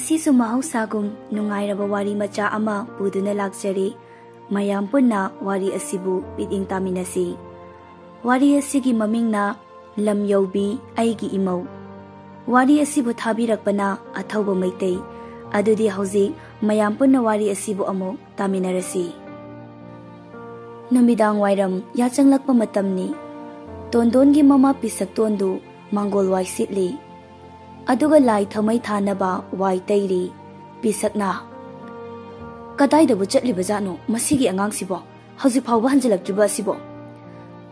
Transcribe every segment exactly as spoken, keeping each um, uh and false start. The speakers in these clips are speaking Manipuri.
ꯁꯤꯁꯨ ꯃꯍꯧꯁꯥꯒꯨꯝ ꯅꯨꯡꯉꯥꯏꯔꯕ ꯋꯥꯔꯤ ꯃꯆꯥ ꯑꯃ ꯄꯨꯗꯨꯅ ꯂꯥꯛꯆꯔꯤ꯫ ꯃꯌꯥꯝ ꯄꯨꯟꯅ ꯋꯥꯔꯤ ꯑꯁꯤꯕꯨ ꯃꯤꯠꯌꯦꯡ ꯇꯥꯃꯤꯟꯅꯁꯤ꯫ ꯋꯥꯔꯤ ꯑꯁꯤꯒꯤ ꯃꯃꯤꯡꯅ ꯂꯝ ꯌꯧꯕꯤ ꯑꯩꯒꯤ ꯏꯃꯧ꯫ ꯋꯥꯔꯤ ꯑꯁꯤꯕꯨ ꯊꯥꯕꯤꯔꯛꯄꯅ ꯑꯊꯧꯕ ꯃꯩꯇꯩ꯫ ꯑꯗꯨꯗꯤ ꯍꯧꯖꯤꯛ ꯃꯌꯥꯝ ꯄꯨꯟꯅ ꯋꯥꯔꯤ ꯑꯁꯤꯕꯨ ꯑꯃꯨꯛ ꯇꯥꯃꯤꯟꯅꯔꯁꯤ꯫ ꯅꯨꯃꯤꯗꯥꯡ ꯋꯥꯏꯔꯝ ꯌꯥꯆꯪꯂꯛꯄ ꯃꯇꯝꯅꯤ꯫ ꯇꯣꯟꯗꯣꯟꯒꯤ ꯃꯃꯥ ꯄꯤꯁꯛꯇꯣꯟꯗꯨ ꯃꯥꯡꯒꯣꯜ ꯋꯥꯏ ꯁꯤꯠꯂꯤ꯫ ꯑꯗꯨꯒ ꯂꯥꯏ ꯊꯥꯎꯃꯩ ꯊꯥꯅꯕ ꯋꯥꯏ ꯇꯩꯔꯤ꯫ ꯄꯤꯁꯛꯅ, "ꯀꯗꯥꯏꯗꯕꯨ ꯆꯠꯂꯤꯕꯖꯥꯠꯅꯣ ꯃꯁꯤꯒꯤ ꯑꯉꯥꯡꯁꯤꯕꯣ? ꯍꯧꯖꯤꯛ ꯐꯥꯎꯕ ꯍꯟꯖꯤꯜꯂꯛꯇ꯭ꯔꯤꯕ ꯑꯁꯤꯕꯣ?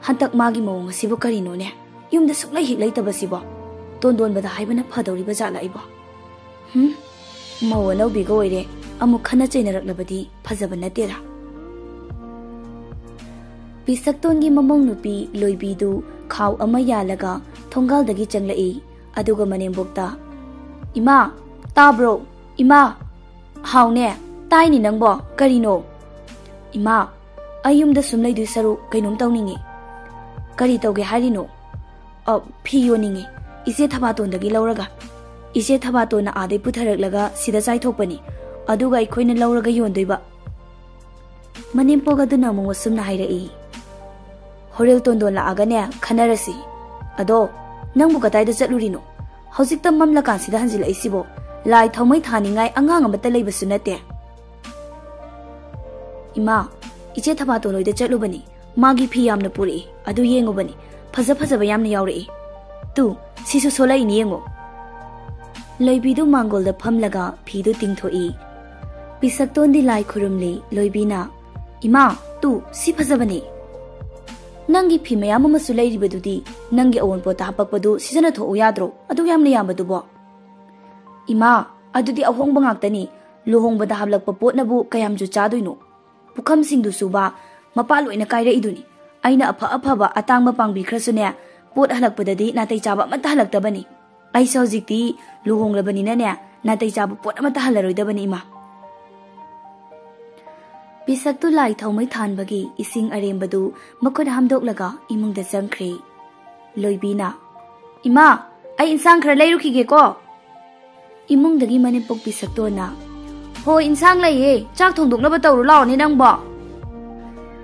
ꯍꯟꯇꯛ ꯃꯥꯒꯤ ꯃꯑꯣꯡ ꯑꯁꯤꯕꯨ ꯀꯔꯤꯅꯣꯅꯦ? ꯌꯨꯝꯗ ꯁꯨꯛꯂꯩ ꯍꯦꯛ ꯂꯩꯇꯕꯁꯤꯕꯣ? ꯇꯣꯟꯗꯣꯟꯕꯗ ꯍꯥꯏꯕꯅ ꯐꯗꯧꯔꯤꯕ ꯖꯥꯠꯂ ꯑꯩꯕꯣ? ꯍꯨꯝ? ꯃꯧ ꯑꯅꯧꯕꯤꯒ ꯑꯣꯏꯔꯦ, ꯑꯃꯨꯛ ꯈꯟꯅ ꯆꯩꯅꯔꯛꯂꯕꯗꯤ ꯐꯖꯕ ꯅꯠꯇꯦꯗ꯫" ꯄꯤꯁꯛꯇꯣꯟꯒꯤ ꯃꯃꯧ ꯅꯨꯄꯤ ꯂꯣꯏꯕꯤꯗꯨ ꯈꯥꯎ ꯑꯃ ꯌꯥꯜꯂꯒ ꯊꯣꯡꯒꯥꯜꯗꯒꯤ ꯆꯪꯂꯛꯏ꯫ ꯑꯗꯨꯒ ꯃꯅꯦꯝꯕꯣꯛꯇ, "ꯏꯃꯥ, ꯇꯥꯕ꯭ꯔꯣ? ꯏꯃꯥ!" "ꯍꯥꯎꯅꯦ, ꯇꯥꯏꯅꯤ ꯅꯪꯕꯣ, ꯀꯔꯤꯅꯣ?" "ꯏꯃꯥ, ꯑꯩ ꯌꯨꯝꯗ ꯁꯨꯝ ꯂꯩꯗꯣꯏ ꯁꯔꯨꯛ ꯀꯩꯅꯣꯝ ꯇꯧꯅꯤꯡꯉꯤ꯫" "ꯀꯔꯤ ꯇꯧꯒꯦ ꯍꯥꯏꯔꯤꯅꯣ?" "ꯑ, ꯐꯤ ꯌꯣꯟꯅꯤꯡꯉꯤ, ꯏꯆꯦ ꯊꯕꯥꯇꯣꯟꯗꯒꯤ ꯂꯧꯔꯒ꯫ ꯏꯆꯦ ꯊꯕꯥꯇꯣꯟꯅ ꯑꯥꯗꯩ ꯄꯨꯊꯔꯛꯂꯒ ꯁꯤꯗ ꯆꯥꯏꯊꯣꯛꯄꯅꯤ, ꯑꯗꯨꯒ ꯑꯩꯈꯣꯏꯅ ꯂꯧꯔꯒ ꯌꯣꯟꯗꯣꯏꯕ꯫" ꯃꯅꯦꯝꯄꯣꯛ ꯑꯗꯨꯅ ꯑꯃꯨꯛ ꯑꯁꯨꯝꯅ ꯍꯥꯏꯔꯛꯏ, "ꯍꯣꯔꯦꯜ ꯇꯣꯟꯗꯣꯟ ꯂꯥꯛꯑꯒꯅꯦ ꯈꯟꯅꯔꯁꯤ꯫ ꯑꯗꯣ ꯅꯪꯕꯨ ꯀꯗꯥꯏꯗ ꯆꯠꯂꯨꯔꯤꯅꯣ? ꯍꯧꯖꯤꯛꯇ ꯃꯝꯂꯀꯥꯟꯁꯤꯗ ꯍꯟꯖꯤꯜꯂꯛꯏꯁꯤꯕꯣ? ꯂꯥꯏ ꯊꯥꯎꯃꯩ ꯊꯥꯅꯤꯡꯉꯥꯏ ꯑꯉꯥꯡ ꯑꯃꯠꯇ ꯂꯩꯕꯁꯨ ꯅꯠꯇꯦ꯫" "ꯏꯃꯥ, ꯏꯆꯦ ꯊꯕꯥꯇꯣꯟ ꯍꯣꯏꯗ ꯆꯠꯂꯨꯕꯅꯤ꯫ ꯃꯥꯒꯤ ꯐꯤ ꯌꯥꯝꯅ ꯄꯨꯔꯛꯏ, ꯑꯗꯨ ꯌꯦꯡꯉꯨꯕꯅꯤ꯫ ꯐꯖ ꯐꯖꯕ ꯌꯥꯝꯅ ꯌꯥꯎꯔꯛꯏ꯫ ꯇꯨ, ꯁꯤꯁꯨ ꯁꯣꯂꯛꯏꯅꯤ ꯌꯦꯡꯉꯨ꯫" ꯂꯣꯏꯕꯤꯗꯨ ꯃꯥꯡꯒꯣꯜꯗ ꯐꯝꯂꯒ ꯐꯤꯗꯨ ꯇꯤꯡꯊꯣꯛꯏ꯫ ꯄꯤꯁꯛꯇꯣꯟꯗꯤ ꯂꯥꯏ ꯈꯨꯔꯨꯝꯂꯤ꯫ ꯂꯣꯏꯕꯤꯅ, "ꯏꯃꯥ, ꯇꯨ, ꯁꯤ ꯐꯖꯕꯅꯤ꯫ ꯅꯪꯒꯤ ꯐꯤ ꯃꯌꯥꯝ ꯑꯃꯁꯨ ꯂꯩꯔꯤꯕꯗꯨꯗꯤ, ꯅꯪꯒꯤ ꯑꯋꯣꯟꯄꯣꯠꯇ ꯍꯥꯄꯛꯄꯗꯨ ꯁꯤꯖꯤꯟꯅꯊꯣꯛꯎ ꯌꯥꯗ꯭ꯔꯣ? ꯑꯗꯨ ꯌꯥꯝꯅ ꯌꯥꯝꯕꯗꯨꯕꯣ?" "ꯏꯃꯥ, ꯑꯗꯨꯗꯤ ꯑꯍꯣꯡꯕ ꯉꯥꯛꯇꯅꯤ꯫ ꯂꯨꯍꯣꯡꯕꯗ ꯍꯥꯞꯂꯛꯄ ꯄꯣꯠꯅꯕꯨ ꯀꯌꯥꯝꯁꯨ ꯆꯥꯗꯣꯏꯅꯣ? ꯄꯨꯈꯝꯁꯤꯡꯗꯨꯁꯨꯕ ꯃꯄꯥ ꯂꯣꯏꯅ ꯀꯥꯏꯔꯛꯏꯗꯨꯅꯤ꯫ ꯑꯩꯅ ꯑꯐ ꯑꯐꯕ ꯑꯇꯥꯡꯕ ꯄꯥꯡꯕꯤꯈ꯭ꯔꯁꯨꯅꯦ, ꯄꯣꯠ ꯍꯜꯂꯛꯄꯗꯗꯤ ꯅꯥꯇꯩ ꯆꯥꯕ ꯑꯃꯠꯇ ꯍꯜꯂꯛꯇꯕꯅꯤ꯫ ꯑꯩꯁꯨ ꯍꯧꯖꯤꯛꯇꯤ ꯂꯨꯍꯣꯡꯂꯕꯅꯤꯅꯅꯦ, ꯅꯥꯇꯩ ꯆꯥꯕ ꯄꯣꯠ ꯑꯃꯠꯇ ꯍꯜꯂꯔꯣꯏꯗꯕꯅꯤ, ꯏꯃꯥ꯫" ꯄꯤꯁꯛꯇꯨ ꯂꯥꯏ ꯊꯥꯎꯃꯩ ꯊꯥꯟꯕꯒꯤ ꯏꯁꯤꯡ ꯑꯔꯦꯝꯕꯗꯨ ꯃꯈꯨꯠ ꯍꯥꯝꯗꯣꯛꯂꯒ ꯏꯃꯨꯡꯗ ꯆꯪꯈ꯭ꯔꯦ꯫ ꯂꯣꯏꯕꯤꯅ, "ꯏꯃꯥ, ꯑꯩ ꯏꯟꯁꯥꯡ ꯈꯔ ꯂꯩꯔꯨꯈꯤꯒꯦꯀꯣ꯫" ꯏꯃꯨꯡꯗꯒꯤ ꯃꯅꯦꯝꯄꯣꯛ ꯄꯤꯁꯛꯇꯣꯟꯅ, "ꯍꯣꯏ, ꯏꯟꯁꯥꯡ ꯂꯩꯌꯦ, ꯆꯥꯛ ꯊꯣꯡꯗꯣꯛꯅꯕ ꯇꯧꯔꯨ ꯂꯥꯛꯑꯣꯅꯦ ꯅꯪꯕꯣ꯫"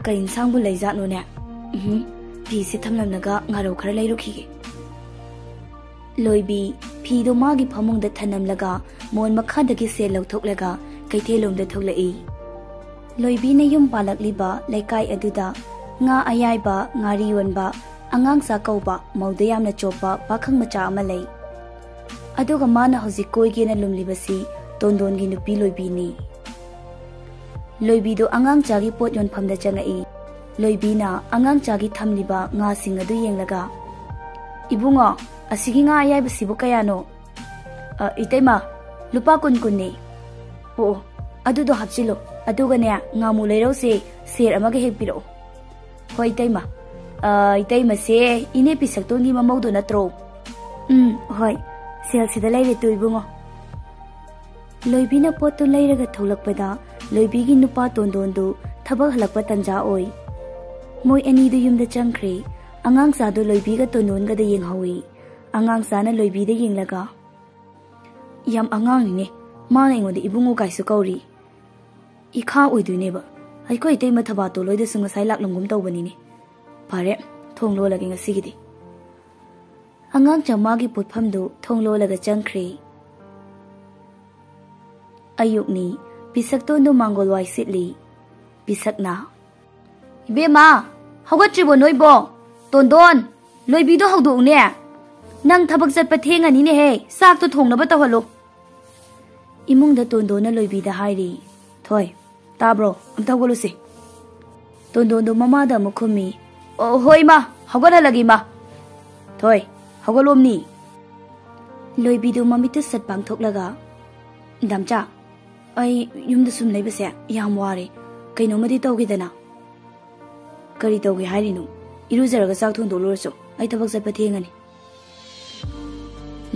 "ꯀꯩ ꯏꯟꯁꯥꯡꯕꯨ ꯂꯩꯖꯥꯠꯅꯣꯅꯦ?" ꯎꯝꯍꯨꯝ꯫ ꯐꯤꯁꯦ ꯊꯝꯂꯝꯂꯒ ꯉꯥꯔꯧ ꯈꯔ ꯂꯩꯔꯨꯈꯤꯒꯦ꯫ ꯂꯣꯏꯕꯤ ꯐꯤꯗꯣ ꯃꯥꯒꯤ ꯐꯃꯨꯡꯗ ꯊꯅꯝꯂꯒ ꯃꯣꯟ ꯃꯈꯥꯗꯒꯤ ꯁꯦꯜ ꯂꯧꯊꯣꯛꯂꯒ ꯀꯩꯊꯦꯜꯂꯣꯝꯗ ꯊꯣꯛꯂꯛꯏ꯫ ꯂꯣꯏꯕꯤꯅ ꯌꯨꯝ ꯄꯥꯜꯂꯛꯂꯤꯕ ꯂꯩꯀꯥꯏ ꯑꯗꯨꯗ ꯉꯥ ꯑꯌꯥꯏꯕ, ꯉꯥꯔꯤ ꯌꯣꯟꯕ, ꯑꯉꯥꯡꯆꯥ ꯀꯧꯕ ꯃꯧꯗ ꯌꯥꯝꯅ ꯆꯣꯞꯄ ꯄꯥꯈꯪ ꯃꯆꯥ ꯑꯃ ꯂꯩ꯫ ꯑꯗꯨꯒ ꯃꯥꯅ ꯍꯧꯖꯤꯛ ꯀꯣꯏꯒꯦꯅ ꯂꯨꯝꯂꯤꯕꯁꯤ ꯇꯣꯟꯗꯣꯟꯒꯤ ꯅꯨꯄꯤ ꯂꯣꯏꯕꯤꯅꯤ꯫ ꯂꯣꯏꯕꯤꯗꯨ ꯑꯉꯥꯡꯆꯥꯒꯤ ꯄꯣꯠ ꯌꯣꯟꯐꯝꯗ ꯆꯪꯉꯛꯏ꯫ ꯂꯣꯏꯕꯤꯅ ꯑꯉꯥꯡꯆꯥꯒꯤ ꯊꯝꯂꯤꯕ ꯉꯥꯁꯤꯡ ꯑꯗꯨ ꯌꯦꯡꯂꯒ, "ꯏꯕꯨꯡꯉꯣ, ꯑꯁꯤꯒꯤ ꯉꯥ ꯑꯌꯥꯏꯕꯁꯤꯕꯨ ꯀꯌꯥꯅꯣ?" "ꯑ, ꯏꯇꯩꯃ, ꯂꯨꯄꯥ ꯀꯨꯟ ꯀꯨꯟꯅꯤ꯫" "ꯑꯣ, ꯑꯣ, ꯑꯗꯨꯗꯣ ꯍꯥꯞꯆꯤꯜꯂꯣ꯫ ꯑꯗꯨꯒꯅꯦ, ꯉꯥꯃꯨ ꯂꯩꯔꯧꯁꯦ ꯁꯦꯔ ꯑꯃꯒ ꯍꯦꯛ ꯄꯤꯔꯛꯑꯣ꯫" "ꯍꯣꯏ, ꯏꯇꯩꯃ꯫ ꯑ, ꯏꯇꯩꯃꯁꯦ ꯏꯅꯦ ꯄꯤꯁꯛꯇꯣꯟꯒꯤ ꯃꯃꯧꯗꯣ ꯅꯠꯇ꯭ꯔꯣ?" "ꯎꯝ, ꯍꯣꯏ꯫ ꯁꯦꯜꯁꯤꯗ ꯂꯩꯔꯦ ꯇꯨ, ꯏꯕꯨꯡꯉꯣ꯫" ꯂꯣꯏꯕꯤꯅ ꯄꯣꯠꯇꯨ ꯂꯩꯔꯒ ꯊꯣꯛꯂꯛꯄꯗ, ꯂꯣꯏꯕꯤꯒꯤ ꯅꯨꯄꯥ ꯇꯣꯟꯗꯣꯟꯗꯨ ꯊꯕꯛ ꯍꯜꯂꯛꯄ ꯇꯟꯖꯥ ꯑꯣꯏ꯫ ꯃꯣꯏ ꯑꯅꯤꯗꯨ ꯌꯨꯝꯗ ꯆꯪꯈ꯭ꯔꯦ꯫ ꯑꯉꯥꯡꯆꯥꯗꯨ ꯂꯣꯏꯕꯤꯒ ꯇꯣꯟꯗꯣꯟꯒꯗ ꯌꯦꯡꯍꯧꯏ꯫ ꯑꯉꯥꯡꯆꯥꯅ ꯂꯣꯏꯕꯤꯗ ꯌꯦꯡꯂꯒ, "ꯌꯥꯝ ꯑꯉꯥꯡꯅꯤꯅꯦ, ꯃꯥꯅ ꯑꯩꯉꯣꯟꯗ ꯏꯕꯨꯡꯉꯣ ꯀꯥꯏꯁꯨ ꯀꯧꯔꯤ꯫ ꯏꯈꯥ ꯑꯣꯏꯗꯣꯏꯅꯦꯕ꯫ ꯑꯩꯈꯣꯏ ꯏꯇꯩꯃ ꯊꯕꯥꯇꯣꯟ ꯍꯣꯏꯗꯁꯨ ꯉꯁꯥꯏ ꯂꯥꯛꯂꯝꯒꯨꯝ ꯇꯧꯕꯅꯤꯅꯦ꯫ ꯐꯔꯦ, ꯊꯣꯡ ꯂꯣꯜꯂꯒꯦ ꯉꯁꯤꯒꯤꯗꯤ꯫" ꯑꯉꯥꯡꯆꯥ ꯃꯥꯒꯤ ꯄꯣꯠꯐꯝꯗꯨ ꯊꯣꯡ ꯂꯣꯜꯂꯒ ꯆꯪꯈ꯭ꯔꯦ꯫ ꯑꯌꯨꯛꯅꯤ꯫ ꯄꯤꯁꯛꯇꯣꯟꯗꯨ ꯃꯥꯡꯒꯣꯜ ꯋꯥꯏ ꯁꯤꯠꯂꯤ꯫ ꯄꯤꯁꯛꯅ, "ꯏꯕꯦꯝꯃ, ꯍꯧꯒꯠꯇ꯭ꯔꯤꯕꯣ ꯅꯣꯏꯕꯣ? ꯇꯣꯟꯗꯣꯟ, ꯂꯣꯏꯕꯤꯗꯣ ꯍꯧꯗꯣꯛꯎꯅꯦ꯫ ꯅꯪ ꯊꯕꯛ ꯆꯠꯄ ꯊꯦꯡꯉꯅꯤꯅꯦꯍꯦ, ꯆꯥꯛꯇꯣ ꯊꯣꯡꯅꯕ ꯇꯧꯍꯜꯂꯣ꯫" ꯏꯃꯨꯡꯗ ꯇꯣꯟꯗꯣꯟꯅ ꯂꯣꯏꯕꯤꯗ ꯍꯥꯏꯔꯤ, "ꯊꯣꯏ, ꯇꯥꯕ꯭ꯔꯣ? ꯑꯝꯇ ꯍꯧꯒꯠꯂꯨꯁꯦ꯫" ꯇꯣꯟꯗꯣꯟꯗꯣ ꯃꯃꯥꯗ ꯑꯃꯨꯛ ꯈꯨꯝꯃꯤ, "ꯑꯣ, ꯍꯣꯏ ꯏꯃꯥ, ꯍꯧꯒꯠꯍꯜꯂꯒꯦ ꯏꯃꯥ꯫ ꯊꯣꯏ, ꯍꯧꯒꯠꯂꯣꯝꯅꯤ꯫" ꯂꯣꯏꯕꯤꯗꯨ ꯃꯃꯤꯠꯇꯨ ꯁꯠ ꯄꯥꯡꯊꯣꯛꯂꯒ, "ꯏꯟꯗꯥꯝꯆꯥ, ꯑꯩ ꯌꯨꯝꯗ ꯁꯨꯝ ꯂꯩꯕꯁꯦ ꯌꯥꯝ ꯋꯥꯔꯦ꯫ ꯀꯩꯅꯣꯝꯃꯗꯤ ꯇꯧꯒꯦꯗꯅ꯫" "ꯀꯔꯤ ꯇꯧꯒꯦ ꯍꯥꯏꯔꯤꯅꯣ? ꯏꯔꯨꯖꯔꯒ ꯆꯥꯛ ꯊꯣꯡꯗꯣꯛꯂꯨꯔꯁꯨ, ꯑꯩ ꯊꯕꯛ ꯆꯠꯄ ꯊꯦꯡꯉꯅꯤ꯫"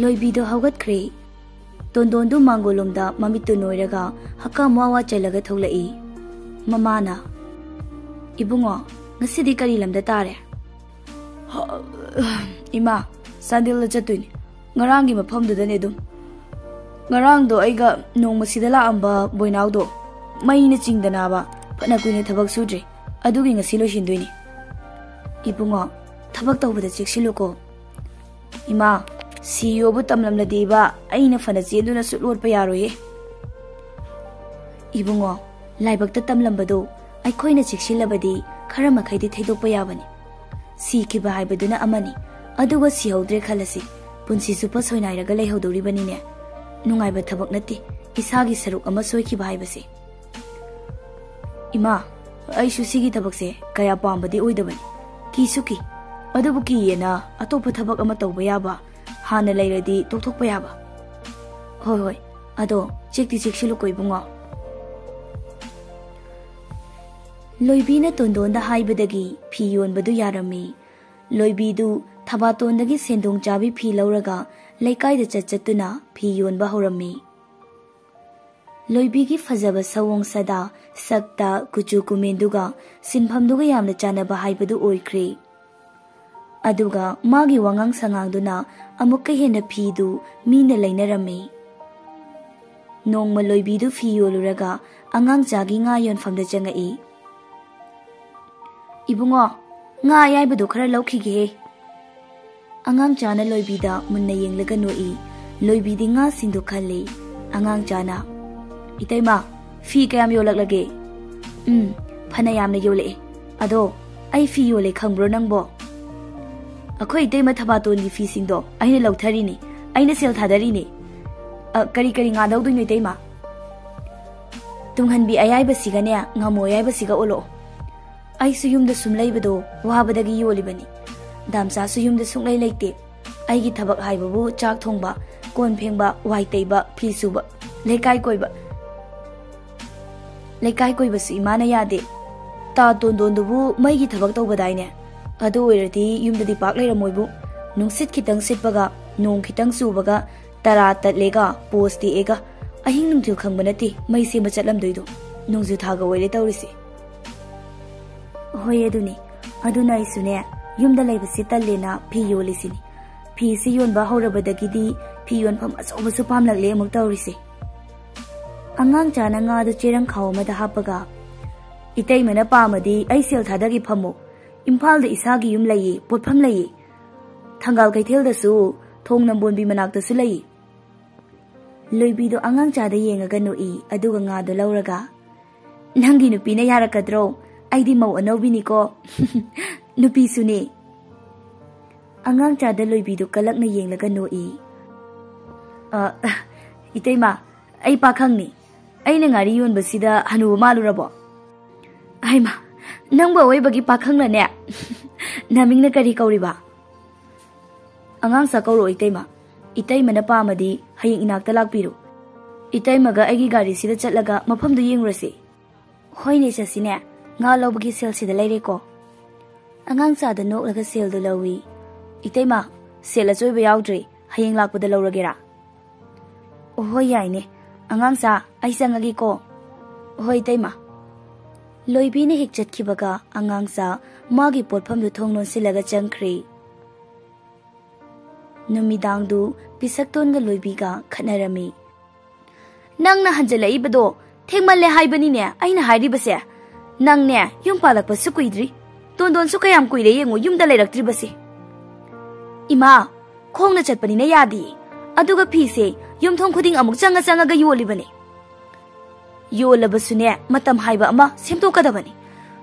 ꯂꯣꯏꯕꯤꯗꯣ ꯍꯧꯒꯠꯈ꯭ꯔꯦ꯫ ꯇꯣꯟꯗꯣꯟꯗꯨ ꯃꯥꯡꯒꯣꯜꯂꯣꯝꯗ ꯃꯃꯤꯠꯇꯨ ꯅꯣꯏꯔꯒ ꯍꯛꯀꯥꯝ ꯋꯥ ꯋꯥ ꯆꯜꯂꯒ ꯊꯣꯛꯂꯛꯏ꯫ ꯃꯃꯥꯅ, "ꯏꯕꯨꯡꯉꯣ, ꯉꯁꯤꯗꯤ ꯀꯔꯤ ꯂꯝꯗ ꯇꯥꯔꯦ?" "ꯏꯃꯥ, ꯆꯥꯟꯗꯦꯜꯗ ꯆꯠꯇꯣꯏꯅꯤ꯫ ꯉꯔꯥꯡꯒꯤ ꯃꯐꯝꯗꯨꯗꯅꯦ ꯑꯗꯨꯝ꯫ ꯉꯔꯥꯡꯗꯣ ꯑꯩꯒ ꯅꯣꯡꯃꯁꯤꯗ ꯂꯥꯛꯑꯝꯕ ꯕꯣꯏꯅꯥꯎꯗꯣ ꯃꯩꯅ ꯆꯤꯡꯗꯅꯕ ꯐꯅ ꯀꯨꯏꯅ ꯊꯕꯛ ꯁꯨꯗ꯭ꯔꯤ꯫ ꯑꯗꯨꯒꯤ ꯉꯁꯤ ꯂꯣꯏꯁꯤꯟꯗꯣꯏꯅꯤ꯫ ꯏꯕꯨꯡꯉꯣ, ꯊꯕꯛ ꯇꯧꯕꯗ ꯆꯦꯛꯁꯤꯜꯂꯨꯀꯣ꯫ ꯏꯃꯥ, ꯁꯤꯌꯣꯕꯨ ꯇꯝꯂꯝꯂꯗꯤꯕ ꯑꯩꯅ ꯐꯅ ꯆꯦꯟꯗꯨꯅꯁꯨ ꯂꯣꯠꯄ ꯌꯥꯔꯣꯏꯌꯦ꯫ ꯏꯕꯨꯡꯉꯣ, ꯂꯥꯏꯕꯛꯇ ꯇꯝꯂꯝꯕꯗꯨ ꯑꯩꯈꯣꯏꯅ ꯆꯦꯛꯁꯤꯜꯂꯕꯗꯤ ꯈꯔ ꯃꯈꯩꯗꯤ ꯊꯩꯗꯣꯛꯄ ꯌꯥꯕꯅꯤ꯫ ꯁꯤꯈꯤꯕ ꯍꯥꯏꯕꯗꯨꯅ ꯑꯃꯅꯤ, ꯑꯗꯨꯒ ꯁꯤꯍꯧꯗ꯭ꯔꯦ ꯈꯜꯂꯁꯤ, ꯄꯨꯟꯁꯤ ꯆꯨꯞꯄ ꯁꯣꯏꯅꯥꯏꯔꯒ ꯂꯩꯍꯧꯗꯧꯔꯤꯕꯅꯤꯅꯦ꯫ ꯅꯨꯡꯉꯥꯏꯕ ꯊꯕꯛ ꯅꯠꯇꯦ ꯏꯁꯥꯒꯤ ꯁꯔꯨꯛ ꯑꯃ ꯁꯣꯏꯈꯤꯕ ꯍꯥꯏꯕꯁꯦ꯫ ꯏꯃꯥ, ꯑꯩꯁꯨ ꯁꯤꯒꯤ ꯊꯕꯛꯁꯦ ꯀꯌꯥ ꯄꯥꯝꯕꯗꯤ ꯑꯣꯏꯗꯕꯅꯤ꯫ ꯀꯤꯁꯨ ꯀꯤ꯫ ꯑꯗꯨꯕꯨ ꯀꯤꯌꯦꯅ ꯑꯇꯣꯞꯄ ꯊꯕꯛ ꯑꯃ ꯇꯧꯕ ꯌꯥꯕ ꯍꯥꯟꯅ ꯂꯩꯔꯗꯤ ꯇꯣꯛꯊꯣꯛꯄ ꯌꯥꯕ꯫ ꯍꯣꯏ, ꯍꯣꯏ꯫ ꯑꯗꯣ ꯆꯦꯛꯇꯤ ꯆꯦꯛꯁꯤꯜꯂꯨꯀꯣ, ꯏꯕꯨꯡꯉꯣ꯫ ꯂꯣꯏꯕꯤꯅ ꯇꯣꯟꯗꯣꯟꯗ ꯍꯥꯏꯕꯗꯒꯤ ꯐꯤ ꯌꯣꯟꯕꯗꯨ ꯌꯥꯔꯝꯃꯤ꯫ ꯂꯣꯏꯕꯤꯗꯨ ꯊꯕꯥꯇꯣꯟꯗꯒꯤ ꯁꯦꯟꯗꯣꯡ ꯆꯥꯕꯤ ꯐꯤ ꯂꯧꯔꯒ ꯂꯩꯀꯥꯏꯗ ꯆꯠ ꯆꯠꯇꯨꯅ ꯐꯤ ꯌꯣꯟꯕ ꯍꯧꯔꯝꯃꯤ꯫ ꯂꯣꯏꯕꯤꯒꯤ ꯐꯖꯕ ꯁꯑꯣꯡ ꯁꯥꯗꯥ, ꯁꯛꯇ, ꯀꯨꯆꯨ ꯀꯨꯃꯦꯟꯗꯨꯒ ꯁꯤꯟꯐꯝꯗꯨꯒ ꯌꯥꯝꯅ ꯆꯥꯟꯅꯕ ꯍꯥꯏꯕꯗꯨ ꯑꯣꯏꯈ꯭ꯔꯦ꯫ ꯑꯗꯨꯒ ꯃꯥꯒꯤ ꯋꯥꯉꯥꯡ ꯁꯉꯥꯡꯗꯨꯅ ꯑꯃꯨꯛꯀ ꯍꯦꯟꯅ ꯐꯤꯗꯨ ꯃꯤꯅ ꯂꯩꯅꯔꯝꯃꯤ꯫ ꯅꯣꯡꯃ ꯂꯣꯏꯕꯤꯗꯨ ꯐꯤ ꯌꯣꯜꯂꯨꯔꯒ ꯑꯉꯥꯡꯆꯥꯒꯤ ꯉꯥ ꯌꯣꯟꯐꯝꯗ ꯆꯪꯉꯛꯏ꯫ "ꯏꯕꯨꯡꯉꯣ, ꯉꯥ ꯑꯌꯥꯏꯕꯗꯨ ꯈꯔ ꯂꯧꯈꯤꯒꯦꯍꯦ꯫" ꯑꯉꯥꯡꯆꯥꯅ ꯂꯣꯏꯕꯤꯗ ꯃꯨꯟꯅ ꯌꯦꯡꯂꯒ ꯅꯣꯛꯏ꯫ ꯂꯣꯏꯕꯤꯗꯤ ꯉꯥꯁꯤꯡꯗꯨ ꯈꯜꯂꯤ꯫ ꯑꯉꯥꯡꯆꯥꯅ, "ꯏꯇꯩꯃ, ꯐꯤ ꯀꯌꯥꯝ ꯌꯣꯜꯂꯛꯂꯒꯦ?" "ꯎꯝ, ꯐꯅ ꯌꯥꯝꯅ ꯌꯣꯜꯂꯛꯑꯦ꯫ ꯑꯗꯣ ꯑꯩ ꯐꯤ ꯌꯣꯜꯂꯦ ꯈꯪꯕ꯭ꯔꯣ ꯅꯪꯕꯣ? ꯑꯩꯈꯣꯏ ꯏꯇꯩꯃ ꯊꯕꯥꯇꯣꯟꯒꯤ ꯐꯤꯁꯤꯡꯗꯣ ꯑꯩꯅ ꯂꯧꯊꯔꯤꯅꯤ, ꯑꯩꯅ ꯁꯦꯜ ꯊꯥꯗꯔꯤꯅꯤ꯫ ꯑ, ꯀꯔꯤ ꯀꯔꯤ ꯉꯥ ꯂꯧꯗꯣꯏꯅꯣ ꯏꯇꯩꯃ?" "ꯇꯨꯡꯍꯟꯕꯤ ꯑꯌꯥꯏꯕꯁꯤꯒꯅꯦ, ꯉꯥꯃꯨ ꯑꯌꯥꯏꯕꯁꯤꯒ ꯑꯣꯜꯂꯛꯑꯣ꯫ ꯑꯩꯁꯨ ꯌꯨꯝꯗ ꯁꯨꯝ ꯂꯩꯕꯗꯣ ꯋꯥꯕꯗꯒꯤ ꯌꯣꯜꯂꯤꯕꯅꯤ꯫ ꯗꯥꯝꯆꯥꯁꯨ ꯌꯨꯝꯗ ꯁꯨꯡꯂꯩ ꯂꯩꯇꯦ꯫ ꯑꯩꯒꯤ ꯊꯕꯛ ꯍꯥꯏꯕꯕꯨ ꯆꯥꯛ ꯊꯣꯡꯕ, ꯀꯣꯟ ꯐꯦꯡꯕ, ꯋꯥꯏ ꯇꯩꯕ, ꯐꯤ ꯁꯨꯕ, ꯂꯩꯀꯥꯏ ꯀꯣꯏꯕ꯫ ꯂꯩꯀꯥꯏ ꯀꯣꯏꯕꯁꯨ ꯏꯃꯥꯅ ꯌꯥꯗꯦ꯫ ꯇꯥ ꯇꯣꯟꯗꯣꯟꯗꯨꯕꯨ ꯃꯩꯒꯤ ꯊꯕꯛ ꯇꯧꯕꯗꯥꯏꯅꯦ? ꯑꯗꯨ ꯑꯣꯏꯔꯗꯤ ꯌꯨꯝꯗꯗꯤ ꯄꯥꯛ ꯂꯩꯔꯝꯃꯣꯏꯕꯨ꯫ ꯅꯨꯡꯁꯤꯠ ꯈꯤꯇꯪ ꯁꯤꯠꯄꯒ, ꯅꯣꯡ ꯈꯤꯇꯪ ꯆꯨꯕꯒ, ꯇꯔꯥ ꯇꯠꯂꯦꯒ, ꯄꯣꯁ ꯇꯦꯛꯑꯦꯒ, ꯑꯍꯤꯡ ꯅꯨꯡꯊꯤꯜ ꯈꯪꯕ ꯅꯠꯇꯦ ꯃꯩ ꯁꯦꯝꯕ ꯆꯠꯂꯝꯗꯣꯏꯗꯣ꯫ ꯅꯣꯡꯖꯨ ꯊꯥꯒ ꯑꯣꯏꯔꯦ ꯇꯧꯔꯤꯁꯦ꯫ ꯍꯣꯏ, ꯑꯗꯨꯅꯤ꯫ ꯑꯗꯨꯅ ꯑꯩꯁꯨꯅꯦ, ꯌꯨꯝꯗ ꯂꯩꯕꯁꯤ ꯇꯜꯂꯦꯅ ꯐꯤ ꯌꯣꯜꯂꯤꯁꯤꯅꯤ꯫ ꯐꯤꯁꯤ ꯌꯣꯟꯕ ꯍꯧꯔꯕꯗꯒꯤꯗꯤ ꯐꯤ ꯌꯣꯟꯐꯝ ꯑꯆꯧꯕꯁꯨ ꯄꯥꯝꯂꯛꯂꯦ ꯑꯃꯨꯛ ꯇꯧꯔꯤꯁꯦ꯫ ꯑꯉꯥꯡꯆꯥꯅ ꯉꯥꯗꯨ ꯆꯦꯔꯪ ꯈꯥꯎ ꯑꯃꯗ ꯍꯥꯞꯄꯒ, "ꯏꯇꯩꯃꯅ ꯄꯥꯝꯃꯗꯤ ꯑꯩ ꯁꯦꯜ ꯊꯥꯗꯒꯦ, ꯐꯝꯃꯣ꯫ ꯏꯝꯐꯥꯜꯗ ꯏꯁꯥꯒꯤ ꯌꯨꯝ ꯂꯩꯌꯦ, ꯄꯣꯠꯐꯝ ꯂꯩꯌꯦ꯫ ꯊꯪꯒꯥꯜ ꯀꯩꯊꯦꯜꯗꯁꯨ, ꯊꯣꯡ ꯅꯝꯕꯣꯟꯕꯤ ꯃꯅꯥꯛꯇꯁꯨ ꯂꯩꯌꯦ"꯫ ꯂꯣꯏꯕꯤꯗꯣ ꯑꯉꯥꯡꯆꯥꯗ ꯌꯦꯡꯉꯒ ꯅꯣꯛꯏ, ꯑꯗꯨꯒ ꯉꯥꯗꯣ ꯂꯧꯔꯒ, "ꯅꯪꯒꯤ ꯅꯨꯄꯤꯅ ꯌꯥꯔꯛꯀꯗ꯭ꯔꯣ? ꯑꯩꯗꯤ ꯃꯧ ꯑꯅꯧꯕꯤꯅꯤꯀꯣ꯫ ꯅꯨꯄꯤꯁꯨꯅꯦ"꯫ ꯑꯉꯥꯡꯆꯥꯗ ꯂꯣꯏꯕꯤꯗꯨ ꯀꯂꯛꯅ ꯌꯦꯡꯂꯒ ꯅꯣꯛꯏ꯫ "ꯑ, ꯏꯇꯩꯃ, ꯑꯩ ꯄꯥꯈꯪꯅꯤ꯫ ꯑꯩꯅ ꯉꯥꯔꯤ ꯌꯣꯟꯕꯁꯤꯗ ꯍꯅꯨꯕ ꯃꯥꯜꯂꯨꯔꯕꯣ? ꯍꯩꯃꯥ, ꯅꯪꯕꯨ ꯑꯋꯣꯏꯕꯒꯤ ꯄꯥꯈꯪꯂꯅꯦ? ꯅꯃꯤꯡꯅ ꯀꯔꯤ ꯀꯧꯔꯤꯕ?" "ꯑꯉꯥꯡꯆꯥ ꯀꯧꯔꯛꯑꯣ, ꯏꯇꯩꯃ꯫ ꯏꯇꯩꯃꯅ ꯄꯥꯝꯃꯗꯤ ꯍꯌꯦꯡ ꯏꯅꯥꯛꯇ ꯂꯥꯛꯄꯤꯔꯣ꯫ ꯏꯇꯩꯃꯒ ꯑꯩꯒꯤ ꯒꯥꯔꯤꯁꯤꯗ ꯆꯠꯂꯒ ꯃꯐꯝꯗꯨ ꯌꯦꯡꯉꯨꯔꯁꯤ"꯫ "ꯍꯣꯏꯅꯦ, ꯆꯠꯁꯤꯅꯦ꯫ ꯉꯥ ꯂꯧꯕꯒꯤ ꯁꯦꯜ ꯁꯤꯗ ꯂꯩꯔꯦꯀꯣ"꯫ ꯑꯉꯥꯡꯆꯥꯗ ꯅꯣꯛꯂꯒ ꯁꯦꯜꯗꯨ ꯂꯧꯏ꯫ "ꯏꯇꯩꯃ, ꯁꯦꯜ ꯑꯆꯣꯏꯕ ꯌꯥꯎꯗ꯭ꯔꯦ꯫ ꯍꯌꯦꯡ ꯂꯥꯛꯄꯗ ꯂꯧꯔꯒꯦꯔꯥ?" "ꯑꯣ, ꯍꯣꯏ, ꯌꯥꯏꯅꯦ꯫ ꯑꯉꯥꯡꯆꯥ, ꯑꯩ ꯆꯪꯉꯒꯦꯀꯣ"꯫ "ꯍꯣꯏ, ꯏꯇꯩꯃ"꯫ ꯂꯣꯏꯕꯤꯅ ꯍꯦꯛ ꯆꯠꯈꯤꯕꯒ ꯑꯉꯥꯡꯆꯥ ꯃꯥꯒꯤ ꯄꯣꯠꯐꯝꯗꯨ ꯊꯣꯡ ꯂꯣꯟꯁꯤꯜꯂꯒ ꯆꯪꯈ꯭ꯔꯦ꯫ ꯅꯨꯃꯤꯗꯥꯡꯗꯨ ꯄꯤꯁꯛꯇꯣꯟꯒ ꯂꯣꯏꯕꯤꯒ ꯈꯠꯅꯔꯝꯃꯤ꯫ "ꯅꯪꯅ ꯍꯟꯖꯤꯜꯂꯛꯏꯕꯗꯣ ꯊꯦꯡꯃꯜꯂꯦ ꯍꯥꯏꯕꯅꯤꯅꯦ ꯑꯩꯅ ꯍꯥꯏꯔꯤꯕꯁꯦ꯫ ꯅꯪꯅꯦ ꯌꯨꯝ ꯄꯥꯜꯂꯛꯄꯁꯨ ꯀꯨꯏꯗ꯭ꯔꯤ꯫ ꯇꯣꯟꯗꯣꯟꯁꯨ ꯀꯌꯥꯝ ꯀꯨꯏꯔꯦ ꯌꯦꯡꯉꯨ ꯌꯨꯝꯗ ꯂꯩꯔꯛꯇ꯭ꯔꯤꯕꯁꯦ꯫ ꯏꯃꯥ, ꯈꯣꯡꯅ ꯆꯠꯄꯅꯤꯅ ꯌꯥꯗꯦ꯫ ꯑꯗꯨꯒ ꯐꯤꯁꯦ ꯌꯨꯝꯊꯣꯡ ꯈꯨꯗꯤꯡ ꯑꯃꯨꯛ ꯆꯪꯉ ꯆꯪꯉꯒ ꯌꯣꯜꯂꯤꯕꯅꯦ꯫ ꯌꯣꯜꯂꯕꯁꯨꯅꯦ, ꯃꯇꯝ ꯍꯥꯏꯕ ꯑꯃ ꯁꯦꯝꯗꯣꯛꯀꯗꯕꯅꯤ꯫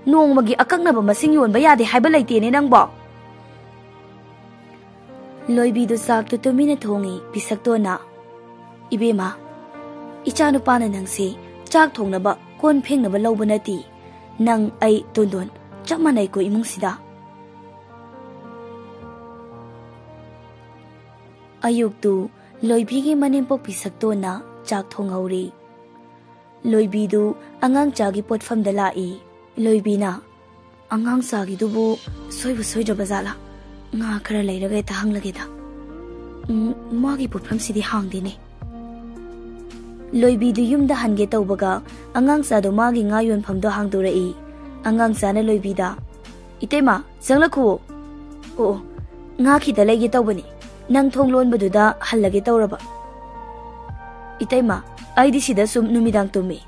ꯅꯣꯡꯃꯒꯤ ꯑꯀꯛꯅꯕ ꯃꯁꯤꯡ ꯌꯣꯟꯕ ꯌꯥꯗꯦ ꯍꯥꯏꯕ ꯂꯩꯇꯦꯅꯦ ꯅꯪꯕꯣ"꯫ ꯂꯣꯏꯕꯤꯗꯨ ꯆꯥꯛꯇꯨ ꯇꯨꯃꯤꯟꯅ ꯊꯣꯡꯉꯤ ꯄꯤꯁꯛꯇꯣꯟꯅ꯫ "ꯏꯕꯦꯝꯃ, ꯏꯆꯥꯅꯨꯄꯥꯅ ꯅꯪꯁꯦ ꯆꯥꯛ ꯊꯣꯡꯅꯕ, ꯀꯣꯟ ꯐꯦꯡꯅꯕ ꯂꯧꯕ ꯅꯠꯇꯦ꯫ ꯅꯪ, ꯑꯩ, ꯇꯣꯟꯗꯣꯟ ꯆꯞ ꯃꯥꯟꯅꯩꯀꯣ ꯏꯃꯨꯡꯁꯤꯗ"꯫ ꯑꯌꯨꯛꯇꯨ ꯂꯣꯏꯕꯤꯒꯤ ꯃꯅꯦꯝꯄꯣꯛ ꯄꯤꯁꯛꯇꯣꯟꯅ ꯆꯥꯛ ꯊꯣꯡꯍꯧꯔꯤ꯫ ꯂꯣꯏꯕꯤꯗꯨ ꯑꯉꯥꯡꯆꯥꯒꯤ ꯄꯣꯠꯐꯝꯗ ꯂꯥꯛꯏ꯫ ꯂꯣꯏꯕꯤꯅ, "ꯑꯉꯥꯡꯆꯥꯒꯤꯗꯨꯕꯨ ꯁꯣꯏꯕꯨ ꯁꯣꯏꯗ꯭ꯔꯕ ꯖꯥꯠꯂꯥ? ꯉꯥ ꯈꯔ ꯂꯩꯔꯒ ꯍꯦꯛꯇ ꯍꯪꯂꯒꯦꯗ꯫ ꯎꯝ, ꯃꯥꯒꯤ ꯄꯣꯠꯐꯝꯁꯤꯗꯤ ꯍꯥꯡꯗꯦꯅꯦ"꯫ ꯂꯣꯏꯕꯤꯗꯨ ꯌꯨꯝꯗ ꯍꯟꯒꯦ ꯇꯧꯕꯒ ꯑꯉꯥꯡꯆꯥꯗꯣ ꯃꯥꯒꯤ ꯉꯥ ꯌꯣꯟꯐꯝꯗꯣ ꯍꯥꯡꯗꯣꯔꯛꯏ꯫ ꯑꯉꯥꯡꯆꯥꯅ ꯂꯣꯏꯕꯤꯗ, "ꯏꯇꯩꯃ, ꯆꯪꯂꯛꯈꯨꯑꯣ꯫ ꯑꯣ, ꯑꯣ, ꯉꯥ ꯈꯤꯇ ꯂꯩꯒꯦ ꯇꯧꯕꯅꯤ꯫ ꯅꯪ ꯊꯣꯡ ꯂꯣꯟꯕꯗꯨꯗ ꯍꯜꯂꯒꯦ ꯇꯧꯔꯕ꯫ "ꯏꯇꯩꯃ, ꯑꯩꯗꯤ ꯁꯤꯗ ꯁꯨꯝ ꯅꯨꯃꯤꯗꯥꯡ ꯇꯨꯝꯃꯤ꯫"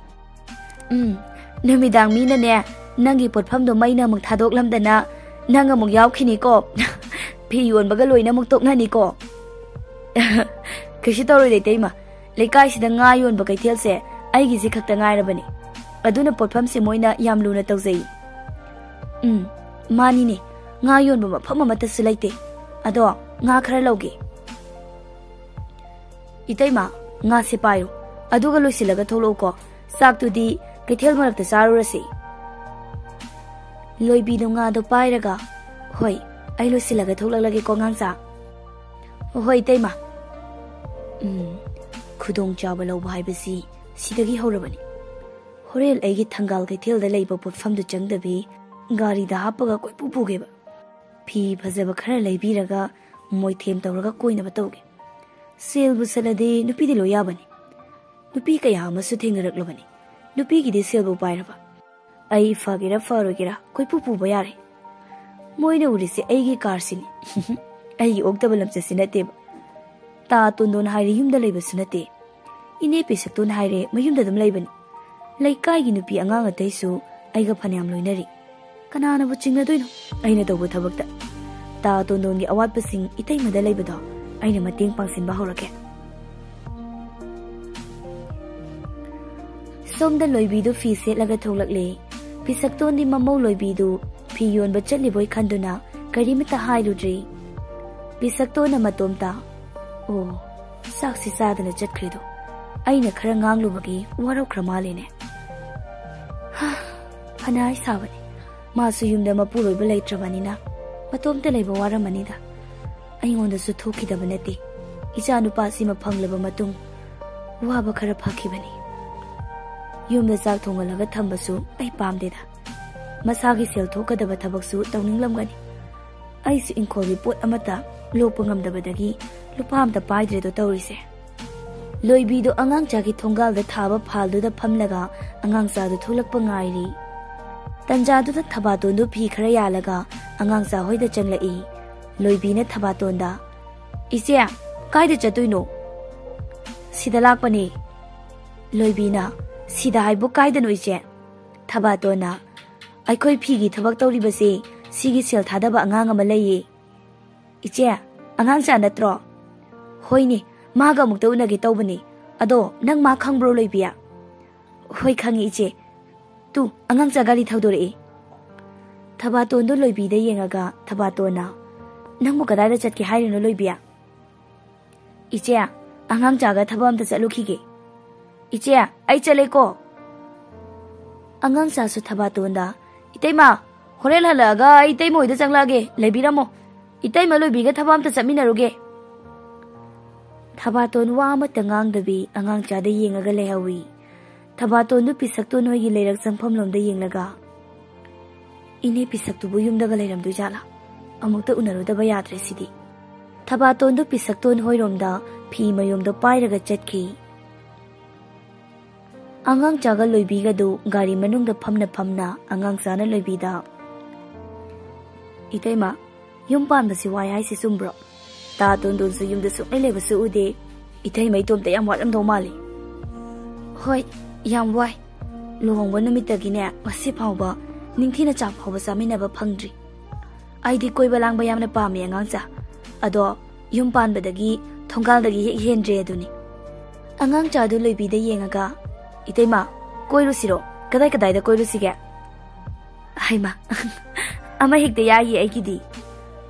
"ꯎꯝ, ꯅꯨꯃꯤꯗꯥꯡ ꯃꯤꯅꯅꯦ, ꯅꯪꯒꯤ ꯄꯣꯠꯐꯝꯗꯣ ꯃꯩꯅ ꯑꯃꯨꯛ ꯊꯥꯗꯣꯛꯂꯝꯗꯅ ꯅꯪ ꯑꯃꯨꯛ ꯌꯥꯎꯈꯤꯅꯤꯀꯣ꯫ ꯐꯤ ꯌꯣꯟꯕꯒ ꯂꯣꯏꯅ ꯑꯃꯨꯛ ꯇꯣꯛꯅꯅꯤꯀꯣ꯫" "ꯀꯩꯁꯨ ꯇꯧꯔꯣꯏꯗ ꯏꯇꯩꯃ, ꯂꯩꯀꯥꯏꯁꯤꯗ ꯉꯥ ꯌꯣꯟꯕ ꯀꯩꯊꯦꯜꯁꯦ ꯑꯩꯒꯤꯁꯤ ꯈꯛꯇ ꯉꯥꯏꯔꯕꯅꯤ꯫ ꯑꯗꯨꯅ ꯄꯣꯠꯐꯝꯁꯦ ꯃꯣꯏꯅ ꯌꯥꯝ ꯂꯨꯅ ꯇꯧꯖꯩ꯫" "ꯎꯝ, ꯃꯥꯅꯤꯅꯦ, ꯉꯥ ꯌꯣꯟꯕ ꯃꯐꯝ ꯑꯃꯠꯇꯁꯨ ꯂꯩꯇꯦ꯫ ꯑꯗꯣ ꯉꯥ ꯈꯔ ꯂꯧꯒꯦ꯫" "ꯏꯇꯩꯃ, ꯉꯥꯁꯦ ꯄꯥꯏꯌꯨ, ꯑꯗꯨꯒ ꯂꯣꯏꯁꯤꯜꯂꯒ ꯊꯣꯛꯂꯛꯎꯀꯣ꯫ ꯆꯥꯛꯇꯨꯗꯤ ꯀꯩꯊꯦꯜ ꯃꯔꯛꯇ ꯆꯥꯔꯨꯔꯁꯤ꯫" ꯂꯣꯏꯕꯤꯗꯣ ꯉꯥꯗꯣ ꯄꯥꯏꯔꯒ, "ꯍꯣꯏ, ꯑꯩ ꯂꯣꯏꯁꯤꯜꯂꯒ ꯊꯣꯛꯂꯛꯂꯒꯦꯀꯣ, ꯉꯥꯡꯆꯥ꯫" "ꯍꯣꯏ, ꯏꯇꯩꯃ꯫" ꯎꯝ, ꯈꯨꯗꯣꯡꯆꯥꯕ ꯂꯧꯕ ꯍꯥꯏꯕꯁꯤ ꯁꯤꯗꯒꯤ ꯍꯧꯔꯕꯅꯤ꯫ ꯍꯣꯔꯦꯟ ꯑꯩꯒꯤ ꯊꯪꯒꯥꯜ ꯀꯩꯊꯦꯜꯗ ꯂꯩꯕ ꯄꯣꯠꯐꯝꯗꯨ ꯆꯪꯗꯕꯤ ꯒꯥꯔꯤꯗ ꯍꯥꯞꯄꯒ ꯀꯣꯏꯄꯨ ꯄꯨꯒꯦꯕ꯫ ꯐꯤ ꯐꯖꯕ ꯈꯔ ꯂꯩꯕꯤꯔꯒ ꯃꯣꯏꯊꯦꯝ ꯇꯧꯔꯒ ꯀꯣꯏꯅꯕ ꯇꯧꯒꯦ꯫ ꯁꯦꯜꯕꯨ ꯁꯠꯂꯗꯤ ꯅꯨꯄꯤꯗꯤ ꯂꯣꯏ ꯌꯥꯕꯅꯤ꯫ ꯅꯨꯄꯤ ꯀꯌꯥ ꯑꯃꯁꯨ ꯊꯦꯡꯅꯔꯛꯂꯕꯅꯤ꯫ ꯅꯨꯄꯤꯒꯤꯗꯤ ꯁꯦꯜꯕꯨ ꯄꯥꯏꯔꯕ꯫ ꯑꯩ ꯐꯒꯦꯔꯥ ꯐꯔꯣꯏꯒꯦꯔꯥ ꯀꯣꯏꯄꯨ ꯄꯨꯕ ꯌꯥꯔꯦ꯫ ꯃꯣꯏꯅ ꯎꯔꯤꯁꯦ ꯑꯩꯒꯤ ꯀꯥꯔꯁꯤꯅꯤ꯫ ꯑꯩꯒꯤ ꯑꯣꯛꯇꯕ ꯂꯝꯆꯠꯁꯤ ꯅꯠꯇꯦꯕ꯫ ꯇꯥ ꯇꯣꯟꯗꯣꯟ ꯍꯥꯏꯔꯦ ꯌꯨꯝꯗ ꯂꯩꯕꯁꯨ ꯅꯠꯇꯦ꯫ ꯏꯅꯦ ꯄꯤꯁꯛꯇꯣꯟ ꯍꯥꯏꯔꯦ ꯃꯌꯨꯝꯗ ꯑꯗꯨꯝ ꯂꯩꯕꯅꯤ꯫ ꯂꯩꯀꯥꯏꯒꯤ ꯅꯨꯄꯤ ꯑꯉꯥꯡ ꯑꯇꯩꯁꯨ ꯑꯩꯒ ꯐꯅꯌꯥꯝ ꯂꯣꯏꯅꯔꯤ꯫ ꯀꯅꯥꯅꯕꯨ ꯆꯤꯡꯅꯗꯣꯏꯅꯣ ꯑꯩꯅ ꯇꯧꯕ ꯊꯕꯛꯇ? ꯇꯥ ꯇꯣꯟꯗꯣꯟꯒꯤ ꯑꯋꯥꯠꯄꯁꯤꯡ ꯏꯇꯩꯃꯗ ꯂꯩꯕꯗꯣ ꯑꯩꯅ ꯃꯇꯦꯡ ꯄꯥꯡꯁꯤꯟꯕ ꯍꯧꯔꯒꯦ꯫ ꯁꯣꯝꯗ ꯂꯣꯏꯕꯤꯗꯨ ꯐꯤ ꯁꯦꯠꯂꯒ ꯊꯣꯛꯂꯛꯂꯦ꯫ ꯄꯤꯁꯛꯇꯣꯟꯗꯤ ꯃꯃꯧ ꯂꯣꯏꯕꯤꯗꯨ ꯐꯤ ꯌꯣꯟꯕ ꯆꯠꯂꯤꯕꯣꯏ ꯈꯟꯗꯨꯅ ꯀꯔꯤꯃꯇ ꯍꯥꯏꯔꯨꯗ꯭ꯔꯤ꯫ ꯄꯤꯁꯛꯇꯣꯟꯅ ꯃꯇꯣꯝꯇ, "ꯑꯣ, ꯆꯥꯛꯁꯤ ꯆꯥꯗꯅ ꯆꯠꯈ꯭ꯔꯦꯗꯣ꯫ ꯑꯩꯅ ꯈꯔ ꯉꯥꯡꯂꯨꯕꯒꯤ ꯋꯥꯔꯧꯈ꯭ꯔ ꯃꯥꯜꯂꯦꯅꯦ꯫ ꯍꯥ, ꯐꯅ ꯑꯩ ꯁꯥꯕꯅꯤ꯫ ꯃꯥꯁꯨ ꯌꯨꯝꯗ ꯃꯄꯨꯔꯣꯏꯕ ꯂꯩꯇ꯭ꯔꯕꯅꯤꯅ ꯃꯇꯣꯝꯇ ꯂꯩꯕ ꯋꯥꯔꯝꯃꯅꯤꯗ꯫ ꯑꯩꯉꯣꯟꯗꯁꯨ ꯊꯣꯛꯈꯤꯗꯕ ꯅꯠꯇꯦ꯫ ꯏꯆꯥ ꯅꯨꯄꯥꯁꯤꯃ ꯐꯪꯂꯕ ꯃꯇꯨꯡ ꯋꯥꯕ ꯈꯔ ꯐꯈꯤꯕꯅꯤ꯫ ꯌꯨꯝꯗ ꯆꯥꯛ ꯊꯣꯡꯍꯜꯂꯒ ꯊꯝꯕꯁꯨ ꯑꯩ ꯄꯥꯝꯗꯦꯗ꯫ ꯃꯁꯥꯒꯤ ꯁꯦꯜ ꯊꯣꯛꯀꯗꯕ ꯊꯕꯛꯁꯨ ꯇꯧꯅꯤꯡꯂꯝꯒꯅꯤ꯫ ꯑꯩꯁꯨ ꯏꯪꯈꯣꯜꯒꯤ ꯄꯣꯠ ꯑꯃꯠꯇ ꯂꯣꯛꯄ ꯉꯝꯗꯕꯗꯒꯤ ꯂꯨꯄꯥ ꯑꯃꯇ ꯄꯥꯏꯗ꯭ꯔꯦꯗꯣ ꯇꯧꯔꯤꯁꯦ꯫" ꯂꯣꯏꯕꯤꯗꯣ ꯑꯉꯥꯡꯆꯥꯒꯤ ꯊꯣꯡꯒꯥꯜꯗ ꯊꯥꯕ ꯐꯥꯜꯗꯨꯗ ꯐꯝꯂꯒ ꯑꯉꯥꯡꯆꯥꯗꯨ ꯊꯣꯛꯂꯛꯄ ꯉꯥꯏꯔꯤ꯫ ꯇꯟꯖꯥꯗꯨꯗ ꯊꯕꯥꯇꯣꯟꯗꯨ ꯐꯤ ꯈꯔ ꯌꯥꯜꯂꯒ ꯑꯉꯥꯡꯆꯥ ꯍꯣꯏꯗ ꯆꯪꯂꯛꯏ꯫ ꯂꯣꯏꯕꯤꯅ ꯊꯕꯥꯇꯣꯟꯗ, "ꯏꯆꯦ, ꯀꯥꯏꯗ ꯆꯠꯇꯣꯏꯅꯣ?" "ꯁꯤꯗ ꯂꯥꯛꯄꯅꯦ꯫" ꯂꯣꯏꯕꯤꯅ, "ꯁꯤꯗ ꯍꯥꯏꯕꯨ ꯀꯥꯏꯗꯅꯣ ꯏꯆꯦ?" ꯊꯕꯥꯇꯣꯟꯅ, "ꯑꯩꯈꯣꯏ ꯐꯤꯒꯤ ꯊꯕꯛ ꯇꯧꯔꯤꯕꯁꯦ, ꯁꯤꯒꯤ ꯁꯦꯜ ꯊꯥꯗꯕ ꯑꯉꯥꯡ ꯑꯃ ꯂꯩꯌꯦ꯫" "ꯏꯆꯦ, ꯑꯉꯥꯡꯆꯥ ꯅꯠꯇ꯭ꯔꯣ?" "ꯍꯣꯏꯅꯦ, ꯃꯥꯒ ꯑꯃꯨꯛꯇ ꯎꯅꯒꯦ ꯇꯧꯕꯅꯦ꯫ ꯑꯗꯣ ꯅꯪ ꯃꯥ ꯈꯪꯕ꯭ꯔꯣ, ꯂꯣꯏꯕꯤ?" "ꯍꯣꯏ, ꯈꯪꯉꯤ ꯏꯆꯦ꯫ ꯇꯨ, ꯑꯉꯥꯡꯆꯥ ꯒꯥꯔꯤ ꯊꯧꯗꯣꯔꯛꯑꯦ꯫" ꯊꯕꯥꯇꯣꯟꯗꯣ ꯂꯣꯏꯕꯤꯗ ꯌꯦꯡꯉꯒ ꯊꯕꯥꯇꯣꯟꯅ, "ꯅꯪꯕꯨ ꯀꯗꯥꯏꯗ ꯆꯠꯀꯦ ꯍꯥꯏꯔꯤꯅꯣ, ꯂꯣꯏꯕꯤ?" "ꯏꯆꯦ, ꯑꯉꯥꯡꯆꯥꯒ ꯊꯕꯛ ꯑꯝꯇ ꯆꯠꯂꯨꯈꯤꯒꯦ꯫" "ꯏꯆꯦ, ꯑꯩ ꯆꯠꯂꯦꯀꯣ꯫" ꯑꯉꯥꯡꯆꯥꯁꯨ ꯊꯕꯥꯇꯣꯟꯗ, "ꯏꯇꯩꯃ, ꯍꯣꯔꯦꯟ ꯍꯜꯂꯛꯑꯒ ꯑꯩ ꯏꯇꯩꯃ ꯍꯣꯏꯗ ꯆꯪꯂꯛꯑꯒꯦ, ꯂꯩꯕꯤꯔꯝꯃꯣ꯫ ꯏꯇꯩꯃ ꯂꯣꯏꯕꯤꯒ ꯊꯕꯛ ꯑꯝꯇ ꯆꯠꯃꯤꯟꯅꯔꯨꯒꯦ꯫" ꯊꯕꯥꯇꯣꯟ ꯋꯥ ꯑꯃꯠꯇ ꯉꯥꯡꯗꯕꯤ ꯑꯉꯥꯡꯆꯥꯗ ꯌꯦꯡꯉꯒ ꯂꯩꯍꯧꯏ꯫ ꯊꯕꯥꯇꯣꯟꯗꯨ ꯄꯤꯁꯛꯇꯣꯟ ꯍꯣꯏꯒꯤ ꯂꯩꯔꯛ ꯆꯪꯐꯝꯂꯣꯝꯗ ꯌꯦꯡꯂꯒ, "ꯏꯅꯦ ꯄꯤꯁꯛꯇꯨꯕꯨ ꯌꯨꯝꯗꯒ ꯂꯩꯔꯝꯗꯣꯏ ꯖꯥꯠꯂꯥ? ꯑꯃꯨꯛꯇ ꯎꯅꯔꯨꯗꯕ ꯌꯥꯗ꯭ꯔꯦ ꯁꯤꯗꯤ꯫" ꯊꯕꯥꯇꯣꯟꯗꯨ ꯄꯤꯁꯛꯇꯣꯟ ꯍꯣꯏꯔꯣꯝꯗ ꯐꯤ ꯃꯌꯣꯝꯗꯣ ꯄꯥꯏꯔꯒ ꯆꯠꯈꯤ꯫ ꯑꯉꯥꯡꯆꯥꯒ ꯂꯣꯏꯕꯤꯒꯗꯨ ꯒꯥꯔꯤ ꯃꯅꯨꯡꯗ ꯐꯝꯅ ꯐꯝꯅ ꯑꯉꯥꯡꯆꯥꯅ ꯂꯣꯏꯕꯤꯗ, "ꯏꯇꯩꯃ, ꯌꯨꯝ ꯄꯥꯟꯕꯁꯤ ꯋꯥꯏ ꯍꯥꯏꯁꯤ ꯆꯨꯝꯕ꯭ꯔꯣ? ꯇꯥ ꯇꯣꯟꯗꯣꯟꯁꯨ ꯌꯨꯝꯗ ꯁꯨꯡꯂꯩ ꯂꯩꯕꯁꯨ ꯎꯗꯦ꯫ ꯏꯇꯩꯃ ꯏꯇꯣꯝꯇ ꯌꯥꯝ ꯋꯥꯔꯝꯗꯧ ꯃꯥꯜꯂꯤ꯫" "ꯍꯣꯏ, ꯌꯥꯝ ꯋꯥꯏ꯫ ꯂꯨꯍꯣꯡꯕ ꯅꯨꯃꯤꯠꯇꯒꯤꯅꯦ ꯉꯁꯤ ꯐꯥꯎꯕ ꯅꯤꯡꯊꯤꯅ ꯆꯥꯛ ꯐꯥꯎꯕ ꯆꯥꯃꯤꯟꯅꯕ ꯐꯪꯗ꯭ꯔꯤ꯫ ꯑꯩꯗꯤ ꯀꯣꯏꯕ ꯂꯥꯡꯕ ꯌꯥꯝꯅ ꯄꯥꯝꯃꯤ ꯑꯉꯥꯡꯆꯥ꯫ ꯑꯗꯣ ꯌꯨꯝ ꯄꯥꯟꯕꯗꯒꯤ ꯊꯣꯡꯒꯥꯜꯗꯒꯤ ꯍꯦꯛ ꯍꯦꯟꯗ꯭ꯔꯦ ꯑꯗꯨꯅꯤ꯫" ꯑꯉꯥꯡꯆꯥꯗꯨ ꯂꯣꯏꯕꯤꯗ ꯌꯦꯡꯉꯒ, "ꯏꯇꯩꯃ, ꯀꯣꯏꯔꯨꯁꯤꯔꯣ? ꯀꯗꯥꯏ ꯀꯗꯥꯏꯗ ꯀꯣꯏꯔꯨꯁꯤꯒꯦ?" "ꯍꯩꯃ, ꯑꯃ ꯍꯦꯛꯇ ꯌꯥꯏꯌꯦ ꯑꯩꯒꯤꯗꯤ꯫"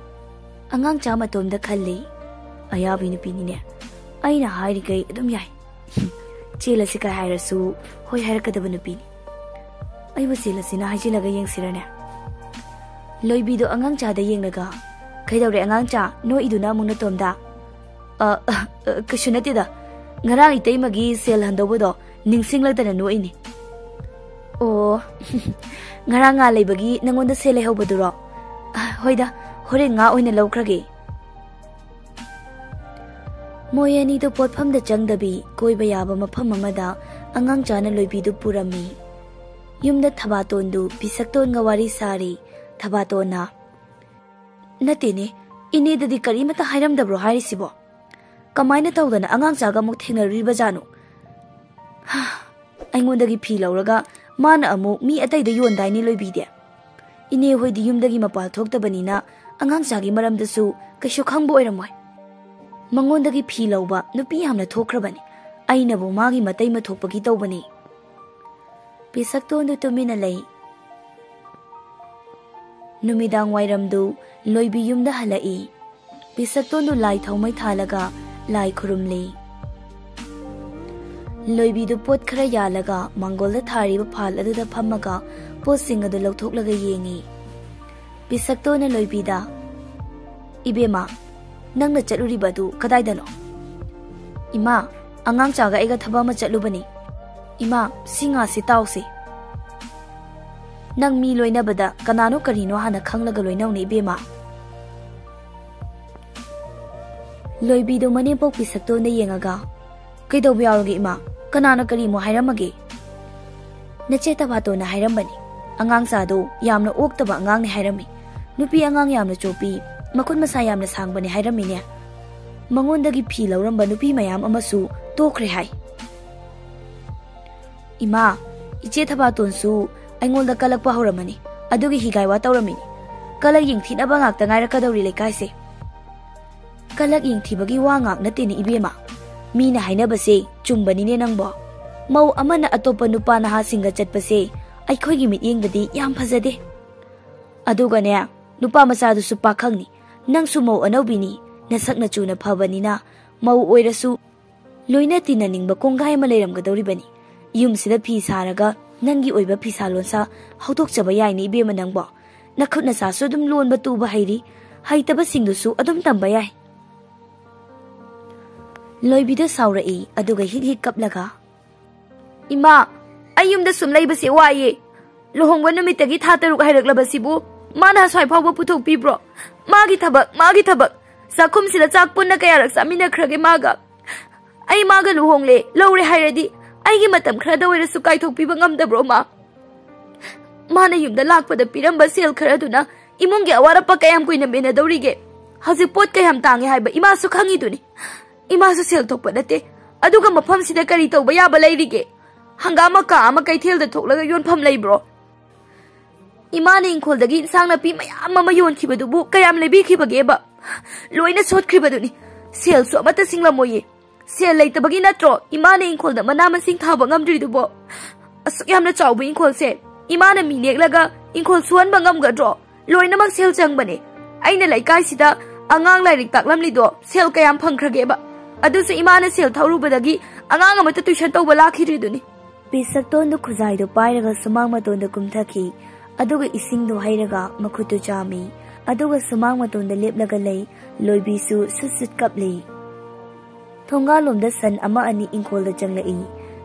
ꯑꯉꯥꯡꯆꯥ ꯃꯇꯣꯝꯗ ꯈꯜꯂꯤ, "ꯑꯌꯥꯕꯤ ꯅꯨꯄꯤꯅꯤꯅꯦ, ꯑꯩꯅ ꯍꯥꯏꯔꯤꯈꯩ ꯑꯗꯨꯝ ꯌꯥꯏ꯫ ꯆꯦꯜꯂꯁꯤ ꯀꯥꯏ ꯍꯥꯏꯔꯁꯨ ꯍꯣꯏ ꯍꯥꯏꯔꯛꯀꯗꯕ ꯅꯨꯄꯤꯅꯤ꯫ ꯑꯩꯕꯨ ꯆꯦꯜꯂꯁꯤꯅ ꯍꯥꯏꯖꯤꯜꯂꯒ ꯌꯦꯡꯁꯤꯔꯅꯦ?" ꯂꯣꯏꯕꯤꯗꯣ ꯑꯉꯥꯡꯆꯥꯗ ꯌꯦꯡꯂꯒ, "ꯀꯩꯗꯧꯔꯦ ꯑꯉꯥꯡꯆꯥ, ꯅꯣꯛꯏꯗꯨꯅ ꯑꯃꯨꯛ ꯅꯇꯣꯝꯗ?" "ꯑ, ꯑ, ꯑ, ꯀꯩꯁꯨ ꯅꯠꯇꯦꯗ꯫ ꯉꯔꯥꯡ ꯏꯇꯩꯃꯒꯤ ꯁꯦꯜ ꯍꯟꯗꯧꯕꯗꯣ ꯅꯤꯡꯁꯤꯡꯂꯛꯇꯅ ꯅꯣꯛꯏꯅꯤ꯫" "ꯑꯣ, ꯉꯔꯥꯡ ꯉꯥ ꯂꯩꯕꯒꯤ ꯅꯪꯉꯣꯟꯗ ꯁꯦꯜ ꯂꯩꯍꯧꯕꯗꯨꯔꯣ? ꯑ, ꯍꯣꯏꯗ, ꯍꯣꯔꯦꯟ ꯉꯥ ꯑꯣꯏꯅ ꯂꯧꯈ꯭ꯔꯒꯦ꯫" ꯃꯣꯏ ꯑꯅꯤꯗꯨ ꯄꯣꯠꯐꯝꯗ ꯆꯪꯗꯕꯤ ꯀꯣꯏꯕ ꯌꯥꯕ ꯃꯐꯝ ꯑꯃꯗ ꯑꯉꯥꯡꯆꯥꯅ ꯂꯣꯏꯕꯤꯗꯨ ꯄꯨꯔꯝꯃꯤ꯫ ꯌꯨꯝꯗ ꯊꯕꯥꯇꯣꯟꯗꯨ ꯄꯤꯁꯛꯇꯣꯟꯒ ꯋꯥꯔꯤ ꯁꯥꯔꯤ꯫ ꯊꯕꯥꯇꯣꯟꯅ, "ꯅꯠꯇꯦꯅꯦ, ꯏꯅꯦꯗꯗꯤ ꯀꯔꯤꯃꯇ ꯍꯥꯏꯔꯝꯗꯕ꯭ꯔꯣ ꯍꯥꯏꯔꯤꯁꯤꯕꯣ? ꯀꯃꯥꯏꯅ ꯇꯧꯗꯅ ꯑꯉꯥꯡꯆꯥꯒ ꯑꯃꯨꯛ ꯊꯦꯡꯅꯔꯨꯔꯤꯕꯖꯥꯠꯅꯣ? ꯍꯥ, ꯑꯩꯉꯣꯟꯗꯒꯤ ꯐꯤ ꯂꯧꯔꯒ ꯃꯥꯅ ꯑꯃꯨꯛ ꯃꯤ ꯑꯇꯩꯗ ꯌꯣꯟꯗꯥꯏꯅꯦ ꯂꯣꯏꯕꯤꯗꯤ꯫ ꯏꯅꯦ ꯍꯣꯏꯗꯤ ꯌꯨꯝꯗꯒꯤ ꯃꯄꯥꯜ ꯊꯣꯛꯇꯕꯅꯤꯅ ꯑꯉꯥꯡꯆꯥꯒꯤ ꯃꯔꯝꯗꯁꯨ ꯀꯩꯁꯨ ꯈꯪꯕ ꯑꯣꯏꯔꯝꯃꯣꯏ꯫ ꯃꯉꯣꯟꯗꯒꯤ ꯐꯤ ꯂꯧꯕ ꯅꯨꯄꯤ ꯌꯥꯝꯅ ꯊꯣꯛꯈ꯭ꯔꯕꯅꯤ꯫ ꯑꯩꯅꯕꯨ ꯃꯥꯒꯤ ꯃꯇꯩ ꯃꯊꯣꯛꯄꯒꯤ ꯇꯧꯕꯅꯤ꯫ ꯄꯤꯁꯛꯇꯣꯟꯗꯨ ꯇꯨꯃꯤꯟꯅ ꯂꯩ꯫ ꯅꯨꯃꯤꯗꯥꯡ ꯋꯥꯏꯔꯝꯗꯨ ꯂꯣꯏꯕꯤ ꯌꯨꯝꯗ ꯍꯜꯂꯛꯏ꯫ ꯄꯤꯁꯛꯇꯣꯟꯗꯨ ꯂꯥꯏ ꯊꯥꯎꯃꯩ ꯊꯥꯜꯂꯒ ꯂꯥꯏ ꯈꯨꯔꯨꯝꯂꯤ꯫ ꯂꯣꯏꯕꯤꯗꯨ ꯄꯣꯠ ꯈꯔ ꯌꯥꯜꯂꯒ ꯃꯥꯡꯒꯣꯜꯗ ꯊꯥꯔꯤꯕ ꯐꯥꯜ ꯑꯗꯨꯗ ꯐꯝꯃꯒ ꯄꯣꯠꯁꯤꯡ ꯑꯗꯨ ꯂꯧꯊꯣꯛꯂꯒ ꯌꯦꯡꯉꯤ꯫ ꯄꯤꯁꯛꯇꯣꯟꯅ ꯂꯣꯏꯕꯤꯗ, "ꯏꯕꯦꯝꯃ, ꯅꯪꯅ ꯆꯠꯂꯨꯔꯤꯕ ꯑꯗꯨ ꯀꯗꯥꯏꯗꯅꯣ?" "ꯏꯃꯥ, ꯑꯉꯥꯡꯆꯥꯒ ꯑꯩꯒ ꯊꯕꯛ ꯑꯃ ꯆꯠꯂꯨꯕꯅꯤ꯫ ꯏꯃꯥ, ꯁꯤ ꯉꯥꯁꯤ ꯇꯥꯎꯁꯤ꯫ ꯅꯪ ꯃꯤ ꯂꯣꯏꯅꯕꯗ ꯀꯅꯥꯅꯣ ꯀꯔꯤꯅꯣ ꯍꯥꯟꯅ ꯈꯪꯂꯒ ꯂꯣꯏꯅꯧꯅꯦ ꯏꯕꯦꯝꯃ꯫" ꯂꯣꯏꯕꯤꯗꯨ ꯃꯅꯦꯝꯄꯣꯛ ꯄꯤꯁꯛꯇꯣꯟꯗ ꯌꯦꯡꯉꯒ, "ꯀꯩꯗꯧꯕ ꯌꯥꯎꯔꯒꯦ ꯏꯃꯥ? ꯀꯅꯥꯅ ꯀꯔꯤꯃꯨꯛ ꯍꯥꯏꯔꯝꯃꯒꯦ?" "ꯅꯆꯦ ꯊꯕꯥꯇꯣꯟꯅ ꯍꯥꯏꯔꯝꯕꯅꯤ꯫ ꯑꯉꯥꯡꯆꯥꯗꯣ ꯌꯥꯝꯅ ꯑꯣꯛꯇꯕ ꯑꯉꯥꯡꯅꯤ ꯍꯥꯏꯔꯝꯃꯤ꯫ ꯅꯨꯄꯤ ꯑꯉꯥꯡ ꯌꯥꯝꯅ ꯆꯣꯞꯄꯤ, ꯃꯈꯨꯠ ꯃꯁꯥ ꯌꯥꯝꯅ ꯁꯥꯡꯕꯅꯤ ꯍꯥꯏꯔꯝꯃꯤꯅꯦ꯫ ꯃꯉꯣꯟꯗꯒꯤ ꯐꯤ ꯂꯧꯔꯝꯕ ꯅꯨꯄꯤ ꯃꯌꯥꯝ ꯑꯃꯁꯨ ꯇꯣꯛꯈ꯭ꯔꯦ ꯍꯥꯏ꯫" "ꯏꯃꯥ, ꯏꯆꯦ ꯊꯕꯥꯇꯣꯟꯁꯨ ꯑꯩꯉꯣꯟꯗ ꯀꯂꯛꯄ ꯍꯧꯔꯝꯃꯅꯤ꯫ ꯑꯗꯨꯒꯤ ꯍꯤꯒꯥꯏ ꯋꯥ ꯇꯧꯔꯝꯃꯤꯅꯤ꯫ ꯀꯂꯛ ꯌꯦꯡꯊꯤꯅꯕ ꯉꯥꯛꯇ ꯉꯥꯏꯔꯛꯀꯗꯧꯔꯤ ꯂꯩꯀꯥꯏꯁꯦ꯫" "ꯀꯂꯛ ꯌꯦꯡꯊꯤꯕꯒꯤ ꯋꯥ ꯉꯥꯛ ꯅꯠꯇꯦꯅꯦ ꯏꯕꯦꯝꯃ꯫ ꯃꯤꯅ ꯍꯥꯏꯅꯕꯁꯦ ꯆꯨꯝꯕꯅꯤꯅꯦ ꯅꯪꯕꯣ꯫ ꯃꯧ ꯑꯃꯅ ꯑꯇꯣꯞꯄ ꯅꯨꯄꯥ ꯅꯍꯥꯁꯤꯡꯒ ꯆꯠꯄꯁꯦ ꯑꯩꯈꯣꯏꯒꯤ ꯃꯤꯠꯌꯦꯡꯗꯗꯤ ꯌꯥꯝ ꯐꯖꯗꯦ꯫ ꯑꯗꯨꯒꯅꯦ, ꯅꯨꯄꯥ ꯃꯆꯥꯗꯨꯁꯨ ꯄꯥꯈꯪꯅꯤ꯫ ꯅꯪꯁꯨ ꯃꯧ ꯑꯅꯧꯕꯤꯅꯤ꯫ ꯅꯁꯛ ꯅꯆꯨꯅ ꯐꯕꯅꯤꯅ ꯃꯧ ꯑꯣꯏꯔꯁꯨ ꯂꯣꯏꯅ ꯇꯤꯟꯅꯅꯤꯡꯕ ꯀꯣꯡꯒꯥꯏ ꯑꯃ ꯂꯩꯔꯝꯒꯗꯧꯔꯤꯕꯅꯤ꯫ ꯌꯨꯝꯁꯤꯗ ꯐꯤ ꯁꯥꯔꯒ ꯅꯪꯒꯤ ꯑꯣꯏꯕ ꯐꯤꯁꯥ ꯂꯣꯟꯁꯥ ꯍꯧꯗꯣꯛꯆꯕ ꯌꯥꯏꯅꯦ ꯏꯕꯦꯝꯃ ꯅꯪꯕꯣ꯫ ꯅꯈꯨꯠ ꯅꯁꯥꯁꯨ ꯑꯗꯨꯝ ꯂꯣꯟꯕ ꯇꯨꯕ ꯍꯩꯔꯤ, ꯍꯩꯇꯕꯁꯤꯡꯗꯨꯁꯨ ꯑꯗꯨꯝ ꯇꯝꯕ ꯌꯥꯏ꯫" ꯂꯣꯏꯕꯤꯗ ꯁꯥꯎꯔꯛꯏ, ꯑꯗꯨꯒ ꯍꯤꯛ ꯍꯤꯛ ꯀꯞꯂꯒ, "ꯏꯃꯥ, ꯑꯩ ꯌꯨꯝꯗ ꯁꯨꯝ ꯂꯩꯕꯁꯦ ꯋꯥꯏꯌꯦ꯫ ꯂꯨꯍꯣꯡꯕ ꯅꯨꯃꯤꯠꯇꯒꯤ ꯊꯥ ꯇꯔꯨꯛ ꯍꯥꯏꯔꯛꯂꯕꯁꯤꯕꯨ ꯃꯥꯅ ꯑꯁ꯭ꯋꯥꯏ ꯐꯥꯎꯕ ꯄꯨꯊꯣꯛꯄꯤꯕ꯭ꯔꯣ? ꯃꯥꯒꯤ ꯊꯕꯛ, ꯃꯥꯒꯤ ꯊꯕꯛ꯫ ꯆꯥꯛꯈꯨꯝꯁꯤꯗ ꯆꯥꯛ ꯄꯨꯟꯅ ꯀꯌꯥꯔꯛ ꯆꯥꯃꯤꯟꯅꯈ꯭ꯔꯒꯦ ꯃꯥꯒ? ꯑꯩ ꯃꯥꯒ ꯂꯨꯍꯣꯡꯂꯦ, ꯂꯧꯔꯦ ꯍꯥꯏꯔꯗꯤ ꯑꯩꯒꯤ ꯃꯇꯝ ꯈꯔꯗ ꯑꯣꯏꯔꯁꯨ ꯀꯥꯏꯊꯣꯛꯄꯤꯕ ꯉꯝꯗꯕ꯭ꯔꯣ ꯃꯥ? ꯃꯥꯅ ꯌꯨꯝꯗ ꯂꯥꯛꯄꯗ ꯄꯤꯔꯝꯕ ꯁꯦꯜ ꯈꯔꯗꯨꯅ ꯏꯃꯨꯡꯒꯤ ꯑꯋꯥꯠ ꯑꯄꯥ ꯀꯌꯥꯝ ꯀꯨꯏꯅ ꯃꯦꯟꯅꯗꯧꯔꯤꯒꯦ? ꯍꯧꯖꯤꯛ ꯄꯣꯠ ꯀꯌꯥꯝ ꯇꯥꯡꯉꯦ ꯍꯥꯏꯕ ꯏꯃꯥꯁꯨ ꯈꯪꯉꯤꯗꯨꯅꯤ꯫ ꯏꯃꯥꯁꯨ ꯁꯦꯜ ꯊꯣꯛꯄ ꯅꯠꯇꯦ꯫ ꯑꯗꯨꯒ ꯃꯐꯝꯁꯤꯗ ꯀꯔꯤ ꯇꯧꯕ ꯌꯥꯕ ꯂꯩꯔꯤꯒꯦ? ꯍꯪꯒꯥꯝ ꯃꯀꯥ ꯑꯃ ꯀꯩꯊꯦꯜꯗ ꯊꯣꯛꯂꯒ ꯌꯣꯟꯐꯝ ꯂꯩꯕ꯭ꯔꯣ? ꯏꯃꯥꯅ ꯏꯪꯈꯣꯜꯗꯒꯤ ꯏꯟꯁꯥꯡ ꯅꯥꯄꯤ ꯃꯌꯥꯝ ꯑꯃ ꯌꯣꯟꯈꯤꯕꯗꯨꯕꯨ ꯀꯌꯥꯝ ꯂꯩꯕꯤꯈꯤꯕꯒꯦꯕ? ꯂꯣꯏꯅ ꯁꯣꯠꯈ꯭ꯔꯤꯕꯗꯨꯅꯤ꯫ ꯁꯦꯜꯁꯨ ꯑꯃꯠꯇ ꯁꯤꯡꯂꯝꯃꯣꯏꯌꯦ꯫ ꯁꯦꯜ ꯂꯩꯇꯕꯒꯤ ꯅꯠꯇ꯭ꯔꯣ ꯏꯃꯥꯅ ꯏꯪꯈꯣꯜꯗ ꯃꯅꯥ ꯃꯁꯤꯡ ꯊꯥꯕ ꯉꯝꯗ꯭ꯔꯤꯗꯨꯕꯣ? ꯑꯁꯨꯛ ꯌꯥꯝꯅ ꯆꯥꯎꯕ ꯏꯪꯈꯣꯜꯁꯦ ꯏꯃꯥꯅ ꯃꯤ ꯅꯦꯛꯂꯒ ꯏꯪꯈꯣꯜ ꯁꯨꯍꯟꯕ ꯉꯝꯒꯗ꯭ꯔꯣ? ꯂꯣꯏꯅꯃꯛ ꯁꯦꯜ ꯆꯪꯕꯅꯦ꯫ ꯑꯩꯅ ꯂꯩꯀꯥꯏꯁꯤꯗ ꯑꯉꯥꯡ ꯂꯥꯏꯔꯤꯛ ꯇꯥꯛꯂꯝꯂꯤꯗꯣ ꯁꯦꯜ ꯀꯌꯥꯝ ꯐꯪꯈ꯭ꯔꯒꯦꯕ? ꯑꯗꯨꯁꯨ ꯏꯃꯥꯅ ꯁꯦꯜ ꯊꯧꯔꯨꯕꯗꯒꯤ ꯑꯉꯥꯡ ꯑꯃꯠꯇ ꯇ꯭ꯌꯨꯁꯟ ꯇꯧꯕ ꯂꯥꯛꯈꯤꯗ꯭ꯔꯤꯗꯨꯅꯤ꯫ ꯄꯤꯁꯛꯇꯣꯟꯗꯨ ꯈꯨꯖꯥꯏꯗꯨ ꯄꯥꯏꯔꯒ ꯁꯨꯃꯥꯡ ꯃꯇꯣꯟꯗ ꯀꯨꯝꯊꯈꯤ꯫ ꯑꯗꯨꯒ ꯏꯁꯤꯡꯗꯨ ꯍꯩꯔꯒ ꯃꯈꯨꯠꯇꯨ ꯆꯥꯝꯃꯤ꯫ ꯑꯗꯨꯒ ꯁꯨꯃꯥꯡ ꯃꯇꯣꯟꯗ ꯂꯦꯞꯂꯒ ꯂꯩ꯫ ꯂꯣꯏꯕꯤꯁꯨ ꯁꯨꯠ ꯁꯨꯠ ꯀꯞꯂꯤ꯫ ꯊꯣꯡꯒꯥꯜꯂꯣꯝꯗ ꯁꯟ ꯑꯃ ꯑꯅꯤ ꯏꯪꯈꯣꯜꯗ ꯆꯪꯂꯛꯏ꯫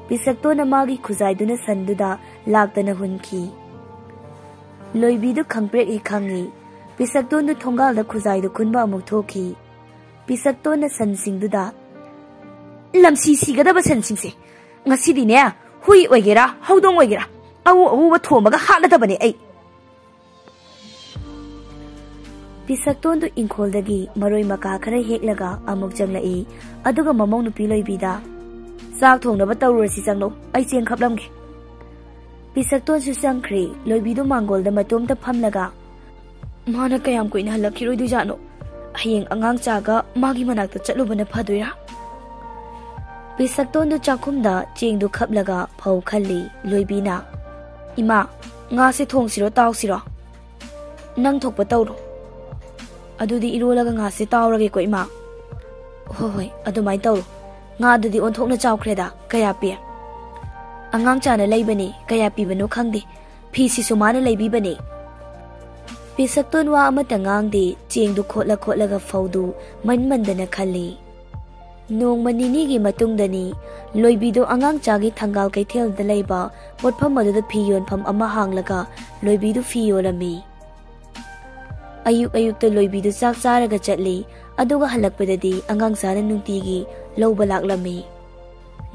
ꯄꯤꯁꯛꯇꯣꯟꯅ ꯃꯥꯒꯤ ꯈꯨꯖꯥꯏꯗꯨꯅ ꯁꯟꯗꯨꯗ ꯂꯥꯛꯇꯅ ꯍꯨꯟꯈꯤ꯫ ꯂꯣꯏꯕꯤꯗꯨ ꯈꯪꯄ꯭ꯔꯦꯛ ꯍꯦꯛ ꯈꯪꯉꯤ꯫ ꯄꯤꯁꯛꯇꯣꯟꯗꯨ ꯊꯣꯡꯒꯥꯜꯗ ꯈꯨꯖꯥꯏꯗꯨ ꯈꯨꯟꯕ ꯑꯃꯨꯛ ꯊꯣꯛꯈꯤ꯫ ꯄꯤꯁꯛꯇꯣꯟꯅ ꯁꯟꯁꯤꯡꯗꯨꯗ, "ꯂꯝꯁꯤ ꯁꯤꯒꯗꯕ ꯁꯟꯁꯤꯡꯁꯦ, ꯉꯁꯤꯗꯤꯅꯦ, ꯍꯨꯏ ꯑꯣꯏꯒꯦꯔꯥ, ꯍꯧꯗꯣꯡ ꯑꯣꯏꯒꯦꯔꯥ, ꯑꯎ ꯑꯎꯕ ꯊꯣꯝꯃꯒ ꯍꯥꯠꯂꯗꯕꯅꯦ ꯑꯩ!" ꯄꯤꯁꯛꯇꯣꯟꯗꯨ ꯏꯪꯈꯣꯜꯗꯒꯤ ꯃꯔꯣꯏ ꯃꯀꯥ ꯈꯔ ꯍꯦꯛꯂꯒ ꯑꯃꯨꯛ ꯆꯪꯂꯛꯏ꯫ ꯑꯗꯨꯒ ꯃꯃꯧ ꯅꯨꯄꯤ ꯂꯣꯏꯕꯤꯗ, "ꯆꯥꯛ ꯊꯣꯡꯅꯕ ꯇꯧꯔꯨꯔꯁꯤ, ꯆꯪꯂꯣ, ꯑꯩ ꯆꯦꯡ ꯈꯞꯂꯝꯒꯦ꯫" ꯄꯤꯁꯛꯇꯣꯟꯁꯨ ꯆꯪꯈ꯭ꯔꯦ꯫ ꯂꯣꯏꯕꯤꯗꯨ ꯃꯥꯡꯒꯣꯜꯗ ꯃꯇꯣꯝꯇ ꯐꯝꯂꯒ, "ꯃꯥꯅ ꯀꯌꯥꯝ ꯀꯨꯏꯅ ꯍꯜꯂꯛꯈꯤꯔꯣꯏꯗꯣꯏꯖꯥꯠꯅꯣ? ꯍꯌꯦꯡ ꯑꯉꯥꯡ ꯆꯥꯒ ꯃꯥꯒꯤ ꯃꯅꯥꯛꯇ ꯆꯠꯂꯨꯕꯅ ꯐꯗꯣꯏꯔꯥ?" ꯄꯤꯁꯛꯇꯣꯟꯗꯨ ꯆꯥꯛꯈꯨꯝꯗ ꯆꯦꯡꯗꯨ ꯈꯞꯂꯒ ꯐꯧ ꯈꯜꯂꯤ꯫ ꯂꯣꯏꯕꯤꯅ, "ꯏꯃꯥ, ꯉꯥꯁꯦ ꯊꯣꯡꯁꯤꯔꯣ, ꯇꯥꯎꯁꯤꯔꯣ?" "ꯅꯪ ꯊꯣꯛꯄ ꯇꯧꯔꯣ꯫" "ꯑꯗꯨꯗꯤ ꯏꯔꯣꯜꯂꯒ ꯉꯥꯁꯦ ꯇꯥꯎꯔꯒꯦꯀꯣ, ꯏꯃꯥ?" "ꯍꯣꯏ, ꯍꯣꯏ, ꯑꯗꯨꯃꯥꯏꯅ ꯇꯧꯔꯣ꯫ ꯉꯥꯗꯨꯗꯤ ꯑꯣꯟꯊꯣꯛꯅ ꯆꯥꯎꯈ꯭ꯔꯦꯗ꯫ ꯀꯌꯥ ꯄꯤ?" "ꯑꯉꯥꯡ ꯆꯥꯅ ꯂꯩꯕꯅꯦ, ꯀꯌꯥ ꯄꯤꯕꯅꯣ ꯈꯪꯗꯦ꯫ ꯐꯤꯁꯤꯁꯨ ꯃꯥꯅ ꯂꯩꯕꯤꯕꯅꯦ꯫" ꯄꯤꯁꯛꯇꯣꯟ ꯋꯥ ꯑꯃꯠꯇ ꯉꯥꯡꯗꯦ, ꯆꯦꯡꯗꯨ ꯈꯣꯠꯂ ꯈꯣꯠꯂꯒ ꯐꯧꯗꯨ ꯃꯟ ꯃꯟꯗꯅ ꯈꯜꯂꯤ꯫ ꯅꯣꯡꯃ ꯅꯤꯅꯤꯒꯤ ꯃꯇꯨꯡꯗꯅꯤ꯫ ꯂꯣꯏꯕꯤꯗꯨ ꯑꯉꯥꯡ ꯆꯥꯒꯤ ꯊꯪꯒꯥꯜ ꯀꯩꯊꯦꯜꯗ ꯂꯩꯕ ꯄꯣꯠꯐꯝ ꯑꯗꯨꯗ ꯐꯤ ꯌꯣꯟꯐꯝ ꯑꯃ ꯍꯥꯡꯂꯒ ꯂꯣꯏꯕꯤꯗꯨ ꯐꯤ ꯌꯣꯜꯂꯝꯃꯤ꯫ ꯑꯌꯨꯛ ꯑꯌꯨꯛꯇ ꯂꯣꯏꯕꯤꯗꯨ ꯆꯥꯛ ꯆꯥꯔꯒ ꯆꯠꯂꯤ, ꯑꯗꯨꯒ ꯍꯜꯂꯛꯄꯗꯗꯤ ꯑꯉꯥꯡ ꯆꯥꯅ ꯅꯨꯡꯇꯤꯒꯤ ꯂꯧꯕ ꯂꯥꯛꯂꯝꯃꯤ꯫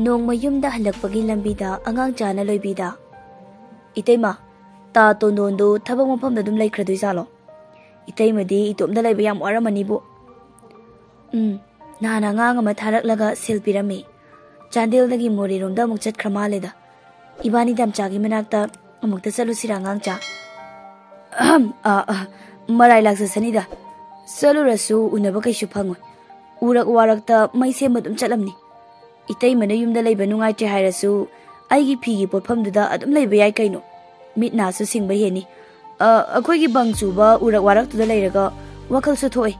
ꯅꯣꯡꯃ ꯌꯨꯝꯗ ꯍꯜꯂꯛꯄꯒꯤ ꯂꯝꯕꯤꯗ ꯑꯉꯥꯡ ꯆꯥꯅ ꯂꯣꯏꯕꯤꯗ, "ꯏꯇꯩꯃ, ꯇꯥ ꯇꯣꯟꯗꯣꯟꯗꯨ ꯊꯕꯛ ꯃꯐꯝꯗ ꯑꯗꯨꯝ ꯂꯩꯈ꯭ꯔꯗꯣꯏꯖꯥꯠꯂꯣ?" ꯏꯇꯩꯃꯗꯤ ꯏꯇꯣꯝꯗ ꯂꯩꯕ ꯌꯥꯝ ꯋꯥꯔꯝꯃꯅꯤꯕꯨ꯫ ꯎꯝ, ꯅꯍꯥꯟ ꯑꯉꯥꯡ ꯑꯃ ꯊꯥꯔꯛꯂꯒ ꯁꯤꯜ ꯄꯤꯔꯝꯃꯤ꯫ ꯆꯥꯟꯗꯦꯜꯗꯒꯤ ꯃꯣꯔꯦꯔꯣꯝꯗ ꯑꯃꯨꯛ ꯆꯠꯈ꯭ꯔ ꯃꯥꯜꯂꯦꯗ꯫ ꯏꯕꯥꯅꯤ ꯗꯥꯝꯆꯥꯒꯤ ꯃꯅꯥꯛꯇ ꯑꯃꯨꯛꯇ ꯆꯠꯂꯨꯁꯤꯔꯥ, ꯑꯉꯥꯡꯆꯥ? ꯑꯍꯝ, ꯑ, ꯑ, ꯃꯔꯥꯏ ꯂꯥꯛꯆꯁꯅꯤꯗ꯫ ꯆꯠꯂꯨꯔꯁꯨ ꯎꯅꯕ ꯀꯩꯁꯨ ꯐꯪꯉꯣꯏ꯫ ꯎꯔꯛ ꯋꯥꯔꯛꯇ ꯃꯩ ꯁꯦꯝꯕ ꯑꯗꯨꯝ ꯆꯠꯂꯝꯅꯤ꯫ ꯏꯇꯩꯃꯅ ꯌꯨꯝꯗ ꯂꯩꯕ ꯅꯨꯡꯉꯥꯏꯇ꯭ꯔꯦ ꯍꯥꯏꯔꯁꯨ ꯑꯩꯒꯤ ꯐꯤꯒꯤ ꯄꯣꯠꯐꯝꯗꯨꯗ ꯑꯗꯨꯝ ꯂꯩꯕ ꯌꯥꯏ ꯀꯩꯅꯣ꯫ ꯃꯤꯠ ꯅꯥꯁꯨ ꯁꯤꯡꯕ ꯍꯦꯟꯅꯤ꯫ ꯑ, ꯑꯩꯈꯣꯏꯒꯤ ꯕꯪ ꯆꯨꯕ ꯎꯔꯛ ꯋꯥꯔꯛꯇꯨꯗ ꯂꯩꯔꯒ ꯋꯥꯈꯜꯁꯨ ꯊꯣꯛꯑꯦ꯫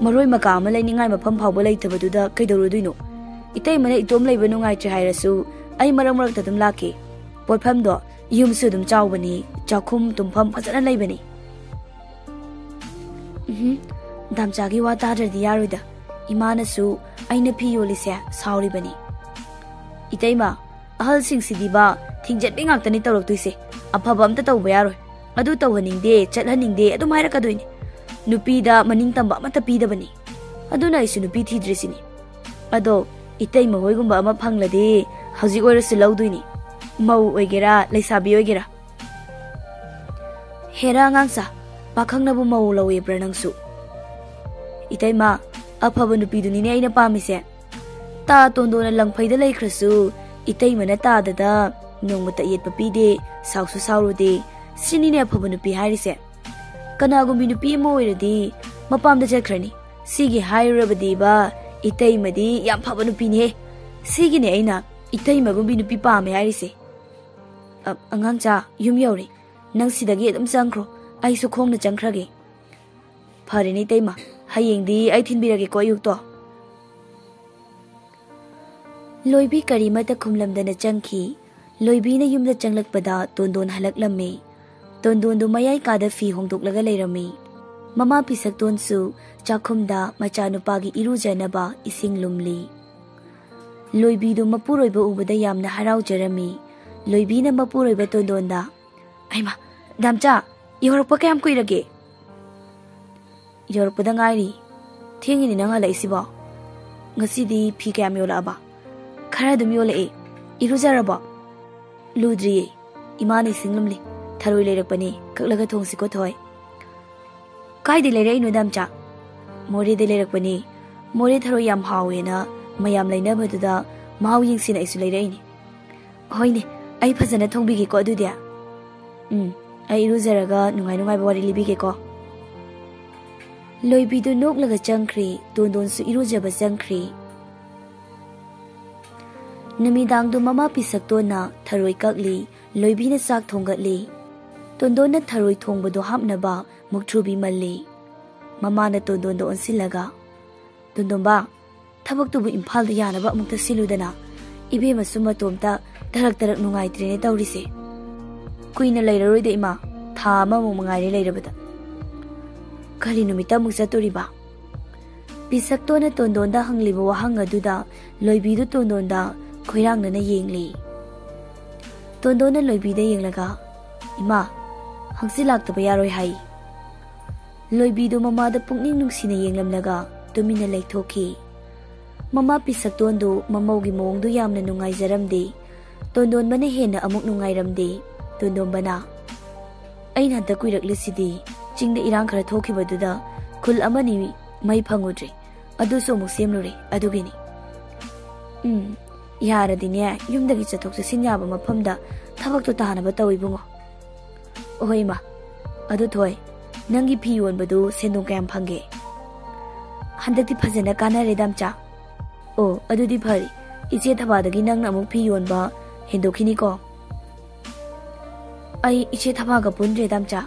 ꯃꯔꯣꯏ ꯃꯀꯥ ꯑꯃ ꯂꯩꯅꯤꯡꯉꯥꯏ ꯃꯐꯝ ꯐꯥꯎꯕ ꯂꯩꯇꯕꯗꯨꯗ ꯀꯩꯗꯧꯔꯨꯗꯣꯏꯅꯣ? ꯏꯇꯩꯃꯅ ꯏꯇꯣꯝ ꯂꯩꯕ ꯅꯨꯡꯉꯥꯏꯇ꯭ꯔꯦ ꯍꯥꯏꯔꯁꯨ ꯑꯩ ꯃꯔꯛ ꯃꯔꯛꯇ ꯑꯗꯨꯝ ꯂꯥꯛꯀꯦ꯫ ꯄꯣꯠꯐꯝꯗꯣ ꯌꯨꯝꯁꯨ ꯑꯗꯨꯝ ꯆꯥꯎꯕꯅꯤ, ꯆꯥꯛꯈꯨꯝ ꯇꯨꯝꯐꯝ ꯐꯖꯅ ꯂꯩꯕꯅꯤ꯫ ꯎꯝꯍꯨꯝ, ꯗꯥꯝꯆꯥꯒꯤ ꯋꯥ ꯇꯥꯗ꯭ꯔꯗꯤ ꯌꯥꯔꯣꯏꯗ꯫ ꯏꯃꯥꯅꯁꯨ ꯑꯩꯅ ꯐꯤ ꯌꯣꯜꯂꯤꯁꯦ ꯁꯥꯎꯔꯤꯕꯅꯤ꯫ ꯏꯇꯩꯃ, ꯑꯍꯜꯁꯤꯡꯁꯤꯗꯤꯕ ꯊꯤꯡꯖꯠꯄꯤ ꯉꯥꯛꯇꯅꯤ ꯇꯧꯔꯛꯇꯣꯏꯁꯦ꯫ ꯑꯐꯕ ꯑꯝꯇ ꯇꯧꯕ ꯌꯥꯔꯣꯏ꯫ ꯑꯗꯨ ꯇꯧꯍꯟꯅꯤꯡꯗꯦ, ꯆꯠꯍꯟꯅꯤꯡꯗꯦ ꯑꯗꯨꯝ ꯍꯥꯏꯔꯛꯀꯗꯣꯏꯅꯤ꯫ ꯅꯨꯄꯤꯗ ꯃꯅꯤꯡ ꯇꯝꯕ ꯑꯃꯠꯇ ꯄꯤꯗꯕꯅꯤ꯫ ꯑꯗꯨꯅ ꯑꯩꯁꯨ ꯅꯨꯄꯤ ꯊꯤꯗ꯭ꯔꯤꯁꯤꯅꯤ꯫ ꯑꯗꯣ ꯏꯇꯩꯃ ꯍꯣꯏꯒꯨꯝꯕ ꯑꯃ ꯐꯪꯂꯗꯤ ꯍꯧꯖꯤꯛ ꯑꯣꯏꯔꯁꯨ ꯂꯧꯗꯣꯏꯅꯤ꯫ ꯃꯧ ꯑꯣꯏꯒꯦꯔꯥ, ꯂꯩꯁꯥꯕꯤ ꯑꯣꯏꯒꯦꯔꯥ꯫ ꯍꯦꯔꯥ ꯑꯉꯥꯡꯁꯥ, ꯄꯥꯈꯪꯅꯕꯨ ꯃꯧ ꯂꯧꯋꯦꯕ꯭ꯔꯥ ꯅꯪꯁꯨ? ꯏꯇꯩꯃ, ꯑꯐꯕ ꯅꯨꯄꯤꯗꯨꯅꯤꯅꯦ ꯑꯩꯅ ꯄꯥꯝꯃꯤꯁꯦ꯫ ꯇꯥ ꯇꯣꯟꯗꯣꯟꯅ ꯂꯪꯐꯩꯗ ꯂꯩꯈ꯭ꯔꯁꯨ ꯏꯇꯩꯃꯅ ꯇꯥꯗꯗ ꯅꯣꯡꯃꯇ ꯌꯦꯠꯄ ꯄꯤꯗꯦ, ꯁꯥꯎꯁꯨ ꯁꯥꯎꯔꯨꯗꯦ꯫ ꯁꯤꯅꯤꯅꯦ ꯑꯐꯕ ꯅꯨꯄꯤ ꯍꯥꯏꯔꯤꯁꯦ꯫ ꯀꯅꯥꯒꯨꯝꯕꯤ ꯅꯨꯄꯤ ꯑꯃ ꯑꯣꯏꯔꯗꯤ ꯃꯄꯥꯝꯗ ꯆꯠꯈ꯭ꯔꯅꯤ꯫ ꯁꯤꯒꯤ ꯍꯥꯏꯔꯨꯔꯕꯗꯤꯕ ꯏꯇꯩꯃꯗꯤ ꯌꯥꯝ ꯐꯕ ꯅꯨꯄꯤꯅꯦꯍꯦ꯫ ꯁꯤꯒꯤꯅꯦ ꯑꯩꯅ ꯏꯇꯩꯃꯒꯨꯝꯕꯤ ꯅꯨꯄꯤ ꯄꯥꯝꯃꯦ ꯍꯥꯏꯔꯤꯁꯦ꯫ ꯑ, ꯑꯉꯥꯡꯆꯥ, ꯌꯨꯝ ꯌꯧꯔꯦ꯫ ꯅꯪ ꯁꯤꯗꯒꯤ ꯑꯗꯨꯝ ꯆꯪꯈ꯭ꯔꯣ, ꯑꯩꯁꯨ ꯈꯣꯡꯅ ꯆꯪꯈ꯭ꯔꯒꯦ꯫ ꯐꯔꯦꯅꯦ ꯏꯇꯩꯃ, ꯍꯌꯦꯡꯗꯤ ꯑꯩ ꯊꯤꯟꯕꯤꯔꯒꯦꯀꯣ ꯑꯌꯨꯛꯇꯣ꯫ ꯂꯣꯏꯕꯤ ꯀꯔꯤꯃꯠꯇ ꯈꯨꯝꯂꯝꯗꯅ ꯆꯪꯈꯤ꯫ ꯂꯣꯏꯕꯤꯅ ꯌꯨꯝꯗ ꯆꯪꯂꯛꯄꯗ ꯇꯣꯟꯗꯣꯟ ꯍꯜꯂꯛꯂꯝꯃꯤ꯫ ꯇꯣꯟꯗꯣꯟꯗꯨ ꯃꯌꯥꯏ ꯀꯥꯗ ꯐꯤ ꯍꯣꯡꯗꯣꯛꯂꯒ ꯂꯩꯔꯝꯃꯤ꯫ ꯃꯃꯥ ꯄꯤꯁꯛꯇꯣꯟꯁꯨ ꯆꯥꯛꯈꯨꯝꯗ ꯃꯆꯥꯅꯨꯄꯥꯒꯤ ꯏꯔꯨꯖꯅꯕ ꯏꯁꯤꯡ ꯂꯨꯝꯂꯤ꯫ ꯂꯣꯏꯕꯤꯗꯨ ꯃꯄꯨꯔꯣꯏꯕ ꯎꯕꯗ ꯌꯥꯝꯅ ꯍꯔꯥꯎꯖꯔꯝꯃꯤ꯫ ꯂꯣꯏꯕꯤꯅ ꯃꯄꯨꯔꯣꯏꯕ ꯇꯣꯟꯗꯣꯟꯗ, "ꯑꯩꯃ, ꯗꯥꯝꯆꯥ, ꯌꯧꯔꯛꯄ ꯀꯌꯥꯝ ꯀꯨꯏꯔꯒꯦ?" "ꯌꯧꯔꯛꯄꯗ ꯉꯥꯏꯔꯤ꯫ ꯊꯦꯡꯉꯤꯅꯦ ꯅꯪ ꯍꯜꯂꯛꯏꯁꯤꯕꯣ꯫ ꯉꯁꯤꯗꯤ ꯐꯤ ꯀꯌꯥꯝ ꯌꯣꯜꯂꯛꯑꯕ?" "ꯈꯔ ꯑꯗꯨꯝ ꯌꯣꯜꯂꯛꯑꯦ꯫ ꯏꯔꯨꯖꯔꯕꯣ?" "ꯂꯨꯗ꯭ꯔꯤꯌꯦ꯫ ꯏꯃꯥꯅ ꯏꯁꯤꯡ ꯂꯨꯝꯂꯤ꯫ ꯊꯔꯣꯏ ꯂꯩꯔꯛꯄꯅꯦ꯫ ꯀꯛꯂꯒ ꯊꯣꯡꯁꯤꯀꯣ ꯊꯣꯏ?" "ꯀꯥꯏꯗꯩ ꯂꯩꯔꯛꯏꯅꯣ, ꯗꯥꯝꯆꯥ?" "ꯃꯣꯔꯦꯗꯩ ꯂꯩꯔꯛꯄꯅꯤ꯫ ꯃꯣꯔꯦ ꯊꯔꯣꯏ ꯌꯥꯝ ꯍꯥꯎꯋꯦꯅ ꯃꯌꯥꯝ ꯂꯩꯅꯕꯗꯨꯗ ꯃꯍꯥꯎ ꯌꯦꯡꯁꯤꯅ ꯑꯩꯁꯨ ꯂꯩꯔꯛꯏꯅꯤ꯫" "ꯍꯣꯏꯅꯦ, ꯑꯩ ꯐꯖꯅ ꯊꯣꯡꯕꯤꯒꯦꯀꯣ ꯑꯗꯨꯗꯤ꯫" "ꯎꯝ, ꯑꯩ ꯏꯔꯨꯖꯔꯒ ꯅꯨꯡꯉꯥꯏ ꯅꯨꯡꯉꯥꯏꯕ ꯋꯥꯔꯤ ꯂꯤꯕꯤꯒꯦꯀꯣ꯫" ꯂꯣꯏꯕꯤꯗꯨ ꯅꯣꯛꯂꯒ ꯆꯪꯈ꯭ꯔꯦ꯫ ꯇꯣꯟꯗꯣꯟꯁꯨ ꯏꯔꯨꯖꯕ ꯆꯪꯈ꯭ꯔꯦ꯫ ꯅꯨꯃꯤꯗꯥꯡꯗꯨ ꯃꯃꯥ ꯄꯤꯁꯛꯇꯣꯟꯅ ꯊꯔꯣꯏ ꯀꯛꯂꯤ, ꯂꯣꯏꯕꯤꯅ ꯆꯥꯛ ꯊꯣꯡꯒꯠꯂꯤ꯫ ꯇꯣꯟꯗꯣꯟꯅ ꯊꯔꯣꯏ ꯊꯣꯡꯕꯗꯨ ꯍꯥꯞꯅꯕ ꯃꯨꯛꯊ꯭ꯔꯨꯕꯤ ꯃꯜꯂꯤ꯫ ꯃꯃꯥꯅ ꯇꯣꯟꯗꯣꯟꯗ ꯑꯣꯟꯁꯤꯜꯂꯒ, "ꯇꯣꯟꯗꯣꯟꯕ, ꯊꯕꯛꯇꯨꯕꯨ ꯏꯝꯐꯥꯜꯗ ꯌꯥꯅꯕ ꯑꯃꯨꯛꯇ ꯁꯤꯜꯂꯨꯗꯅ꯫ ꯏꯕꯦꯝꯃꯁꯨ ꯃꯇꯣꯝꯇ ꯇꯔꯛ ꯇꯔꯛ ꯅꯨꯡꯉꯥꯏꯇ꯭ꯔꯦꯅꯦ ꯇꯧꯔꯤꯁꯦ꯫" "ꯀꯨꯏꯅ ꯂꯩꯔꯔꯣꯏꯗ ꯏꯃꯥ, ꯊꯥ ꯑꯃꯃꯨꯛ ꯃꯉꯥꯏꯔꯦ ꯂꯩꯔꯕꯗ꯫" "ꯀꯔꯤ ꯅꯨꯃꯤꯠꯇ ꯑꯃꯨꯛ ꯆꯠꯇꯣꯔꯤꯕ?" ꯄꯤꯁꯛꯇꯣꯟꯅ ꯇꯣꯟꯗꯣꯟꯗ ꯍꯪꯂꯤꯕ ꯋꯥꯍꯪ ꯑꯗꯨꯗ ꯂꯣꯏꯕꯤꯗꯨ ꯇꯣꯟꯗꯣꯟꯗ ꯈꯣꯏꯔꯥꯡꯅꯅ ꯌꯦꯡꯂꯤ꯫ ꯇꯣꯟꯗꯣꯟꯅ ꯂꯣꯏꯕꯤꯗ ꯌꯦꯡꯂꯒ, "ꯏꯃꯥ, ꯍꯪꯆꯤꯠ ꯂꯥꯛꯇꯕ ꯌꯥꯔꯣꯏ ꯍꯥꯏ꯫" ꯂꯣꯏꯕꯤꯗꯨ ꯃꯃꯥꯗ ꯄꯨꯛꯅꯤꯡ ꯅꯨꯡꯁꯤꯅ ꯌꯦꯡꯂꯝꯂꯒ ꯇꯨꯃꯤꯟꯅ ꯂꯩꯊꯣꯛꯈꯤ꯫ ꯃꯃꯥ ꯄꯤꯁꯛꯇꯣꯟꯗꯨ ꯃꯃꯧꯒꯤ ꯃꯑꯣꯡꯗꯨ ꯌꯥꯝꯅ ꯅꯨꯡꯉꯥꯏꯖꯔꯝꯗꯦ꯫ ꯇꯣꯟꯗꯣꯟꯕꯅ ꯍꯦꯟꯅ ꯑꯃꯨꯛ ꯅꯨꯡꯉꯥꯏꯔꯝꯗꯦ꯫ ꯇꯣꯟꯗꯣꯟꯕꯅ, "ꯑꯩꯅ ꯍꯟꯗꯛ ꯀꯨꯏꯔꯛꯂꯤꯁꯤꯗꯤ ꯆꯤꯡꯗ ꯏꯔꯥꯡ ꯈꯔ ꯊꯣꯛꯈꯤꯕꯗꯨꯗ ꯈꯨꯜ ꯑꯃꯅꯤ ꯃꯩ ꯐꯪꯉꯨꯗ꯭ꯔꯦ, ꯑꯗꯨꯁꯨ ꯑꯃꯨꯛ ꯁꯦꯝꯂꯨꯔꯦ, ꯑꯗꯨꯒꯤꯅꯤ꯫" "ꯎꯝ, ꯌꯥꯔꯗꯤꯅꯦ, ꯌꯨꯝꯗꯒꯤ ꯆꯠꯊꯣꯛ ꯆꯠꯁꯤꯟ ꯌꯥꯕ ꯃꯐꯝꯗ ꯊꯕꯛꯇꯣ ꯇꯥꯅꯕ ꯇꯧ ꯏꯕꯨꯡꯉꯣ꯫" "ꯑꯣꯍꯣꯏ ꯏꯃꯥ꯫ ꯑꯗꯨ ꯊꯣꯏ, ꯅꯪꯒꯤ ꯐꯤ ꯌꯣꯟꯕꯗꯨ ꯁꯦꯟꯗꯣꯡ ꯀꯌꯥꯝ ꯐꯪꯒꯦ?" "ꯍꯟꯗꯛꯇꯤ ꯐꯖꯅ ꯀꯥꯟꯅꯔꯦ ꯗꯥꯝꯆꯥ꯫" "ꯑꯣ, ꯑꯗꯨꯗꯤ ꯐꯔꯦ꯫ ꯏꯆꯦ ꯊꯕꯥꯗꯒꯤ ꯅꯪꯅ ꯑꯃꯨꯛ ꯐꯤ ꯌꯣꯟꯕ ꯍꯦꯟꯗꯣꯛꯈꯤꯅꯤꯀꯣ?" "ꯑꯩ ꯏꯆꯦ ꯊꯕꯥꯒ ꯄꯨꯟꯗ꯭ꯔꯦ ꯗꯥꯝꯆꯥ꯫"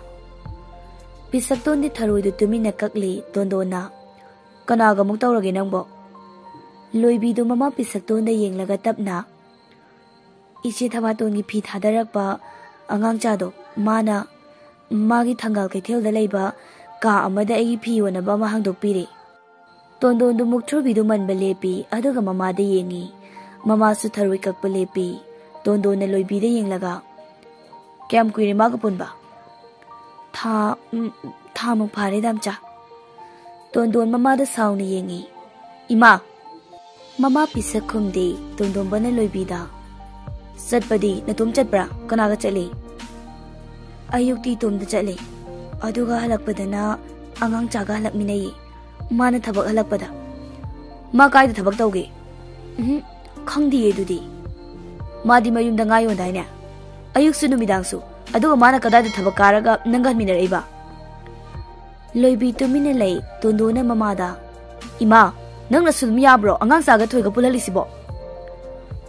ꯄꯤꯁꯛꯇꯣꯟꯗꯤ ꯊꯔꯣꯏꯗꯨ ꯇꯨꯃꯤꯟꯅ ꯀꯛꯂꯤ꯫ ꯇꯣꯟꯗꯣꯟꯅ, "ꯀꯅꯥꯒ ꯑꯃꯨꯛ ꯇꯧꯔꯒꯦ ꯅꯪꯕꯣ?" ꯂꯣꯏꯕꯤꯗꯨ ꯃꯃꯥ ꯄꯤꯁꯛꯇꯣꯟꯗ ꯌꯦꯡꯂꯒ ꯇꯞꯅ, "ꯏꯆꯦ ꯊꯕꯥꯇꯣꯟꯒꯤ ꯐꯤ ꯊꯥꯗꯔꯛꯄ ꯑꯉꯥꯡꯆꯥꯗꯣ, ꯃꯥꯅ ꯃꯥꯒꯤ ꯊꯪꯒꯥꯜ ꯀꯩꯊꯦꯜꯗ ꯂꯩꯕ ꯀꯥ ꯑꯃꯗ ꯑꯩꯒꯤ ꯐꯤ ꯌꯣꯟꯅꯕ ꯑꯃ ꯍꯥꯡꯗꯣꯛꯄꯤꯔꯦ꯫" ꯇꯣꯟꯗꯣꯟꯗꯨ ꯃꯨꯛꯊ꯭ꯔꯨꯕꯤꯗꯨ ꯃꯟꯕ ꯂꯦꯞꯄꯤ, ꯑꯗꯨꯒ ꯃꯃꯥꯗ ꯌꯦꯡꯉꯤ꯫ ꯃꯃꯥꯁꯨ ꯊꯔꯣꯏ ꯀꯛꯄ ꯂꯦꯞꯄꯤ꯫ ꯇꯣꯟꯗꯣꯟꯅ ꯂꯣꯏꯕꯤꯗ ꯌꯦꯡꯂꯒ, "ꯀꯌꯥꯝ ꯀꯨꯏꯔꯦ ꯃꯥꯒ ꯄꯨꯟꯕ?" "ꯊꯥ, ꯎꯝ, ꯊꯥꯃꯨꯛ ꯐꯥꯔꯦ ꯗꯥꯝꯆꯥ꯫" ꯇꯣꯟꯗꯣꯟ ꯃꯃꯥꯗ ꯁꯥꯎꯅ ꯌꯦꯡꯉꯤ꯫ "ꯏꯃꯥ!" ꯃꯃꯥ ꯄꯤꯁꯛ ꯈꯨꯝꯗꯦ꯫ ꯇꯣꯟꯗꯣꯟꯕꯅ ꯂꯣꯏꯕꯤꯗ, "ꯆꯠꯄꯗꯤ ꯅꯇꯣꯝ ꯆꯠꯄ꯭ꯔꯥ? ꯀꯅꯥꯒ ꯆꯠꯂꯤ?" "ꯑꯌꯨꯛꯇꯤ ꯏꯇꯣꯝꯗ ꯆꯠꯂꯦ, ꯑꯗꯨꯒ ꯍꯜꯂꯛꯄꯗꯅ ꯑꯉꯥꯡ ꯆꯥꯒ ꯍꯜꯂꯛꯃꯤꯟꯅꯩꯌꯦ꯫ ꯃꯥꯅ ꯊꯕꯛ ꯍꯜꯂꯛꯄꯗ꯫ "ꯃꯥ ꯀꯥꯏꯗ ꯊꯕꯛ ꯇꯧꯒꯦ?" "ꯎꯝ, ꯈꯪꯗꯤꯌꯦ ꯑꯗꯨꯗꯤ꯫ ꯃꯥꯗꯤ ꯃꯌꯨꯝꯗ ꯉꯥ ꯌꯣꯟꯗꯥꯏꯅꯦ? ꯑꯌꯨꯛꯁꯨ ꯅꯨꯃꯤꯗꯥꯡꯁꯨ꯫ ꯑꯗꯨꯒ ꯃꯥꯅ ꯀꯗꯥꯏꯗ ꯊꯕꯛ ꯀꯥꯔꯒ ꯅꯪꯒ ꯍꯟꯃꯤꯟꯅꯔꯛꯏꯕ?" ꯂꯣꯏꯕꯤ ꯇꯨꯃꯤꯟꯅ ꯂꯩ꯫ ꯇꯣꯟꯗꯣꯟꯅ ꯃꯃꯥꯗ, "ꯏꯃꯥ, ꯅꯪꯅ ꯁꯨꯝ ꯌꯥꯕ꯭ꯔꯣ ꯑꯉꯥꯡ ꯆꯥꯒ ꯊꯣꯏꯒ ꯄꯨꯜꯍꯜꯂꯤꯁꯤꯕꯣ?"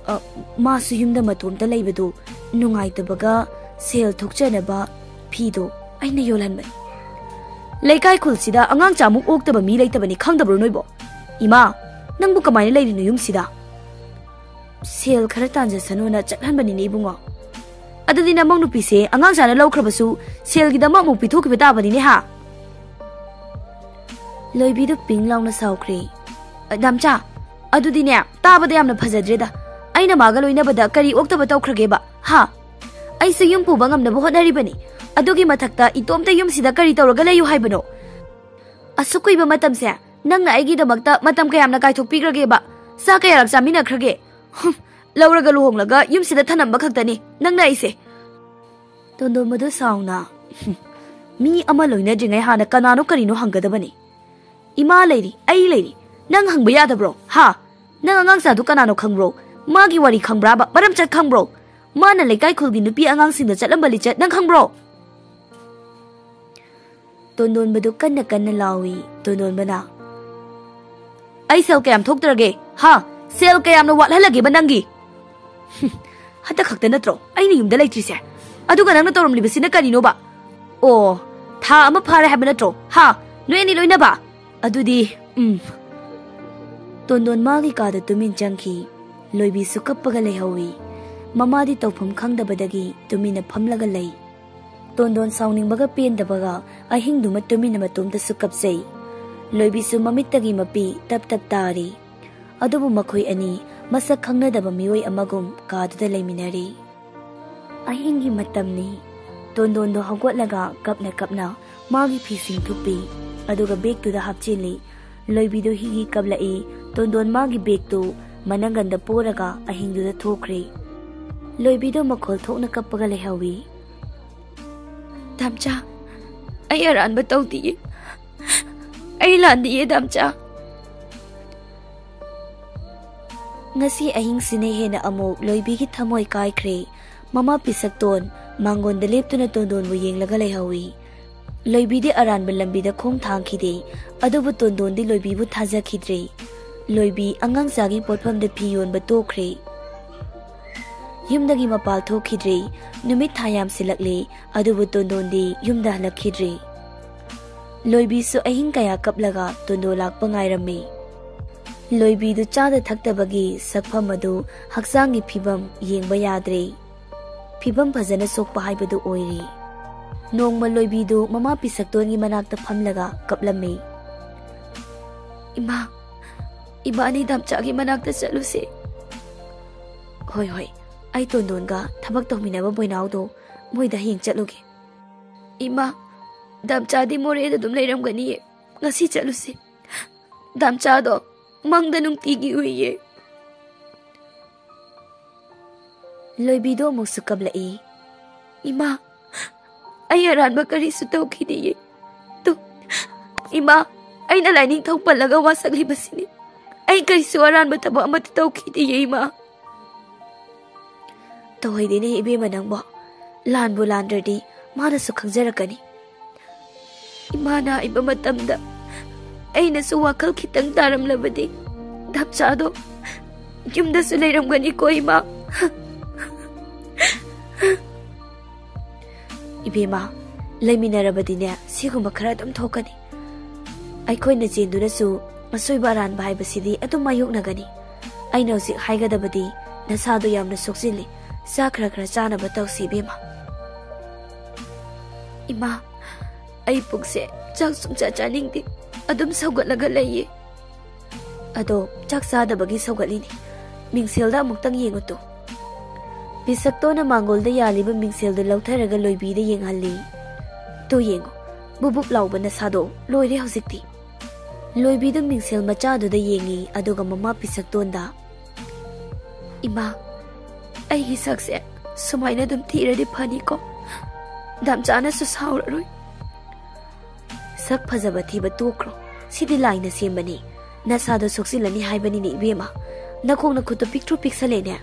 "ꯑ, ꯃꯥꯁꯨ ꯌꯨꯝꯗ ꯃꯇꯣꯝꯇ ꯂꯩꯕꯗꯨ ꯅꯨꯡꯉꯥꯏꯇꯕꯒ ꯁꯦꯜ ꯊꯣꯛꯆꯅꯕ ꯐꯤꯗꯣ ꯑꯩꯅ ꯌꯣꯜꯍꯟꯕꯅꯤ꯫" "ꯂꯩꯀꯥꯏ ꯈꯨꯜꯁꯤꯗ ꯑꯉꯥꯡ ꯆꯥꯃꯨꯛ ꯑꯣꯛꯇꯕ ꯃꯤ ꯂꯩꯇꯕꯅꯤ, ꯈꯪꯗꯕ꯭ꯔꯣ ꯅꯣꯏꯕꯣ? ꯏꯃꯥ, ꯅꯪꯕꯨ ꯀꯃꯥꯏꯅ ꯂꯩꯔꯤꯅꯣ ꯌꯨꯝꯁꯤꯗ?" "ꯁꯦꯜ ꯈꯔ ꯇꯥꯟꯖꯁꯅꯨꯅ ꯆꯠꯍꯟꯕꯅꯤꯅꯦ ꯏꯕꯨꯡꯉꯣ꯫" "ꯑꯗꯨꯗꯤ ꯅꯃꯧ ꯅꯨꯄꯤꯁꯦ ꯑꯉꯥꯡ ꯆꯥꯅ ꯂꯧꯈ꯭ꯔꯕꯁꯨ ꯁꯦꯜꯒꯤꯗꯃꯛ ꯑꯃꯨꯛ ꯄꯤꯊꯣꯛꯈꯤꯕ ꯇꯥꯕꯅꯤꯅꯦ ꯍꯥ?" ꯂꯣꯏꯕꯤꯗꯨ ꯄꯤꯡ ꯂꯥꯎꯅ ꯁꯥꯎꯈ꯭ꯔꯦ꯫ "ꯑ, ꯗꯥꯝꯆꯥ, ꯑꯗꯨꯗꯤꯅꯦ, ꯇꯥꯕꯗ ꯌꯥꯝꯅ ꯐꯖꯗ꯭ꯔꯦꯗ꯫ ꯑꯩꯅ ꯃꯥꯒ ꯂꯣꯏꯅꯕꯗ ꯀꯔꯤ ꯑꯣꯛꯇꯕ ꯇꯧꯈ꯭ꯔꯒꯦꯕ? ꯍꯥ? ꯑꯩꯁꯨ ꯌꯨꯝ ꯄꯨꯕ ꯉꯝꯅꯕ ꯍꯣꯠꯅꯔꯤꯕꯅꯤ꯫ ꯑꯗꯨꯒꯤ ꯃꯊꯛꯇ ꯏꯇꯣꯝꯇ ꯌꯨꯝꯁꯤꯗ ꯀꯔꯤ ꯇꯧꯔꯒ ꯂꯩꯌꯨ ꯍꯥꯏꯕꯅꯣ? ꯑꯁꯨꯛ ꯀꯨꯏꯕ ꯃꯇꯝꯁꯦ ꯅꯪꯅ ꯑꯩꯒꯤꯗꯃꯛꯇ ꯃꯇꯝ ꯀꯌꯥꯝꯅ ꯀꯥꯏꯊꯣꯛꯄꯤꯈ꯭ꯔꯒꯦꯕ? ꯆꯥ ꯀꯌꯥꯔꯛ ꯆꯥꯃꯤꯟꯅꯈ꯭ꯔꯒꯦ? ꯍꯨꯝ, ꯂꯧꯔꯒ ꯂꯨꯍꯣꯡꯂꯒ ꯌꯨꯝꯁꯤꯗ ꯊꯅꯝꯕ ꯈꯛꯇꯅꯤ ꯅꯪꯅ ꯑꯩꯁꯦ꯫" ꯇꯣꯟꯗꯣꯟꯕꯗꯨ ꯁꯥꯎꯅ, "ꯍꯨꯝ, ꯃꯤ ꯑꯃ ꯂꯣꯏꯅꯗ꯭ꯔꯤꯉꯩ ꯍꯥꯟꯅ ꯀꯅꯥꯅꯣ ꯀꯔꯤꯅꯣ ꯍꯪꯒꯗꯕꯅꯤ꯫ ꯏꯃꯥ ꯂꯩꯔꯤ, ꯑꯩ ꯂꯩꯔꯤ, ꯅꯪ ꯍꯪꯕ ꯌꯥꯗꯕ꯭ꯔꯣ? ꯍꯥ? ꯅꯪ ꯑꯉꯥꯡ ꯆꯥꯗꯨ ꯀꯅꯥꯅꯣ ꯈꯪꯕ꯭ꯔꯣ? ꯃꯥꯒꯤ ꯋꯥꯔꯤ ꯈꯪꯕ꯭ꯔꯥꯕ? ꯃꯔꯝ ꯆꯠ ꯈꯪꯕ꯭ꯔꯣ? ꯃꯥꯅ ꯂꯩꯀꯥꯏ ꯈꯨꯜꯒꯤ ꯅꯨꯄꯤ ꯑꯉꯥꯡꯁꯤꯡꯗ ꯆꯠꯂꯝꯕ ꯂꯤꯆꯠ ꯅꯪ ꯈꯪꯕ꯭ꯔꯣ?" ꯇꯣꯟꯗꯣꯟꯕꯗꯨ ꯀꯟꯅ ꯀꯟꯅ ꯂꯥꯎꯏ꯫ ꯇꯣꯟꯗꯣꯟꯕꯅ, "ꯑꯩ ꯁꯦꯜ ꯀꯌꯥꯝ ꯊꯣꯛꯇ꯭ꯔꯒꯦ? ꯍꯥ? ꯁꯦꯜ ꯀꯌꯥꯝꯅ ꯋꯥꯠꯍꯜꯂꯒꯦꯕ ꯅꯪꯒꯤ? ꯍꯨꯝ, ꯍꯟꯗꯛ ꯈꯛꯇ ꯅꯠꯇ꯭ꯔꯣ ꯑꯩꯅ ꯌꯨꯝꯗ ꯂꯩꯇ꯭ꯔꯤꯁꯦ? ꯑꯗꯨꯒ ꯅꯪꯅ ꯇꯧꯔꯝꯂꯤꯕꯁꯤꯅ ꯀꯔꯤꯅꯣꯕ? ꯑꯣ, ꯊꯥ ꯑꯃ ꯐꯥꯔꯦ ꯍꯥꯏꯕ ꯅꯠꯇ꯭ꯔꯣ? ꯍꯥ? ꯅꯣꯏ ꯑꯅꯤ ꯂꯣꯏꯅꯕ? ꯑꯗꯨꯗꯤ, ꯎꯝ꯫" ꯇꯣꯟꯗꯣꯟ ꯃꯥꯒꯤ ꯀꯥꯗ ꯇꯨꯃꯤꯟ ꯆꯪꯈꯤ꯫ ꯂꯣꯏꯕꯤꯁꯨ ꯀꯞꯄꯒ ꯂꯩꯍꯧꯏ꯫ ꯃꯃꯥꯗꯤ ꯇꯧꯐꯝ ꯈꯪꯗꯕꯗꯒꯤ ꯇꯨꯃꯤꯟꯅ ꯐꯝꯂꯒ ꯂꯩ꯫ ꯇꯣꯟꯗꯣꯟ ꯁꯥꯎꯅꯤꯡꯕꯒ ꯄꯦꯟꯗꯕꯒ ꯑꯍꯤꯡꯗꯨꯃ ꯇꯨꯃꯤꯟꯅ ꯃꯇꯣꯝꯇꯁꯨ ꯀꯞꯆꯩ꯫ ꯂꯣꯏꯕꯤꯁꯨ ꯃꯃꯤꯠꯇꯒꯤ ꯃꯄꯤ ꯇꯞ ꯇꯞ ꯇꯥꯔꯤ꯫ ꯑꯗꯨꯕꯨ ꯃꯈꯣꯏ ꯑꯅꯤ ꯃꯁꯛ ꯈꯪꯅꯗꯕ ꯃꯤꯑꯣꯏ ꯑꯃꯒꯨꯝ ꯀꯥꯗꯨꯗ ꯂꯩꯃꯤꯟꯅꯔꯤ꯫ ꯑꯍꯤꯡꯒꯤ ꯃꯇꯝꯅꯤ꯫ ꯇꯣꯟꯗꯣꯟꯗꯣ ꯍꯧꯒꯠꯂꯒ ꯀꯞꯅ ꯀꯞꯅ ꯃꯥꯒꯤ ꯐꯤꯁꯤꯡ ꯊꯨꯞꯄꯤ, ꯑꯗꯨꯒ ꯕꯦꯒꯇꯨꯗ ꯍꯥꯞꯆꯤꯜꯂꯤ꯫ ꯂꯣꯏꯕꯤꯗꯣ ꯍꯤ ꯍꯤ ꯀꯞꯂꯛꯏ꯫ ꯇꯣꯟꯗꯣꯟ ꯃꯥꯒꯤ ꯕꯦꯒꯇꯨ ꯃꯅꯪꯒꯟꯗ ꯄꯣꯔꯒ ꯑꯍꯤꯡꯗꯨꯗ ꯊꯣꯛꯈ꯭ꯔꯦ꯫ ꯂꯣꯏꯕꯤꯗꯣ ꯃꯈꯣꯜ ꯊꯣꯛꯅ ꯀꯞꯄꯒ ꯂꯩꯍꯧꯏ꯫ "ꯇꯥꯝꯆꯥ, ꯑꯩ ꯑꯔꯥꯟꯕ ꯇꯧꯗꯤꯌꯦ꯫ ꯑꯩ ꯂꯥꯟꯗꯤꯌꯦ, ꯗꯥꯝꯆꯥ꯫ ꯉꯁꯤ ꯑꯍꯤꯡꯁꯤꯅ ꯍꯦꯟꯅ ꯑꯃꯨꯛ ꯂꯣꯏꯕꯤꯒꯤ ꯊꯃꯣꯏ ꯀꯥꯏꯈ꯭ꯔꯦ꯫ ꯃꯃꯥ ꯄꯤꯁꯛꯇꯣꯟ ꯃꯥꯡꯒꯣꯟꯗ ꯂꯦꯞꯇꯨꯅ ꯇꯣꯟꯗꯣꯟꯕꯨ ꯌꯦꯡꯂꯒ ꯂꯩꯍꯧꯏ꯫ ꯂꯣꯏꯕꯤꯗꯤ ꯑꯔꯥꯟꯕ ꯂꯝꯕꯤꯗ ꯈꯣꯡ ꯊꯥꯡꯈꯤꯗꯦ, ꯑꯗꯨꯕꯨ ꯇꯣꯟꯗꯣꯟꯗꯤ ꯂꯣꯏꯕꯤꯕꯨ ꯊꯥꯖꯈꯤꯗ꯭ꯔꯦ꯫ ꯂꯣꯏꯕꯤ ꯑꯉꯥꯡ ꯆꯥꯒꯤ ꯄꯣꯠꯐꯝꯗ ꯐꯤ ꯌꯣꯟꯕ ꯇꯣꯛꯈ꯭ꯔꯦ꯫ ꯌꯨꯝꯗꯒꯤ ꯃꯄꯥꯜ ꯊꯣꯛꯈꯤꯗ꯭ꯔꯦ꯫ ꯅꯨꯃꯤꯠ ꯊꯥ ꯌꯥꯝꯁꯤꯜꯂꯛꯂꯦ, ꯑꯗꯨꯕꯨ ꯇꯣꯟꯗꯣꯟꯗꯤ ꯌꯨꯝꯗ ꯍꯜꯂꯛꯈꯤꯗ꯭ꯔꯦ꯫ ꯂꯣꯏꯕꯤꯁꯨ ꯑꯍꯤꯡ ꯀꯌꯥ ꯀꯞꯂꯒ ꯇꯣꯟꯗꯣꯟ ꯂꯥꯛꯄ ꯉꯥꯏꯔꯝꯃꯤ꯫ ꯂꯣꯏꯕꯤꯗꯨ ꯆꯥꯗ ꯊꯛꯇꯕꯒꯤ ꯁꯛꯐꯝ ꯑꯗꯨ ꯍꯛꯆꯥꯡꯒꯤ ꯐꯤꯕꯝ ꯌꯦꯡꯕ ꯌꯥꯗ꯭ꯔꯦ꯫ ꯐꯤꯕꯝ ꯐꯖꯅ ꯁꯣꯛꯄ ꯍꯥꯏꯕꯗꯨ ꯑꯣꯏꯔꯦ꯫ ꯅꯣꯡꯃ ꯂꯣꯏꯕꯤꯗꯨ ꯃꯃꯥ ꯄꯤꯁꯛꯇꯣꯟꯒꯤ ꯃꯅꯥꯛꯇ ꯐꯝꯂꯒ ꯀꯞꯂꯝꯃꯤ꯫ "ꯏꯃꯥ, ꯏꯕꯥꯅꯤ ꯗꯥꯝꯆꯥꯒꯤ ꯃꯅꯥꯛꯇ ꯆꯠꯂꯨꯁꯦ꯫" "ꯍꯣꯏ, ꯍꯣꯏ, ꯑꯩ ꯇꯣꯟꯗꯣꯟꯒ ꯊꯕꯛ ꯇꯧꯃꯤꯟꯅꯕ ꯕꯣꯏꯅꯥꯎꯗꯣ ꯃꯣꯏꯗ ꯍꯌꯦꯡ ꯆꯠꯂꯨꯒꯦ꯫" "ꯏꯃꯥ, ꯗꯥꯝꯆꯥꯗꯤ ꯃꯣꯔꯦꯗ ꯑꯗꯨꯝ ꯂꯩꯔꯝꯒꯅꯤꯌꯦ꯫ ꯉꯁꯤ ꯆꯠꯂꯨꯁꯦ꯫ ꯗꯥꯝꯆꯥꯗꯣ ꯃꯪꯗ ꯅꯨꯡꯇꯤꯒꯤ ꯎꯏꯌꯦ꯫" ꯂꯣꯏꯕꯤꯗꯣ ꯑꯃꯨꯛꯁꯨ ꯀꯞꯂꯛꯏ꯫ "ꯏꯃꯥ, ꯑꯩ ꯑꯔꯥꯟꯕ ꯀꯔꯤꯁꯨ ꯇꯧꯈꯤꯗꯤꯌꯦ꯫ ꯇꯨ, ꯏꯃꯥ, ꯑꯩꯅ ꯂꯥꯏꯅꯤꯡꯊꯧ ꯄꯜꯂꯒ ꯋꯥꯁꯛꯂꯤꯕꯁꯤꯅꯤ꯫ ꯑꯩ ꯀꯔꯤꯁꯨ ꯑꯔꯥꯟꯕ ꯊꯕꯛ ꯑꯃꯠꯇ ꯇꯧꯈꯤꯗꯤꯌꯦ, ꯏꯃꯥ꯫" "ꯇꯧꯍꯩꯗꯦꯅꯦ ꯏꯕꯦꯝꯃ ꯅꯪꯕꯣ꯫ ꯂꯥꯟꯕꯨ ꯂꯥꯟꯗ꯭ꯔꯗꯤ ꯃꯥꯅꯁꯨ ꯈꯪꯖꯔꯛꯀꯅꯤ꯫" "ꯏꯃꯥꯅ ꯍꯥꯏꯕ ꯃꯇꯝꯗ ꯑꯩꯅꯁꯨ ꯋꯥꯈꯜ ꯈꯤꯇꯪ ꯇꯥꯔꯝꯂꯕꯗꯤ ꯗꯥꯝꯆꯥꯗꯣ ꯌꯨꯝꯗꯁꯨ ꯂꯩꯔꯝꯒꯅꯤꯀꯣ, ꯏꯃꯥ꯫" "ꯏꯕꯦꯝꯃ, ꯂꯩꯃꯤꯟꯅꯔꯕꯗꯤꯅꯦ, ꯁꯤꯒꯨꯝꯕ ꯈꯔ ꯑꯗꯨꯝ ꯊꯣꯛꯀꯅꯤ꯫ ꯑꯩꯈꯣꯏꯅ ꯆꯦꯟꯗꯨꯅꯁꯨ ꯑꯁꯣꯏꯕ ꯑꯔꯥꯟꯕ ꯍꯥꯏꯕꯁꯤꯗꯤ ꯑꯗꯨꯝ ꯃꯥꯌꯣꯛꯅꯒꯅꯤ꯫ ꯑꯩꯅ ꯍꯧꯖꯤꯛ ꯍꯥꯏꯒꯗꯕꯗꯤ, ꯅꯁꯥꯗꯣ ꯌꯥꯝꯅ ꯁꯣꯛꯆꯤꯜꯂꯤ꯫ ꯆꯥꯛ ꯈꯔ ꯈꯔ ꯆꯥꯅꯕ ꯇꯧꯁꯤ, ꯏꯕꯦꯝꯃ꯫" "ꯏꯃꯥ, ꯑꯩ ꯄꯨꯛꯁꯦ ꯆꯥꯛ ꯁꯨꯡꯆꯥ ꯆꯥꯅꯤꯡꯗꯦ꯫ ꯑꯗꯨꯝ ꯁꯧꯒꯠꯂꯒ ꯂꯩꯌꯦ꯫" "ꯑꯗꯣ ꯆꯥꯛ ꯆꯥꯗꯕꯒꯤ ꯁꯧꯒꯠꯂꯤꯅꯤ꯫ ꯃꯤꯡꯁꯦꯜꯗ ꯑꯃꯨꯛꯇꯪ ꯌꯦꯡꯉꯨ ꯇꯨ꯫" ꯄꯤꯁꯛꯇꯣꯟꯅ ꯃꯥꯡꯒꯣꯜꯗ ꯌꯥꯜꯂꯤꯕ ꯃꯤꯡꯁꯦꯜꯗꯨ ꯂꯧꯊꯔꯒ ꯂꯣꯏꯕꯤꯗ ꯌꯦꯡꯍꯜꯂꯤ꯫ "ꯇꯨ ꯌꯦꯡꯉꯨ, ꯕꯨꯞ ꯕꯨꯞ ꯂꯥꯎꯕ ꯅꯁꯥꯗꯣ ꯂꯣꯏꯔꯦ ꯍꯧꯖꯤꯛꯇꯤ꯫" ꯂꯣꯏꯕꯤꯗꯨ ꯃꯤꯡꯁꯦꯜ ꯃꯆꯥꯗꯨꯗ ꯌꯦꯡꯉꯤ, ꯑꯗꯨꯒ ꯃꯃꯥ ꯄꯤꯁꯛꯇꯣꯟꯗ, "ꯏꯃꯥ, ꯑꯩꯒꯤ ꯁꯛꯁꯦ ꯁꯨꯃꯥꯏꯅ ꯑꯗꯨꯝ ꯊꯤꯔꯗꯤ ꯐꯅꯤꯀꯣ? ꯗꯥꯝꯆꯥꯅꯁꯨ ꯁꯥꯎꯔꯔꯣꯏ꯫" "ꯁꯛ ꯐꯖꯕ ꯊꯤꯕ ꯇꯣꯛꯈ꯭ꯔꯣ꯫ "ꯁꯤꯗꯤ ꯂꯥꯏꯅ ꯁꯦꯝꯕꯅꯤ꯫ ꯅꯁꯥꯗꯣ ꯁꯣꯛꯆꯤꯜꯂꯅꯤ ꯍꯥꯏꯕꯅꯤꯅꯦ ꯏꯕꯦꯝꯃ꯫ ꯅꯈꯣꯡ ꯅꯈꯨꯠꯇꯣ ꯄꯤꯛꯇ꯭ꯔꯨ ꯄꯤꯛꯁꯜꯂꯦꯅꯦ"꯫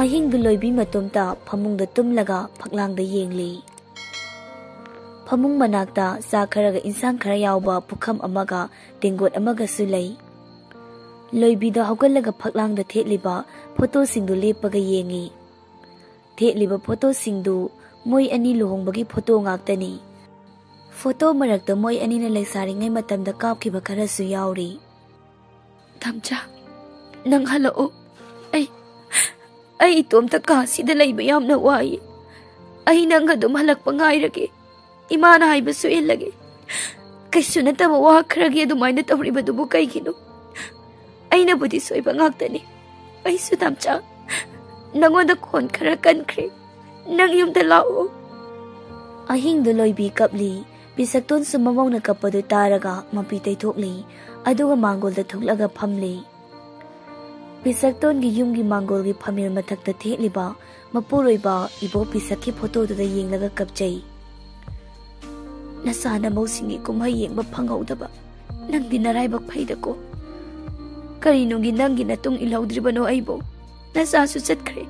ꯑꯍꯤꯡꯗꯨ ꯂꯣꯏꯕꯤ ꯃꯇꯣꯝꯇ ꯐꯃꯨꯡꯗ ꯇꯨꯝꯂꯒ ꯐꯛꯂꯥꯡꯗ ꯌꯦꯡꯂꯤ꯫ ꯐꯃꯨꯡ ꯃꯅꯥꯛꯇ ꯆꯥ ꯈꯔꯒ ꯏꯟꯁꯥꯡ ꯈꯔ ꯌꯥꯎꯕ ꯄꯨꯈꯝ ꯑꯃꯒ ꯇꯦꯡꯒꯣꯠ ꯑꯃꯒꯁꯨ ꯂꯩ꯫ ꯂꯣꯏꯕꯤꯗꯣ ꯍꯧꯒꯠꯂꯒ ꯐꯛꯂꯥꯡꯗ ꯊꯦꯠꯂꯤꯕ ꯐꯣꯇꯣꯁꯤꯡꯗꯨ ꯂꯦꯞꯄꯒ ꯌꯦꯡꯉꯤ꯫ ꯊꯦꯠꯂꯤꯕ ꯐꯣꯇꯣꯁꯤꯡꯗꯨ ꯃꯣꯏ ꯑꯅꯤ ꯂꯨꯍꯣꯡꯕꯒꯤ ꯐꯣꯇꯣ ꯉꯥꯛꯇꯅꯤ꯫ ꯐꯣꯇꯣ ꯃꯔꯛꯇ ꯃꯣꯏ ꯑꯅꯤꯅ ꯂꯩꯁꯥꯔꯤꯉꯩ ꯃꯇꯝꯗ ꯀꯥꯞꯈꯤꯕ ꯈꯔꯁꯨ ꯌꯥꯎꯔꯤ꯫ "ꯇꯝꯆꯥ, ꯅꯪ ꯍꯜꯂꯛꯑꯣ꯫ ꯑꯩ, ꯑꯩ ꯏꯇꯣꯝꯇ ꯀꯥꯁꯤꯗ ꯂꯩꯕ ꯌꯥꯝꯅ ꯋꯥꯏꯌꯦ꯫ ꯑꯩ ꯅꯪ ꯑꯗꯨꯝ ꯍꯜꯂꯛꯄ ꯉꯥꯏꯔꯒꯦ꯫ ꯏꯃꯥꯅ ꯍꯥꯏꯕꯁꯨ ꯏꯜꯂꯒꯦ꯫ ꯀꯩꯁꯨ ꯅꯠꯇꯕ ꯋꯥ ꯈꯔꯒꯤ ꯑꯗꯨꯃꯥꯏꯅ ꯇꯧꯔꯤꯕꯗꯨꯕꯨ ꯀꯩꯒꯤꯅꯣ? ꯑꯩꯅꯕꯨꯗꯤ ꯁꯣꯏꯕ ꯉꯥꯛꯇꯅꯤ꯫ ꯑꯩꯁꯨ ꯇꯝꯆꯥ, ꯅꯉꯣꯟꯗ ꯈꯣꯟ ꯈꯔ ꯀꯟꯈ꯭ꯔꯦ꯫ ꯅꯪ ꯌꯨꯝꯗ ꯂꯥꯛꯑꯣ"꯫ ꯑꯍꯤꯡꯗꯨ ꯂꯣꯏꯕꯤ ꯀꯞꯂꯤ꯫ ꯄꯤꯁꯛꯇꯣꯟꯁꯨ ꯃꯃꯧꯅ ꯀꯞꯄꯗꯨ ꯇꯥꯔꯒ ꯃꯄꯤ ꯇꯩꯊꯣꯛꯂꯤ꯫ ꯑꯗꯨꯒ ꯃꯥꯡꯒꯣꯜꯗ ꯊꯣꯛꯂꯒ ꯐꯝꯂꯤ꯫ ꯄꯤꯁꯛꯇꯣꯟꯒꯤ ꯌꯨꯝꯒꯤ ꯃꯥꯡꯒꯣꯜꯒꯤ ꯐꯝꯃꯦꯜ ꯃꯊꯛꯇ ꯊꯦꯠꯂꯤꯕ ꯃꯄꯨꯔꯣꯏꯕ ꯏꯕꯣ ꯄꯤꯁꯛꯀꯤ ꯐꯣꯇꯣꯗꯨꯗ ꯌꯦꯡꯂꯒ ꯀꯞꯆꯩ꯫ "ꯅꯆꯥ ꯅꯃꯧꯁꯤꯡꯒꯤ ꯀꯨꯝꯍꯩ ꯌꯦꯡꯕ ꯐꯪꯍꯧꯗꯕ ꯅꯪꯗꯤ ꯅꯔꯥꯏꯕꯛ ꯐꯩꯗꯀꯣ꯫ ꯀꯔꯤꯅꯨꯡꯒꯤ ꯅꯪꯒꯤ ꯅꯇꯨꯡ ꯏꯜꯍꯧꯗ꯭ꯔꯤꯕꯅꯣ ꯑꯩꯕꯨ? ꯅꯆꯥꯁꯨ ꯆꯠꯈ꯭ꯔꯦ,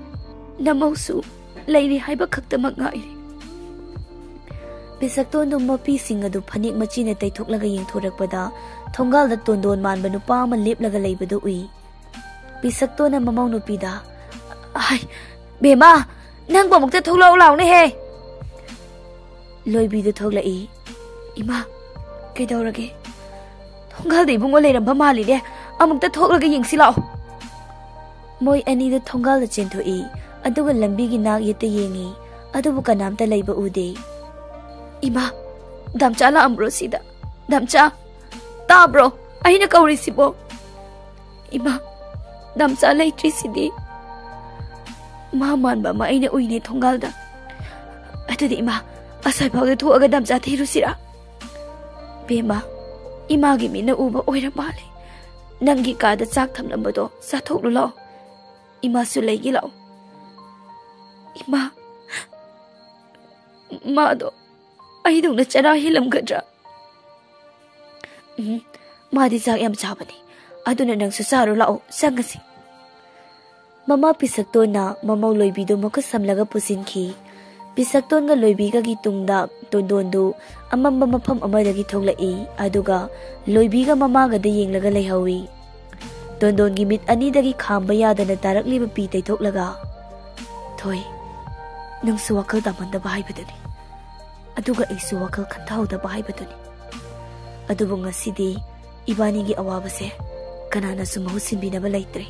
ꯅꯃꯧꯁꯨ ꯂꯩꯔꯤ ꯍꯥꯏꯕ ꯈꯛꯇꯃꯛ ꯉꯥꯏꯔꯦ"꯫ ꯄꯤꯁꯛꯇꯣꯟꯗꯨ ꯃꯄꯤꯁꯤꯡ ꯑꯗꯨ ꯐꯅꯦꯛ ꯃꯆꯤꯅ ꯇꯩꯊꯣꯛꯂꯒ ꯌꯦꯡꯊꯣꯔꯛꯄꯗ, ꯊꯣꯡꯒꯥꯜꯗ ꯇꯣꯟꯗꯣꯟ ꯃꯥꯟꯕ ꯅꯨꯄꯥ ꯑꯃ ꯂꯦꯞꯂꯒ ꯂꯩꯕꯗꯨ ꯎꯏ꯫ ꯄꯤꯁꯛꯇꯣꯟꯅ ꯃꯃꯧ ꯅꯨꯄꯤꯗ, "ꯍꯥꯏ, ꯕꯦꯝꯃ, ꯅꯪꯕꯨ ꯑꯃꯨꯛꯇ ꯊꯣꯛꯂꯛꯎ ꯂꯥꯎꯅꯦꯍꯦ"꯫ ꯂꯣꯏꯕꯤꯗꯨ ꯊꯣꯛꯂꯛꯏ꯫ "ꯏꯃꯥ, ꯀꯩꯗꯧꯔꯒꯦ? ꯊꯣꯡꯒꯥꯜꯗ ꯏꯕꯨꯡꯉꯣ ꯂꯩꯔꯝꯕ ꯃꯥꯜꯂꯤꯅꯦ꯫ ꯑꯃꯨꯛꯇ ꯊꯣꯛꯂꯒ ꯌꯦꯡꯁꯤ ꯂꯥꯛꯑꯣ"꯫ ꯃꯣꯏ ꯑꯅꯤꯗꯨ ꯊꯣꯡꯒꯥꯜꯗ ꯆꯦꯟꯊꯣꯛꯏ꯫ ꯑꯗꯨꯒ ꯂꯝꯕꯤꯒꯤ ꯅꯥꯛ ꯌꯦꯠꯇ ꯌꯦꯡꯉꯤ꯫ ꯑꯗꯨꯕꯨ ꯀꯅꯥꯝꯇ ꯂꯩꯕ ꯎꯗꯦ꯫ "ꯏꯃꯥ, ꯗꯥꯝꯆꯥ ꯂꯥꯛꯑꯝꯕ꯭ꯔꯣ ꯁꯤꯗ? ꯗꯥꯝꯆꯥ, ꯇꯥꯕ꯭ꯔꯣ ꯑꯩꯅ ꯀꯧꯔꯤꯁꯤꯕꯣ? ꯏꯃꯥ, ꯗꯥꯝꯆꯥ ꯂꯩꯇ꯭ꯔꯤꯁꯤꯗꯤ꯫ ꯃꯥ ꯃꯥꯟꯕ ꯑꯃ ꯑꯩꯅ ꯎꯏꯅꯦ ꯊꯣꯡꯒꯥꯜꯗ꯫ ꯑꯗꯨꯗꯤ ꯏꯃꯥ, ꯑꯁ꯭ꯋꯥꯏꯐꯥꯎꯗ ꯊꯣꯛꯑꯒ ꯗꯥꯝꯆꯥ ꯊꯤꯔꯨꯁꯤꯔꯥ? ꯕꯦꯝꯃ, ꯏꯃꯥꯒꯤ ꯃꯤꯠꯅ ꯎꯕ ꯑꯣꯏꯔ ꯃꯥꯜꯂꯦ꯫ ꯅꯪꯒꯤ ꯀꯥꯗ ꯆꯥꯛ ꯊꯝꯂꯝꯕꯗꯣ ꯆꯥꯊꯣꯛꯂꯨ ꯂꯥꯛꯑꯣ꯫ ꯏꯃꯥꯁꯨ ꯂꯩꯒꯦ ꯂꯥꯛꯑꯣ"꯫ "ꯏꯃꯥ, ꯃꯥꯗꯣ ꯑꯩꯗꯧꯅ ꯆꯔꯥ ꯍꯦꯜꯂꯝꯒꯗ꯭ꯔꯥ?" "ꯎꯝ, ꯃꯥꯗꯤ ꯆꯥꯛ ꯌꯥꯝ ꯆꯥꯕꯅꯤ꯫ ꯑꯗꯨꯅ ꯅꯪꯁꯨ ꯆꯥꯔꯨ ꯂꯥꯛꯑꯣ, ꯆꯪꯉꯁꯤ꯫" ꯃꯃꯥ ꯄꯤꯁꯛꯇꯣꯟꯅ ꯃꯃꯧ ꯂꯣꯏꯕꯤꯗꯨ ꯃꯈꯨꯠ ꯁꯝꯂꯒ ꯄꯨꯁꯤꯟꯈꯤ꯫ ꯄꯤꯁꯛꯇꯣꯟꯒ ꯂꯣꯏꯕꯤꯒꯒꯤ ꯇꯨꯡꯗ ꯇꯣꯟꯗꯣꯟꯗꯨ ꯑꯃꯝꯕ ꯃꯐꯝ ꯑꯃꯗꯒꯤ ꯊꯣꯛꯂꯛꯏ, ꯑꯗꯨꯒ ꯂꯣꯏꯕꯤꯒ ꯃꯃꯥꯒꯗ ꯌꯦꯡꯂꯒ ꯂꯩꯍꯧꯏ꯫ ꯇꯣꯟꯗꯣꯟꯒꯤ ꯃꯤꯠ ꯑꯅꯤꯗꯒꯤ ꯈꯥꯝꯕ ꯌꯥꯗꯅ ꯇꯥꯔꯛꯂꯤꯕ ꯄꯤ ꯇꯩꯊꯣꯛꯂꯒ, "ꯊꯣꯏ, ꯅꯪꯁꯨ ꯋꯥꯈꯜ ꯇꯥꯃꯟꯗꯕ ꯍꯥꯏꯕꯗꯨꯅꯤ, ꯑꯗꯨꯒ ꯑꯩꯁꯨ ꯋꯥꯈꯜ ꯈꯟꯊꯍꯧꯗꯕ ꯍꯥꯏꯕꯗꯨꯅꯤ꯫ ꯑꯗꯨꯕꯨ ꯉꯁꯤꯗꯤ ꯏꯕꯥꯅꯤꯒꯤ ꯑꯋꯥꯕꯁꯦ ꯀꯅꯥꯅꯁꯨ ꯃꯍꯨꯠ ꯁꯤꯟꯕꯤꯅꯕ ꯂꯩꯇ꯭ꯔꯦ꯫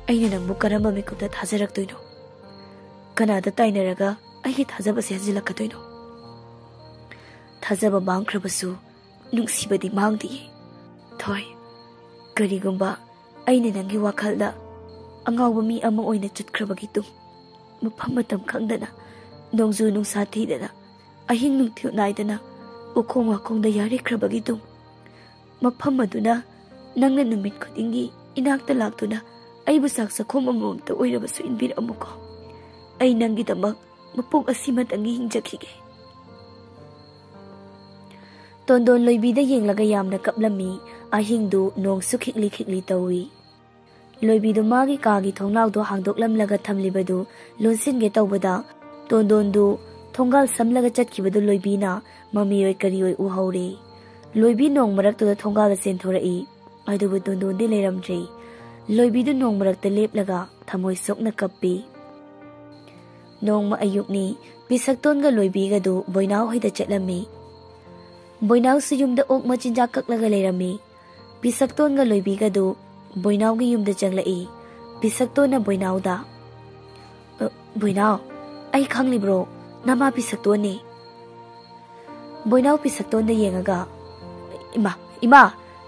ꯑꯩꯅ ꯅꯪꯕꯨ ꯀꯔꯝꯕ ꯃꯤꯀꯨꯞꯇ ꯊꯥꯖꯔꯛꯇꯣꯏꯅꯣ? ꯀꯅꯥꯗ ꯇꯥꯏꯅꯔꯒ ꯑꯩꯒꯤ ꯊꯥꯖꯕꯁꯦ ꯍꯟꯖꯤꯜꯂꯛꯀꯗꯣꯏꯅꯣ? ꯊꯥꯖꯕ ꯃꯥꯡꯈ꯭ꯔꯕꯁꯨ ꯅꯨꯡꯁꯤꯕꯗꯤ ꯃꯥꯡꯗꯤꯌꯦ꯫ ꯊꯣꯏ, ꯀꯔꯤꯒꯨꯝꯕ ꯑꯩꯅ ꯅꯪꯒꯤ ꯋꯥꯈꯜꯗ ꯑꯉꯥꯎꯕ ꯃꯤ ꯑꯃ ꯑꯣꯏꯅ ꯆꯠꯈ꯭ꯔꯕꯒꯤ ꯇꯨꯡ, ꯃꯐꯝ ꯃꯇꯝ ꯈꯪꯗꯅ, ꯅꯣꯡꯖꯨ ꯅꯨꯡꯁꯥ ꯊꯤꯗꯅ, ꯑꯍꯤꯡ ꯅꯨꯡꯊꯤꯜ ꯅꯥꯏꯗꯅ ꯎꯈꯣꯡ ꯋꯥꯈꯣꯡꯗ ꯌꯥꯔꯦꯛꯈ꯭ꯔꯕꯒꯤ ꯇꯨꯡ, ꯃꯐꯝ ꯑꯗꯨꯅ ꯅꯪꯅ ꯅꯨꯃꯤꯠ ꯈꯨꯗꯤꯡꯒꯤ ꯏꯅꯥꯛꯇ ꯂꯥꯛꯇꯨꯅ ꯑꯩꯕꯨ ꯆꯥꯛ ꯆꯥꯛꯈꯣꯝ ꯑꯃꯃꯝꯇ ꯑꯣꯏꯔꯕꯁꯨ ꯏꯟꯕꯤꯔꯝꯃꯨꯀꯣ꯫ ꯑꯩ ꯅꯪꯒꯤꯗꯃꯛ ꯃꯄꯣꯛ ꯑꯁꯤꯃꯇꯪꯒꯤ ꯍꯤꯡꯖꯈꯤꯒꯦ꯫" ꯇꯣꯟꯗꯣꯟ ꯂꯣꯏꯕꯤꯗ ꯌꯦꯡꯂꯒ ꯌꯥꯝꯅ ꯀꯞꯂꯝꯃꯤ꯫ ꯑꯍꯤꯡꯗꯨ ꯅꯣꯡꯁꯨ ꯈꯤꯛꯂꯤ ꯈꯤꯛꯂꯤ ꯇꯧꯏ꯫ ꯂꯣꯏꯕꯤꯗꯨ ꯃꯥꯒꯤ ꯀꯥꯒꯤ ꯊꯣꯡꯅꯥꯎꯗꯨ ꯍꯥꯡꯗꯣꯛꯂꯝꯂꯒ ꯊꯝꯂꯤꯕꯗꯨ ꯂꯣꯟꯁꯤꯟꯒꯦ ꯇꯧꯕꯗ, ꯇꯣꯟꯗꯣꯟꯗꯨ ꯊꯣꯡꯒꯥꯜ ꯁꯝꯂꯒ ꯆꯠꯈꯤꯕꯗꯨ ꯂꯣꯏꯕꯤꯅ ꯃꯃꯤꯑꯣꯏ ꯀꯔꯤꯑꯣꯏ ꯎꯍꯧꯔꯦ꯫ ꯂꯣꯏꯕꯤ ꯅꯣꯡ ꯃꯔꯛꯇꯨꯗ ꯊꯣꯡꯒꯥꯜꯗ ꯆꯦꯟꯊꯣꯔꯛꯏ꯫ ꯑꯗꯨꯕꯨ ꯇꯣꯟꯗꯣꯟꯗꯤ ꯂꯩꯔꯝꯗ꯭ꯔꯦ꯫ ꯂꯣꯏꯕꯤꯗꯨ ꯅꯣꯡ ꯃꯔꯛꯇ ꯂꯦꯞꯂꯒ ꯊꯃꯣꯏ ꯁꯣꯛꯅ ꯀꯞꯄꯤ꯫ ꯅꯣꯡꯃ ꯑꯌꯨꯛꯅꯤ꯫ ꯄꯤꯁꯛꯇꯣꯟꯒ ꯂꯣꯏꯕꯤꯒꯗꯨ ꯕꯣꯏꯅꯥꯎ ꯍꯣꯏꯗ ꯆꯠꯂꯝꯃꯤ꯫ ꯕꯣꯏꯅꯥꯎꯁꯨ ꯌꯨꯝꯗ ꯑꯣꯛ ꯃꯆꯤꯟꯖꯥꯛ ꯀꯛꯂꯒ ꯂꯩꯔꯝꯃꯤ꯫ ꯄꯤꯁꯛꯇꯣꯟꯒ ꯂꯣꯏꯕꯤꯒꯗꯨ ꯕꯣꯏꯅꯥꯎꯒꯤ ꯌꯨꯝꯗ ꯆꯪꯂꯛꯏ꯫ ꯄꯤꯁꯛꯇꯣꯟꯅ ꯕꯣꯏꯅꯥꯎꯗ, "ꯑ, ꯕꯣꯏꯅꯥꯎ, ꯑꯩ ꯈꯪꯂꯤꯕ꯭ꯔꯣ? ꯅꯃꯥ ꯄꯤꯁꯛꯇꯣꯟꯅꯤ꯫" ꯕꯣꯏꯅꯥꯎ ꯄꯤꯁꯛꯇꯣꯟꯗ ꯌꯦꯡꯉꯒ, "ꯏꯃꯥ, ꯏꯃꯥ,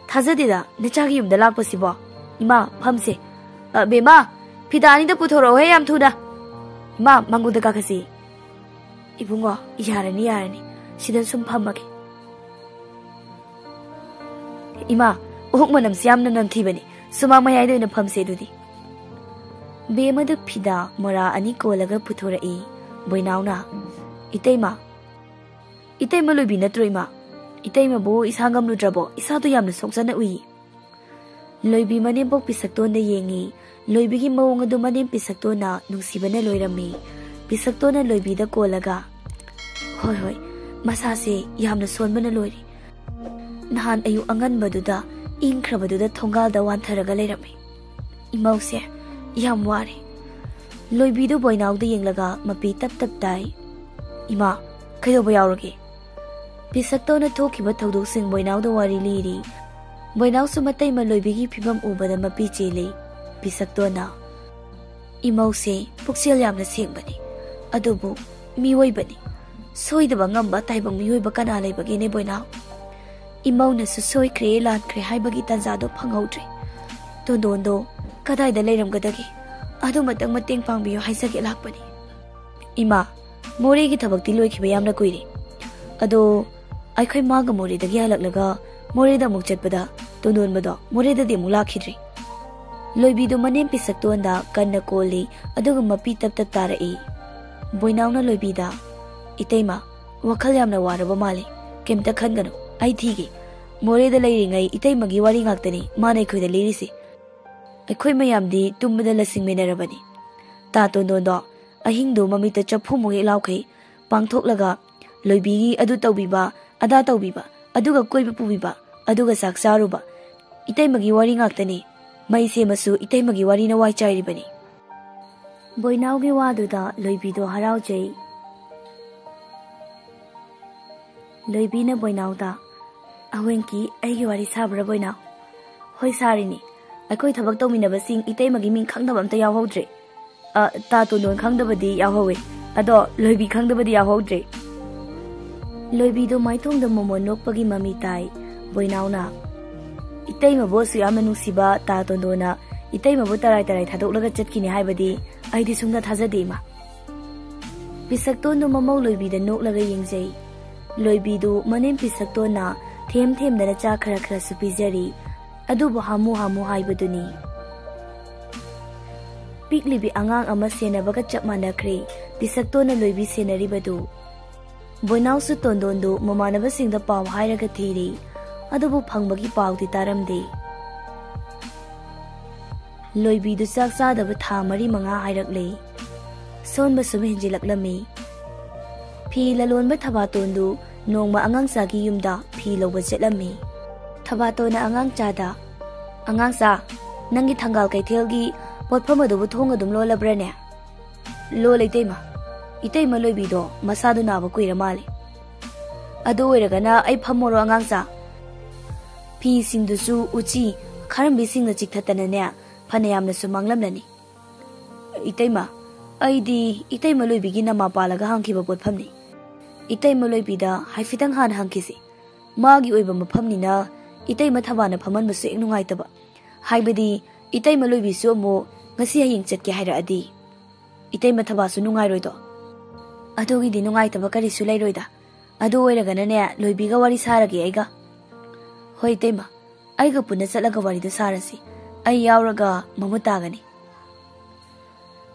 ꯊꯥꯖꯗꯦꯗ ꯅꯆꯥꯒꯤ ꯌꯨꯝꯗ ꯂꯥꯛꯄꯁꯤꯕꯣ꯫ ꯏꯃꯥ, ꯐꯝꯁꯦ꯫ ꯑ, ꯕꯦꯝꯃ, ꯐꯤꯗꯥ ꯑꯅꯤꯗ ꯄꯨꯊꯣꯔꯛꯑꯣꯍꯦ ꯌꯥꯝ ꯊꯨꯅ꯫ ꯏꯃꯥ, ꯃꯥꯡꯒꯣꯜꯗ ꯀꯥꯈꯠꯁꯤ꯫" "ꯏꯕꯨꯡꯉꯣ, ꯌꯥꯔꯅꯤ, ꯌꯥꯔꯅꯤ꯫ ꯁꯤꯗ ꯁꯨꯝ ꯐꯝꯃꯒꯦ꯫" "ꯏꯃꯥ, ꯑꯣꯛ ꯃꯅꯝꯁꯤ ꯌꯥꯝꯅ ꯅꯝꯊꯤꯕꯅꯤ꯫ ꯁꯨꯃꯥꯡ ꯃꯌꯥꯏꯗ ꯑꯣꯏꯅ ꯐꯝꯁꯦ ꯑꯗꯨꯗꯤ꯫" ꯕꯦꯝꯃꯗꯨ ꯐꯤꯗꯥ ꯃꯣꯔꯥ ꯑꯅꯤ ꯀꯣꯜꯂꯒ ꯄꯨꯊꯣꯔꯛꯏ꯫ ꯕꯣꯏꯅꯥꯎꯅ, "ꯏꯇꯩꯃ, ꯏꯇꯩꯃ ꯂꯣꯏꯕꯤ ꯅꯠꯇ꯭ꯔꯣ, ꯏꯃꯥ?" "ꯏꯇꯩꯃꯕꯨ ꯏꯁꯥ ꯉꯝꯂꯨꯗ꯭ꯔꯕꯣ? ꯏꯁꯥꯗꯣ ꯌꯥꯝꯅ ꯁꯣꯛꯆꯅ ꯎꯏ꯫" ꯂꯣꯏꯕꯤ ꯃꯅꯦꯝꯄꯣꯛ ꯄꯤꯁꯛꯇꯣꯟꯗ ꯌꯦꯡꯉꯤ꯫ ꯂꯣꯏꯕꯤꯒꯤ ꯃꯑꯣꯡ ꯑꯗꯨ ꯃꯅꯦꯝ ꯄꯤꯁꯛꯇꯣꯟꯅ ꯅꯨꯡꯁꯤꯕꯅ ꯂꯣꯏꯔꯝꯃꯤ꯫ ꯄꯤꯁꯛꯇꯣꯟꯅ ꯂꯣꯏꯕꯤꯗ ꯀꯣꯜꯂꯒ, "ꯍꯣꯏ, ꯍꯣꯏ, ꯃꯁꯥꯁꯦ ꯌꯥꯝꯅ ꯁꯣꯟꯕꯅ ꯂꯣꯏꯔꯦ꯫ ꯅꯍꯥꯟ ꯑꯌꯨꯛ ꯑꯉꯟꯕꯗꯨꯗ, ꯏꯪꯈ꯭ꯔꯕꯗꯨꯗ ꯊꯣꯡꯒꯥꯜꯗ ꯋꯥꯟꯊꯔꯒ ꯂꯩꯔꯝꯃꯤ꯫ ꯏꯃꯧꯁꯦ ꯌꯥꯝ ꯋꯥꯔꯦ꯫" ꯂꯣꯏꯕꯤꯗꯨ ꯕꯣꯏꯅꯥꯎꯗ ꯌꯦꯡꯂꯒ ꯃꯄꯤ ꯇꯞ ꯇꯞ ꯇꯥꯏ꯫ "ꯏꯃꯥ, ꯀꯩꯗꯧꯕ ꯌꯥꯎꯔꯒꯦ?" ꯄꯤꯁꯛꯇꯣꯟꯅ ꯊꯣꯛꯈꯤꯕ ꯊꯧꯗꯣꯛꯁꯤꯡ ꯕꯣꯏꯅꯥꯎꯗ ꯋꯥꯔꯤ ꯂꯤꯔꯤ꯫ ꯕꯣꯏꯅꯥꯎꯁꯨ ꯃꯇꯩꯃ ꯂꯣꯏꯕꯤꯒꯤ ꯐꯤꯕꯝ ꯎꯕꯗ ꯃꯄꯤ ꯆꯦꯜꯂꯤ꯫ ꯄꯤꯁꯛꯇꯣꯟꯅ, "ꯏꯃꯧꯁꯦ ꯄꯨꯛꯆꯦꯜ ꯌꯥꯝꯅ ꯁꯦꯡꯕꯅꯤ, ꯑꯗꯨꯕꯨ ꯃꯤꯑꯣꯏꯕꯅꯤ꯫ ꯁꯣꯏꯗꯕ ꯉꯝꯕ ꯇꯥꯏꯕꯪ ꯃꯤꯑꯣꯏꯕ ꯀꯅꯥ ꯂꯩꯕꯒꯦꯅꯦ ꯕꯣꯏꯅꯥꯎ? ꯏꯃꯧꯅꯁꯨ ꯁꯣꯏꯈ꯭ꯔꯦ, ꯂꯥꯟꯈ꯭ꯔꯦ ꯍꯥꯏꯕꯒꯤ ꯇꯥꯟꯖꯥꯗꯣ ꯐꯪꯍꯧꯗ꯭ꯔꯦ꯫ ꯇꯣꯟꯗꯣꯟꯗꯣ ꯀꯗꯥꯏꯗ ꯂꯩꯔꯝꯒꯗꯒꯦ? ꯑꯗꯨꯃꯇꯪ ꯃꯇꯦꯡ ꯄꯥꯡꯕꯤꯌꯨ ꯍꯥꯏꯖꯒꯦ ꯂꯥꯛꯄꯅꯤ꯫" "ꯏꯃꯥ, ꯃꯣꯔꯦꯒꯤ ꯊꯕꯛꯇꯤ ꯂꯣꯏꯈꯤꯕ ꯌꯥꯝꯅ ꯀꯨꯏꯔꯦ꯫ ꯑꯗꯣ ꯑꯩꯈꯣꯏ ꯃꯥꯒ ꯃꯣꯔꯦꯗꯒꯤ ꯍꯜꯂꯛꯂꯒ ꯃꯣꯔꯦꯗ ꯑꯃꯨꯛ ꯆꯠꯄꯗ ꯇꯣꯟꯗꯣꯟꯕꯗꯣ ꯃꯣꯔꯦꯗꯗꯤ ꯑꯃꯨꯛ ꯂꯥꯛꯈꯤꯗ꯭ꯔꯦ꯫" ꯂꯣꯏꯕꯤꯗꯨ ꯃꯅꯦꯝ ꯄꯤꯁꯛꯇꯣꯟꯗ ꯀꯟꯅ ꯀꯣꯜꯂꯤ, ꯑꯗꯨꯒ ꯃꯄꯤ ꯇꯞ ꯇꯞ ꯇꯥꯔꯛꯏ꯫ ꯕꯣꯏꯅꯥꯎꯅ ꯂꯣꯏꯕꯤꯗ, "ꯏꯇꯩꯃ, ꯋꯥꯈꯜ ꯌꯥꯝꯅ ꯋꯥꯔꯕ ꯃꯥꯜꯂꯤ꯫ ꯀꯩꯝꯇ ꯈꯟꯒꯅꯨ, ꯑꯩ ꯊꯤꯒꯦ꯫ ꯃꯣꯔꯦꯗ ꯂꯩꯔꯤꯉꯩ ꯏꯇꯩꯃꯒꯤ ꯋꯥꯔꯤ ꯉꯥꯛꯇꯅꯤ ꯃꯥꯅ ꯑꯩꯈꯣꯏꯗ ꯂꯤꯔꯤꯁꯦ꯫ ꯑꯩꯈꯣꯏ ꯃꯌꯥꯝꯗꯤ ꯇꯨꯝꯕꯗ ꯂꯁꯤꯡꯃꯤꯟꯅꯔꯕꯅꯤ꯫ ꯇꯥ ꯇꯣꯟꯗꯣꯟꯗꯣ ꯑꯍꯤꯡꯗꯨ ꯃꯃꯤꯠꯇ ꯆꯐꯨꯃꯨꯛ ꯍꯦꯛ ꯂꯥꯎꯈꯩ ꯄꯥꯡꯊꯣꯛꯂꯒ ꯂꯣꯏꯕꯤꯒꯤ ꯑꯗꯨ ꯇꯧꯕꯤꯕ, ꯑꯗꯥ ꯇꯧꯕꯤꯕ, ꯑꯗꯨꯒ ꯀꯣꯏꯕ ꯄꯨꯕꯤꯕ, ꯑꯗꯨꯒ ꯆꯥꯛ ꯆꯥꯔꯨꯕ, ꯏꯇꯩꯃꯒꯤ ꯋꯥꯔꯤ ꯉꯥꯛꯇꯅꯤ꯫ ꯃꯩ ꯁꯦꯝꯃꯁꯨ ꯏꯇꯩꯃꯒꯤ ꯋꯥꯔꯤꯅ ꯋꯥꯏ ꯆꯥꯏꯔꯤꯕꯅꯤ꯫" ꯕꯣꯏꯅꯥꯎꯒꯤ ꯋꯥꯗꯨꯗ ꯂꯣꯏꯕꯤꯗꯣ ꯍꯔꯥꯎꯖꯩ꯫ ꯂꯣꯏꯕꯤꯅ ꯕꯣꯏꯅꯥꯎꯗ, "ꯑꯍꯣꯏ ꯑꯪꯀꯤ, ꯑꯩꯒꯤ ꯋꯥꯔꯤ ꯁꯥꯕ꯭ꯔꯥ ꯕꯣꯏꯅꯥꯎ?" "ꯍꯣꯏ, ꯁꯥꯔꯤꯅꯤ꯫ ꯑꯩꯈꯣꯏ ꯊꯕꯛ ꯇꯧꯃꯤꯟꯅꯕꯁꯤꯡ ꯏꯇꯩꯃꯒꯤ ꯃꯤꯡ ꯈꯪꯗꯕ ꯑꯝꯇ ꯌꯥꯎꯍꯧꯗ꯭ꯔꯦ꯫ ꯑ, ꯇꯥ ꯇꯣꯟꯗꯣꯟ ꯈꯪꯗꯕꯗꯤ ꯌꯥꯎꯍꯧꯋꯦ, ꯑꯗꯣ ꯂꯣꯏꯕꯤ ꯈꯪꯗꯕꯗꯤ ꯌꯥꯎꯍꯧꯗ꯭ꯔꯦ꯫" ꯂꯣꯏꯕꯤꯗꯣ ꯃꯥꯏꯊꯣꯡꯗ ꯃꯣꯃꯣꯟ ꯅꯣꯛꯄꯒꯤ ꯃꯃꯤ ꯇꯥꯏ꯫ ꯕꯣꯏꯅꯥꯎꯅ, "ꯏꯇꯩꯃꯕꯨ ꯑꯁꯨꯛ ꯌꯥꯝꯅ ꯅꯨꯡꯁꯤꯕ ꯇꯥ ꯇꯣꯟꯗꯣꯟꯅ ꯏꯇꯩꯃꯕꯨ ꯇꯔꯥꯏ ꯇꯔꯥꯏ ꯊꯥꯗꯣꯛꯂꯒ ꯆꯠꯈꯤꯅꯤ ꯍꯥꯏꯕꯗꯤ ꯑꯩꯗꯤ ꯁꯨꯡꯊꯥ ꯊꯥꯖꯗꯦ, ꯏꯃꯥ꯫" ꯄꯤꯁꯛꯇꯣꯟꯗꯨ ꯃꯃꯧ ꯂꯣꯏꯕꯤꯗ ꯅꯣꯛꯂꯒ ꯌꯦꯡꯖꯩ꯫ ꯂꯣꯏꯕꯤꯗꯨ ꯃꯅꯦꯝ ꯄꯤꯁꯛꯇꯣꯟꯅ ꯊꯦꯝ ꯊꯦꯝꯗꯅ ꯆꯥꯛ ꯈꯔ ꯈꯔꯁꯨ ꯄꯤꯖꯔꯤ꯫ ꯑꯗꯨꯕꯨ ꯍꯥꯃꯨ ꯍꯥꯃꯨ ꯍꯥꯏꯕꯗꯨꯅꯤ꯫ ꯄꯤꯛꯂꯤꯕꯤ ꯑꯉꯥꯡ ꯑꯃ ꯁꯦꯟꯅꯕꯒ ꯆꯞ ꯃꯥꯟꯅꯈ꯭ꯔꯦ ꯄꯤꯁꯛꯇꯣꯟꯅ ꯂꯣꯏꯕꯤ ꯁꯦꯟꯅꯔꯤꯕꯗꯨ꯫ ꯕꯣꯏꯅꯥꯎꯁꯨ ꯇꯣꯟꯗꯣꯟꯗꯨ ꯃꯃꯥꯟꯅꯕꯁꯤꯡꯗ ꯄꯥꯎ ꯍꯥꯏꯔꯒ ꯊꯤꯔꯤ, ꯑꯗꯨꯕꯨ ꯐꯪꯕꯒꯤ ꯄꯥꯎꯗꯤ ꯇꯥꯔꯝꯗꯦ꯫ ꯂꯣꯏꯕꯤꯗꯨ ꯆꯥꯛ ꯆꯥꯗꯕ ꯊꯥ ꯃꯔꯤ ꯃꯉꯥ ꯍꯥꯏꯔꯛꯂꯦ꯫ ꯁꯣꯟꯕ ꯁꯨꯝ ꯍꯦꯟꯖꯤꯜꯂꯛꯂꯝꯃꯤ꯫ ꯐꯤ ꯂꯂꯣꯟꯕ ꯊꯕꯥꯇꯣꯟꯗꯨ ꯅꯣꯡꯃ ꯑꯉꯥꯡꯆꯥꯒꯤ ꯌꯨꯝꯗ ꯐꯤ ꯂꯧꯕ ꯆꯠꯂꯝꯃꯤ꯫ ꯊꯕꯥꯇꯣꯟꯅ ꯑꯉꯥꯡꯆꯥꯗ, "ꯑꯉꯥꯡꯆꯥ, ꯅꯪꯒꯤ ꯊꯪꯒꯥꯜ ꯀꯩꯊꯦꯜꯒꯤ ꯄꯣꯠꯐꯝ ꯑꯗꯨꯕꯨ ꯊꯣꯡ ꯑꯗꯨꯝ ꯂꯣꯜꯂꯕ꯭ꯔꯅꯦ?" "ꯂꯣꯜꯂꯦ, ꯏꯇꯩꯃ꯫ ꯏꯇꯩꯃ ꯂꯣꯏꯕꯤꯗꯣ ꯃꯁꯥꯗꯨ ꯅꯥꯕ ꯀꯨꯏꯔ ꯃꯥꯜꯂꯦ꯫ ꯑꯗꯨ ꯑꯣꯏꯔꯒꯅ ꯑꯩ ꯐꯝꯃꯣꯔꯣ, ꯑꯉꯥꯡꯆꯥ?" ꯐꯤꯁꯤꯡꯗꯨꯁꯨ ꯎꯆꯤ ꯈꯥꯔꯝꯕꯤꯁꯤꯡꯅ ꯆꯤꯛꯊꯠꯇꯅꯅꯦ, ꯐꯅꯌꯥꯝꯅꯁꯨ ꯃꯥꯡꯂꯝꯂꯅꯤ꯫ "ꯏꯇꯩꯃ, ꯑꯩꯗꯤ ꯏꯇꯩꯃ ꯂꯣꯏꯕꯤꯒꯤ ꯅꯃꯥ ꯄꯥꯜꯂꯒ ꯍꯥꯡꯈꯤꯕ ꯄꯣꯠꯐꯝꯅꯤ꯫ ꯏꯇꯩꯃ ꯂꯣꯏꯕꯤꯗ ꯍꯥꯏꯐꯦꯠꯇꯪ ꯍꯥꯟꯅ ꯍꯪꯈꯤꯁꯤ꯫ ꯃꯥꯒꯤ ꯑꯣꯏꯕ ꯃꯐꯝꯅꯤꯅ ꯏꯇꯩꯃ ꯊꯕꯥꯅ ꯐꯝꯍꯟꯕꯁꯨ ꯍꯦꯛ ꯅꯨꯡꯉꯥꯏꯇꯕ꯫ ꯍꯥꯏꯕꯗꯤ ꯏꯇꯩꯃ ꯂꯣꯏꯕꯤꯁꯨ ꯑꯃꯨꯛ ꯉꯁꯤ ꯍꯌꯦꯡ ꯆꯠꯀꯦ ꯍꯥꯏꯔꯛꯑꯗꯤ ꯏꯇꯩꯃ ꯊꯕꯥꯁꯨ ꯅꯨꯡꯉꯥꯏꯔꯣꯏꯗꯣ?" "ꯑꯗꯨꯒꯤꯗꯤ ꯅꯨꯡꯉꯥꯏꯇꯕ ꯀꯔꯤꯁꯨ ꯂꯩꯔꯣꯏꯗ꯫ ꯑꯗꯨ ꯑꯣꯏꯔꯒꯅꯅꯦ, ꯂꯣꯏꯕꯤꯒ ꯋꯥꯔꯤ ꯁꯥꯔꯒꯦ ꯑꯩꯒ꯫" "ꯍꯣꯏ ꯏꯇꯩꯃ, ꯑꯩꯒ ꯄꯨꯟꯅ ꯆꯠꯂꯒ ꯋꯥꯔꯤꯗꯨ ꯁꯥꯔꯁꯤ꯫ ꯑꯩ ꯌꯥꯎꯔꯒ ꯃꯃꯨꯠ ꯇꯥꯒꯅꯤ꯫"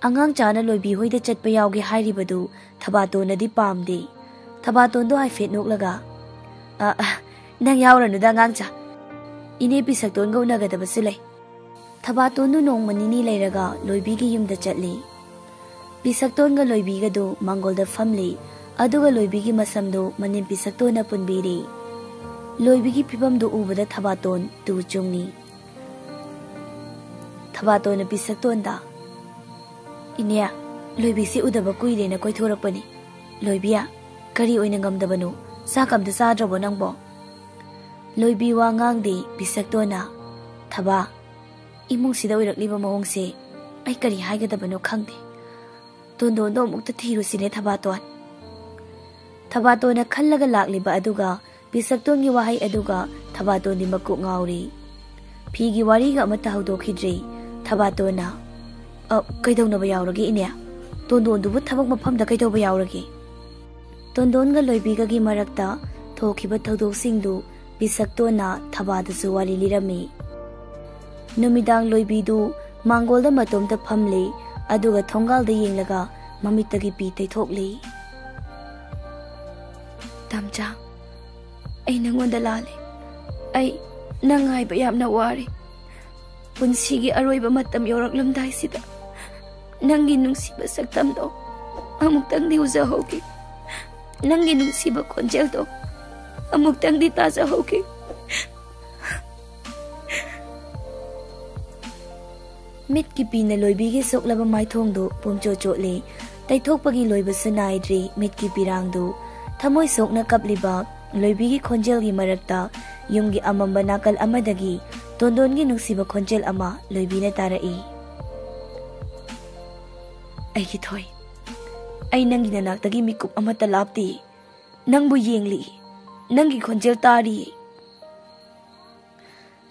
ꯑꯉꯥꯡꯆꯥꯅ ꯂꯣꯏꯕꯤ ꯍꯣꯏꯗ ꯆꯠꯄ ꯌꯥꯎꯒꯦ ꯍꯥꯏꯔꯤꯕꯗꯨ ꯊꯕꯥꯇꯣꯟꯅꯗꯤ ꯄꯥꯝꯗꯦ꯫ ꯊꯕꯥꯇꯣꯟꯗꯣ ꯍꯥꯏꯐꯦꯠ ꯅꯣꯛꯂꯒ, "ꯑ, ꯑ, ꯅꯪ ꯌꯥꯎꯔꯅꯨꯗ ꯑꯉꯥꯡꯆꯥ꯫ ꯏꯅꯦ ꯄꯤꯁꯛꯇꯣꯟꯒ ꯎꯅꯒꯗꯕꯁꯨ ꯂꯩ꯫" ꯊꯕꯥꯇꯣꯟꯗꯨ ꯅꯣꯡꯃ ꯅꯤꯅꯤ ꯂꯩꯔꯒ ꯂꯣꯏꯕꯤꯒꯤ ꯌꯨꯝꯗ ꯆꯠꯂꯤ꯫ ꯄꯤꯁꯛꯇꯣꯟꯒ ꯂꯣꯏꯕꯤꯒꯗꯨ ꯃꯥꯡꯒꯣꯜꯗ ꯐꯝꯂꯤ, ꯑꯗꯨꯒ ꯂꯣꯏꯕꯤꯒꯤ ꯃꯁꯝꯗꯨ ꯃꯅꯦꯝ ꯄꯤꯁꯛꯇꯣꯟꯅ ꯄꯨꯟꯕꯤꯔꯤ꯫ ꯂꯣꯏꯕꯤꯒꯤ ꯐꯤꯕꯝꯗꯨ ꯎꯕꯗ ꯊꯕꯥꯇꯣꯟ ꯇꯨ ꯆꯨꯡꯉꯤ꯫ ꯊꯕꯥꯇꯣꯟꯅ ꯄꯤꯁꯛꯇꯣꯟꯗ, "ꯏꯅꯦ, ꯂꯣꯏꯕꯤꯁꯤ ꯎꯗꯕ ꯀꯨꯏꯔꯦꯅ ꯀꯣꯏꯊꯣꯔꯛꯄꯅꯤ꯫ ꯂꯣꯏꯕꯤ, ꯀꯔꯤ ꯑꯣꯏꯅ ꯉꯝꯗꯕꯅꯣ? ꯆꯥꯛ ꯑꯝꯇ ꯆꯥꯗ꯭ꯔꯕꯣ ꯅꯪꯕꯣ?" ꯂꯣꯏꯕꯤ ꯋꯥ ꯉꯥꯡꯗꯦ꯫ ꯄꯤꯁꯛꯇꯣꯟꯅ, "ꯊꯕꯥ, ꯏꯃꯨꯡꯁꯤꯗ ꯑꯣꯏꯔꯛꯂꯤꯕ ꯃꯑꯣꯡꯁꯦ ꯑꯩ ꯀꯔꯤ ꯍꯥꯏꯒꯗꯕꯅꯣ ꯈꯪꯗꯦ꯫ ꯇꯣꯟꯗꯣꯟꯗꯣ ꯑꯃꯨꯛꯇ ꯊꯤꯔꯨꯁꯤꯅꯦ, ꯊꯕꯥꯇꯣꯟ꯫" ꯊꯕꯥꯇꯣꯟꯅ ꯈꯜꯂꯒ ꯂꯥꯛꯂꯤꯕ ꯑꯗꯨꯒ ꯄꯤꯁꯛꯇꯣꯟꯒꯤ ꯋꯥꯍꯩ ꯑꯗꯨꯒ ꯊꯕꯥꯇꯣꯟꯗꯤ ꯃꯀꯣꯛ ꯉꯥꯎꯔꯤ꯫ ꯐꯤꯒꯤ ꯋꯥꯔꯤꯒ ꯑꯃꯠꯇ ꯍꯧꯗꯣꯛꯈꯤꯗ꯭ꯔꯤ꯫ ꯊꯕꯥꯇꯣꯟꯅ, "ꯑ, ꯀꯩꯗꯧꯅꯕ ꯌꯥꯎꯔꯒꯦ, ꯏꯅꯦ? ꯇꯣꯟꯗꯣꯟꯗꯨꯕꯨ ꯊꯕꯛ ꯃꯐꯝꯗ ꯀꯩꯗꯧꯕ ꯌꯥꯎꯔꯒꯦ?" ꯇꯣꯟꯗꯣꯟꯒ ꯂꯣꯏꯕꯤꯒꯒꯤ ꯃꯔꯛꯇ ꯊꯣꯛꯈꯤꯕ ꯊꯧꯗꯣꯛꯁꯤꯡꯗꯨ ꯄꯤꯁꯛꯇꯣꯟꯅ ꯊꯕꯥꯗꯁꯨ ꯋꯥꯔꯤ ꯂꯤꯔꯝꯃꯤ꯫ ꯅꯨꯃꯤꯗꯥꯡ ꯂꯣꯏꯕꯤꯗꯨ ꯃꯥꯡꯒꯣꯜꯗ ꯃꯇꯣꯝꯇ ꯐꯝꯂꯤ, ꯑꯗꯨꯒ ꯊꯣꯡꯒꯥꯜꯗ ꯌꯦꯡꯂꯒ ꯃꯃꯤꯠꯇꯒꯤ ꯄꯤ ꯇꯩꯊꯣꯛꯂꯤ꯫ ꯇꯝꯆꯥ, ꯑꯩ ꯅꯪꯉꯣꯟꯗ ꯂꯥꯜꯂꯦ꯫ ꯑꯩ ꯅꯪ ꯉꯥꯏꯕ ꯌꯥꯝꯅ ꯋꯥꯔꯦ꯫ ꯄꯨꯟꯁꯤꯒꯤ ꯑꯔꯣꯏꯕ ꯃꯇꯝ ꯌꯧꯔꯛꯂꯝꯗꯥꯏꯁꯤꯗ ꯅꯪꯒꯤ ꯅꯨꯡꯁꯤꯕ ꯁꯛꯇꯝꯗꯣ ꯑꯃꯨꯛꯇꯪꯗꯤ ꯎꯖꯍꯧꯒꯦ꯫ ꯅꯪꯒꯤ ꯅꯨꯡꯁꯤꯕ ꯈꯣꯟꯖꯦꯜꯗꯣ ꯑꯃꯨꯛꯇꯪꯗꯤ ꯇꯥꯖꯍꯧꯒꯦ꯫ ꯃꯤꯠꯀꯤ ꯄꯤꯅ ꯂꯣꯏꯕꯤꯒꯤ ꯁꯣꯛꯂꯕ ꯃꯥꯏꯊꯣꯡꯗꯨ ꯄꯨꯝꯆꯣꯠ ꯆꯣꯠꯂꯦ꯫ ꯇꯩꯊꯣꯛꯄꯒꯤ ꯂꯣꯏꯕꯁꯨ ꯅꯥꯏꯗ꯭ꯔꯤ ꯃꯤꯠꯀꯤ ꯄꯤꯔꯥꯡꯗꯨ꯫ ꯊꯃꯣꯏ ꯁꯣꯛꯅ ꯀꯞꯂꯤꯕ ꯂꯣꯏꯕꯤꯒꯤ ꯈꯣꯟꯖꯦꯜꯒꯤ ꯃꯔꯛꯇ ꯌꯨꯝꯒꯤ ꯑꯃꯝꯕ ꯅꯥꯀꯜ ꯑꯃꯗꯒꯤ ꯇꯣꯟꯗꯣꯟꯒꯤ ꯅꯨꯡꯁꯤꯕ ꯈꯣꯟꯖꯦꯜ ꯑꯃ ꯂꯣꯏꯕꯤꯅ ꯇꯥꯔꯛꯏ꯫ "ꯑꯩꯒꯤ ꯊꯣꯏ, ꯑꯩ ꯅꯪꯒꯤ ꯅꯅꯥꯛꯇꯒꯤ ꯃꯤꯀꯨꯞ ꯑꯃꯠꯇ ꯂꯥꯞꯇꯦ꯫ ꯅꯪꯕꯨ ꯌꯦꯡꯂꯤ, ꯅꯪꯒꯤ ꯈꯣꯟꯖꯦꯜ ꯇꯥꯔꯤ꯫"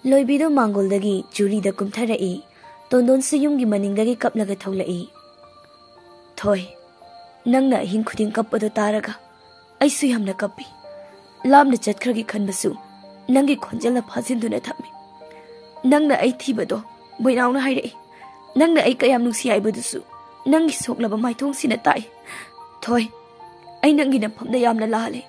ꯂꯣꯏꯕꯤꯗꯨ ꯃꯥꯡꯒꯣꯜꯗꯒꯤ ꯆꯨꯔꯤꯗ ꯀꯨꯝꯊꯔꯛꯏ꯫ ꯇꯣꯟꯗꯣꯟꯁꯨ ꯌꯨꯝꯒꯤ ꯃꯅꯤꯡꯗꯒꯤ ꯀꯞꯂꯒ ꯊꯣꯛꯂꯛꯏ꯫ "ꯊꯣꯏ, ꯅꯪꯅ ꯑꯍꯤꯡ ꯈꯨꯗꯤꯡ ꯀꯞꯄꯗꯣ ꯇꯥꯔꯒ ꯑꯩꯁꯨ ꯌꯥꯝꯅ ꯀꯞꯄꯤ꯫ ꯂꯥꯞꯅ ꯆꯠꯈ꯭ꯔꯒꯦ ꯈꯟꯕꯁꯨ ꯅꯪꯒꯤ ꯈꯣꯟꯖꯦꯜꯅ ꯐꯥꯖꯤꯟꯗꯨꯅ ꯊꯝꯃꯤ꯫ ꯅꯪꯅ ꯑꯩ ꯊꯤꯕꯗꯣ ꯕꯣꯏꯅꯥꯎꯅ ꯍꯥꯏꯔꯛꯏ꯫ ꯅꯪꯅ ꯑꯩ ꯀꯌꯥꯝ ꯅꯨꯡꯁꯤ ꯍꯥꯏꯕꯗꯨꯁꯨ ꯅꯪꯒꯤ ꯁꯣꯛꯂꯕ ꯃꯥꯏꯊꯣꯡꯁꯤꯅ ꯇꯥꯛꯏ꯫ ꯊꯣꯏ, ꯑꯩ ꯅꯪꯒꯤ ꯅꯐꯝꯗ ꯌꯥꯝꯅ ꯂꯥꯜꯂꯦ꯫"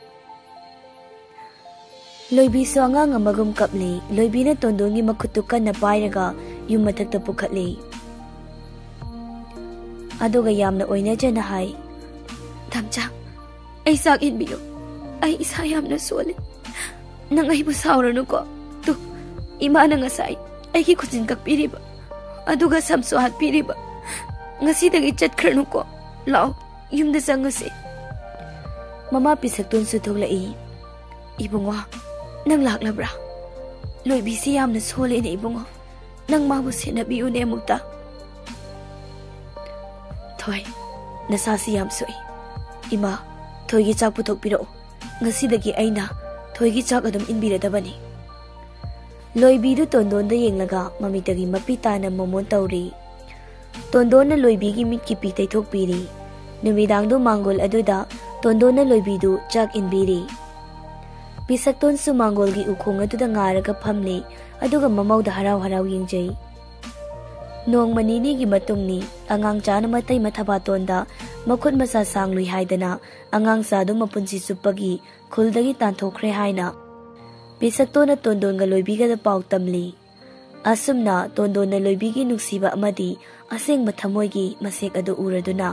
ꯂꯣꯏꯕꯤꯁꯨ ꯑꯉꯥꯡ ꯑꯃꯒꯨꯝ ꯀꯞꯂꯤ꯫ ꯂꯣꯏꯕꯤꯅ ꯇꯣꯟꯗꯣꯟꯒꯤ ꯃꯈꯨꯠꯇꯨ ꯀꯟꯅ ꯄꯥꯏꯔꯒ ꯌꯨꯝ ꯃꯊꯛꯇ ꯄꯨꯈꯠꯂꯤ꯫ ꯑꯗꯨꯒ ꯌꯥꯝꯅ ꯑꯣꯏꯅꯖꯅ ꯍꯥꯏ, "ꯇꯝꯆꯥ, ꯑꯩ ꯆꯥꯛ ꯏꯟꯕꯤꯌꯨ꯫ ꯑꯩ ꯏꯁꯥ ꯌꯥꯝꯅ ꯁꯣꯜꯂꯤ꯫ ꯅꯪ ꯑꯩꯕꯨ ꯁꯥꯎꯔꯅꯨꯀꯣ꯫ ꯇꯨ, ꯏꯃꯥꯅ ꯉꯁꯥꯏ ꯑꯩꯒꯤ ꯈꯨꯖꯤꯟ ꯀꯛꯄꯤꯔꯤꯕ, ꯑꯗꯨꯒ ꯁꯝꯁꯨ ꯍꯥꯠꯄꯤꯔꯤꯕ꯫ ꯉꯁꯤꯗꯒꯤ ꯆꯠꯈ꯭ꯔꯅꯨꯀꯣ꯫ ꯂꯥꯛꯑꯣ, ꯌꯨꯝꯗ ꯆꯪꯉꯁꯤ꯫" ꯃꯃꯥ ꯄꯤꯁꯛꯇꯣꯟꯁꯨ ꯊꯣꯛꯂꯛꯏ꯫ "ꯏꯕꯨꯡꯉꯣ, ꯅꯪ ꯂꯥꯛꯂꯕ꯭ꯔꯥ? ꯂꯣꯏꯕꯤꯁꯤ ꯌꯥꯝꯅ ꯁꯣꯜꯂꯦꯅꯦ ꯏꯕꯨꯡꯉꯣ꯫ ꯅꯪ ꯃꯥꯕꯨ ꯁꯦꯟꯅꯕꯤꯌꯨꯅꯦ ꯑꯃꯨꯛꯇ꯫" "ꯊꯣꯏ, ꯅꯁꯥꯁꯤ ꯌꯥꯝ ꯁꯣꯛꯏ꯫ ꯏꯃꯥ, ꯊꯣꯏꯒꯤ ꯆꯥꯛ ꯄꯨꯊꯣꯛꯄꯤꯔꯛꯎ꯫ ꯉꯁꯤꯗꯒꯤ ꯑꯩꯅ ꯊꯣꯏꯒꯤ ꯆꯥꯛ ꯑꯗꯨꯝ ꯏꯟꯕꯤꯔꯗꯕꯅꯤ꯫" ꯂꯣꯏꯕꯤꯗꯨ ꯇꯣꯟꯗꯣꯟꯗ ꯌꯦꯡꯂꯒ ꯃꯃꯤꯠꯇꯒꯤ ꯃꯄꯤ ꯇꯥꯅ ꯃꯣꯃꯣꯟ ꯇꯧꯔꯤ꯫ ꯇꯣꯟꯗꯣꯟꯅ ꯂꯣꯏꯕꯤꯒꯤ ꯃꯤꯠꯀꯤ ꯄꯤ ꯇꯩꯊꯣꯛꯄꯤꯔꯤ꯫ ꯅꯨꯃꯤꯗꯥꯡꯗꯨ ꯃꯥꯡꯒꯣꯜ ꯑꯗꯨꯗ ꯇꯣꯟꯗꯣꯟꯅ ꯂꯣꯏꯕꯤꯗꯨ ꯆꯥꯛ ꯏꯟꯕꯤꯔꯤ꯫ ꯄꯤꯁꯛꯇꯣꯟꯁꯨ ꯃꯥꯡꯒꯣꯜꯒꯤ ꯎꯈꯣꯡ ꯑꯗꯨꯗ ꯉꯥꯔꯒ ꯐꯝꯂꯤ, ꯑꯗꯨꯒ ꯃꯃꯧꯗ ꯍꯔꯥꯎ ꯍꯔꯥꯎ ꯌꯦꯡꯖꯩ꯫ ꯅꯣꯡꯃ ꯅꯤꯅꯤꯒꯤ ꯃꯇꯨꯡꯅꯤ꯫ ꯑꯉꯥꯡꯆꯥꯅ ꯃꯇꯩ ꯃꯊꯕꯥꯇꯣꯟꯗ ꯃꯈꯨꯠ ꯃꯁꯥ ꯁꯥꯡꯂꯨꯏ ꯍꯥꯏꯗꯅ ꯑꯉꯥꯡꯆꯥꯗꯨ ꯃꯄꯨꯟꯁꯤ ꯆꯨꯞꯄꯒꯤ ꯈꯨꯜꯗꯒꯤ ꯇꯥꯟꯊꯣꯛꯈ꯭ꯔꯦ ꯍꯥꯏꯅ ꯄꯤꯁꯛꯇꯣꯟꯅ ꯇꯣꯟꯗꯣꯟꯒ ꯂꯣꯏꯕꯤꯒꯗ ꯄꯥꯎ ꯇꯝꯂꯤ꯫ ꯑꯁꯨꯝꯅ ꯇꯣꯟꯗꯣꯟꯅ ꯂꯣꯏꯕꯤꯒꯤ ꯅꯨꯡꯁꯤꯕ ꯑꯃꯗꯤ ꯑꯁꯦꯡꯕ ꯊꯃꯣꯏꯒꯤ ꯃꯁꯦꯛ ꯑꯗꯨ ꯎꯔꯗꯨꯅ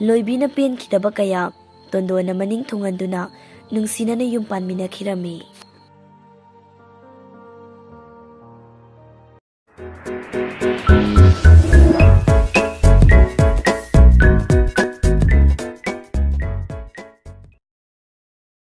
ꯂꯣꯏꯕꯤꯅ ꯄꯦꯟꯈꯤꯗꯕ ꯀꯌꯥ ꯇꯣꯟꯗꯣꯟꯅ ꯃꯅꯤꯡ ꯊꯨꯡꯍꯟꯗꯨꯅ ꯅꯨꯡꯁꯤꯅꯅ ꯌꯨꯝ ꯄꯥꯟꯃꯤꯟꯅꯈꯤꯔꯝꯃꯤ꯫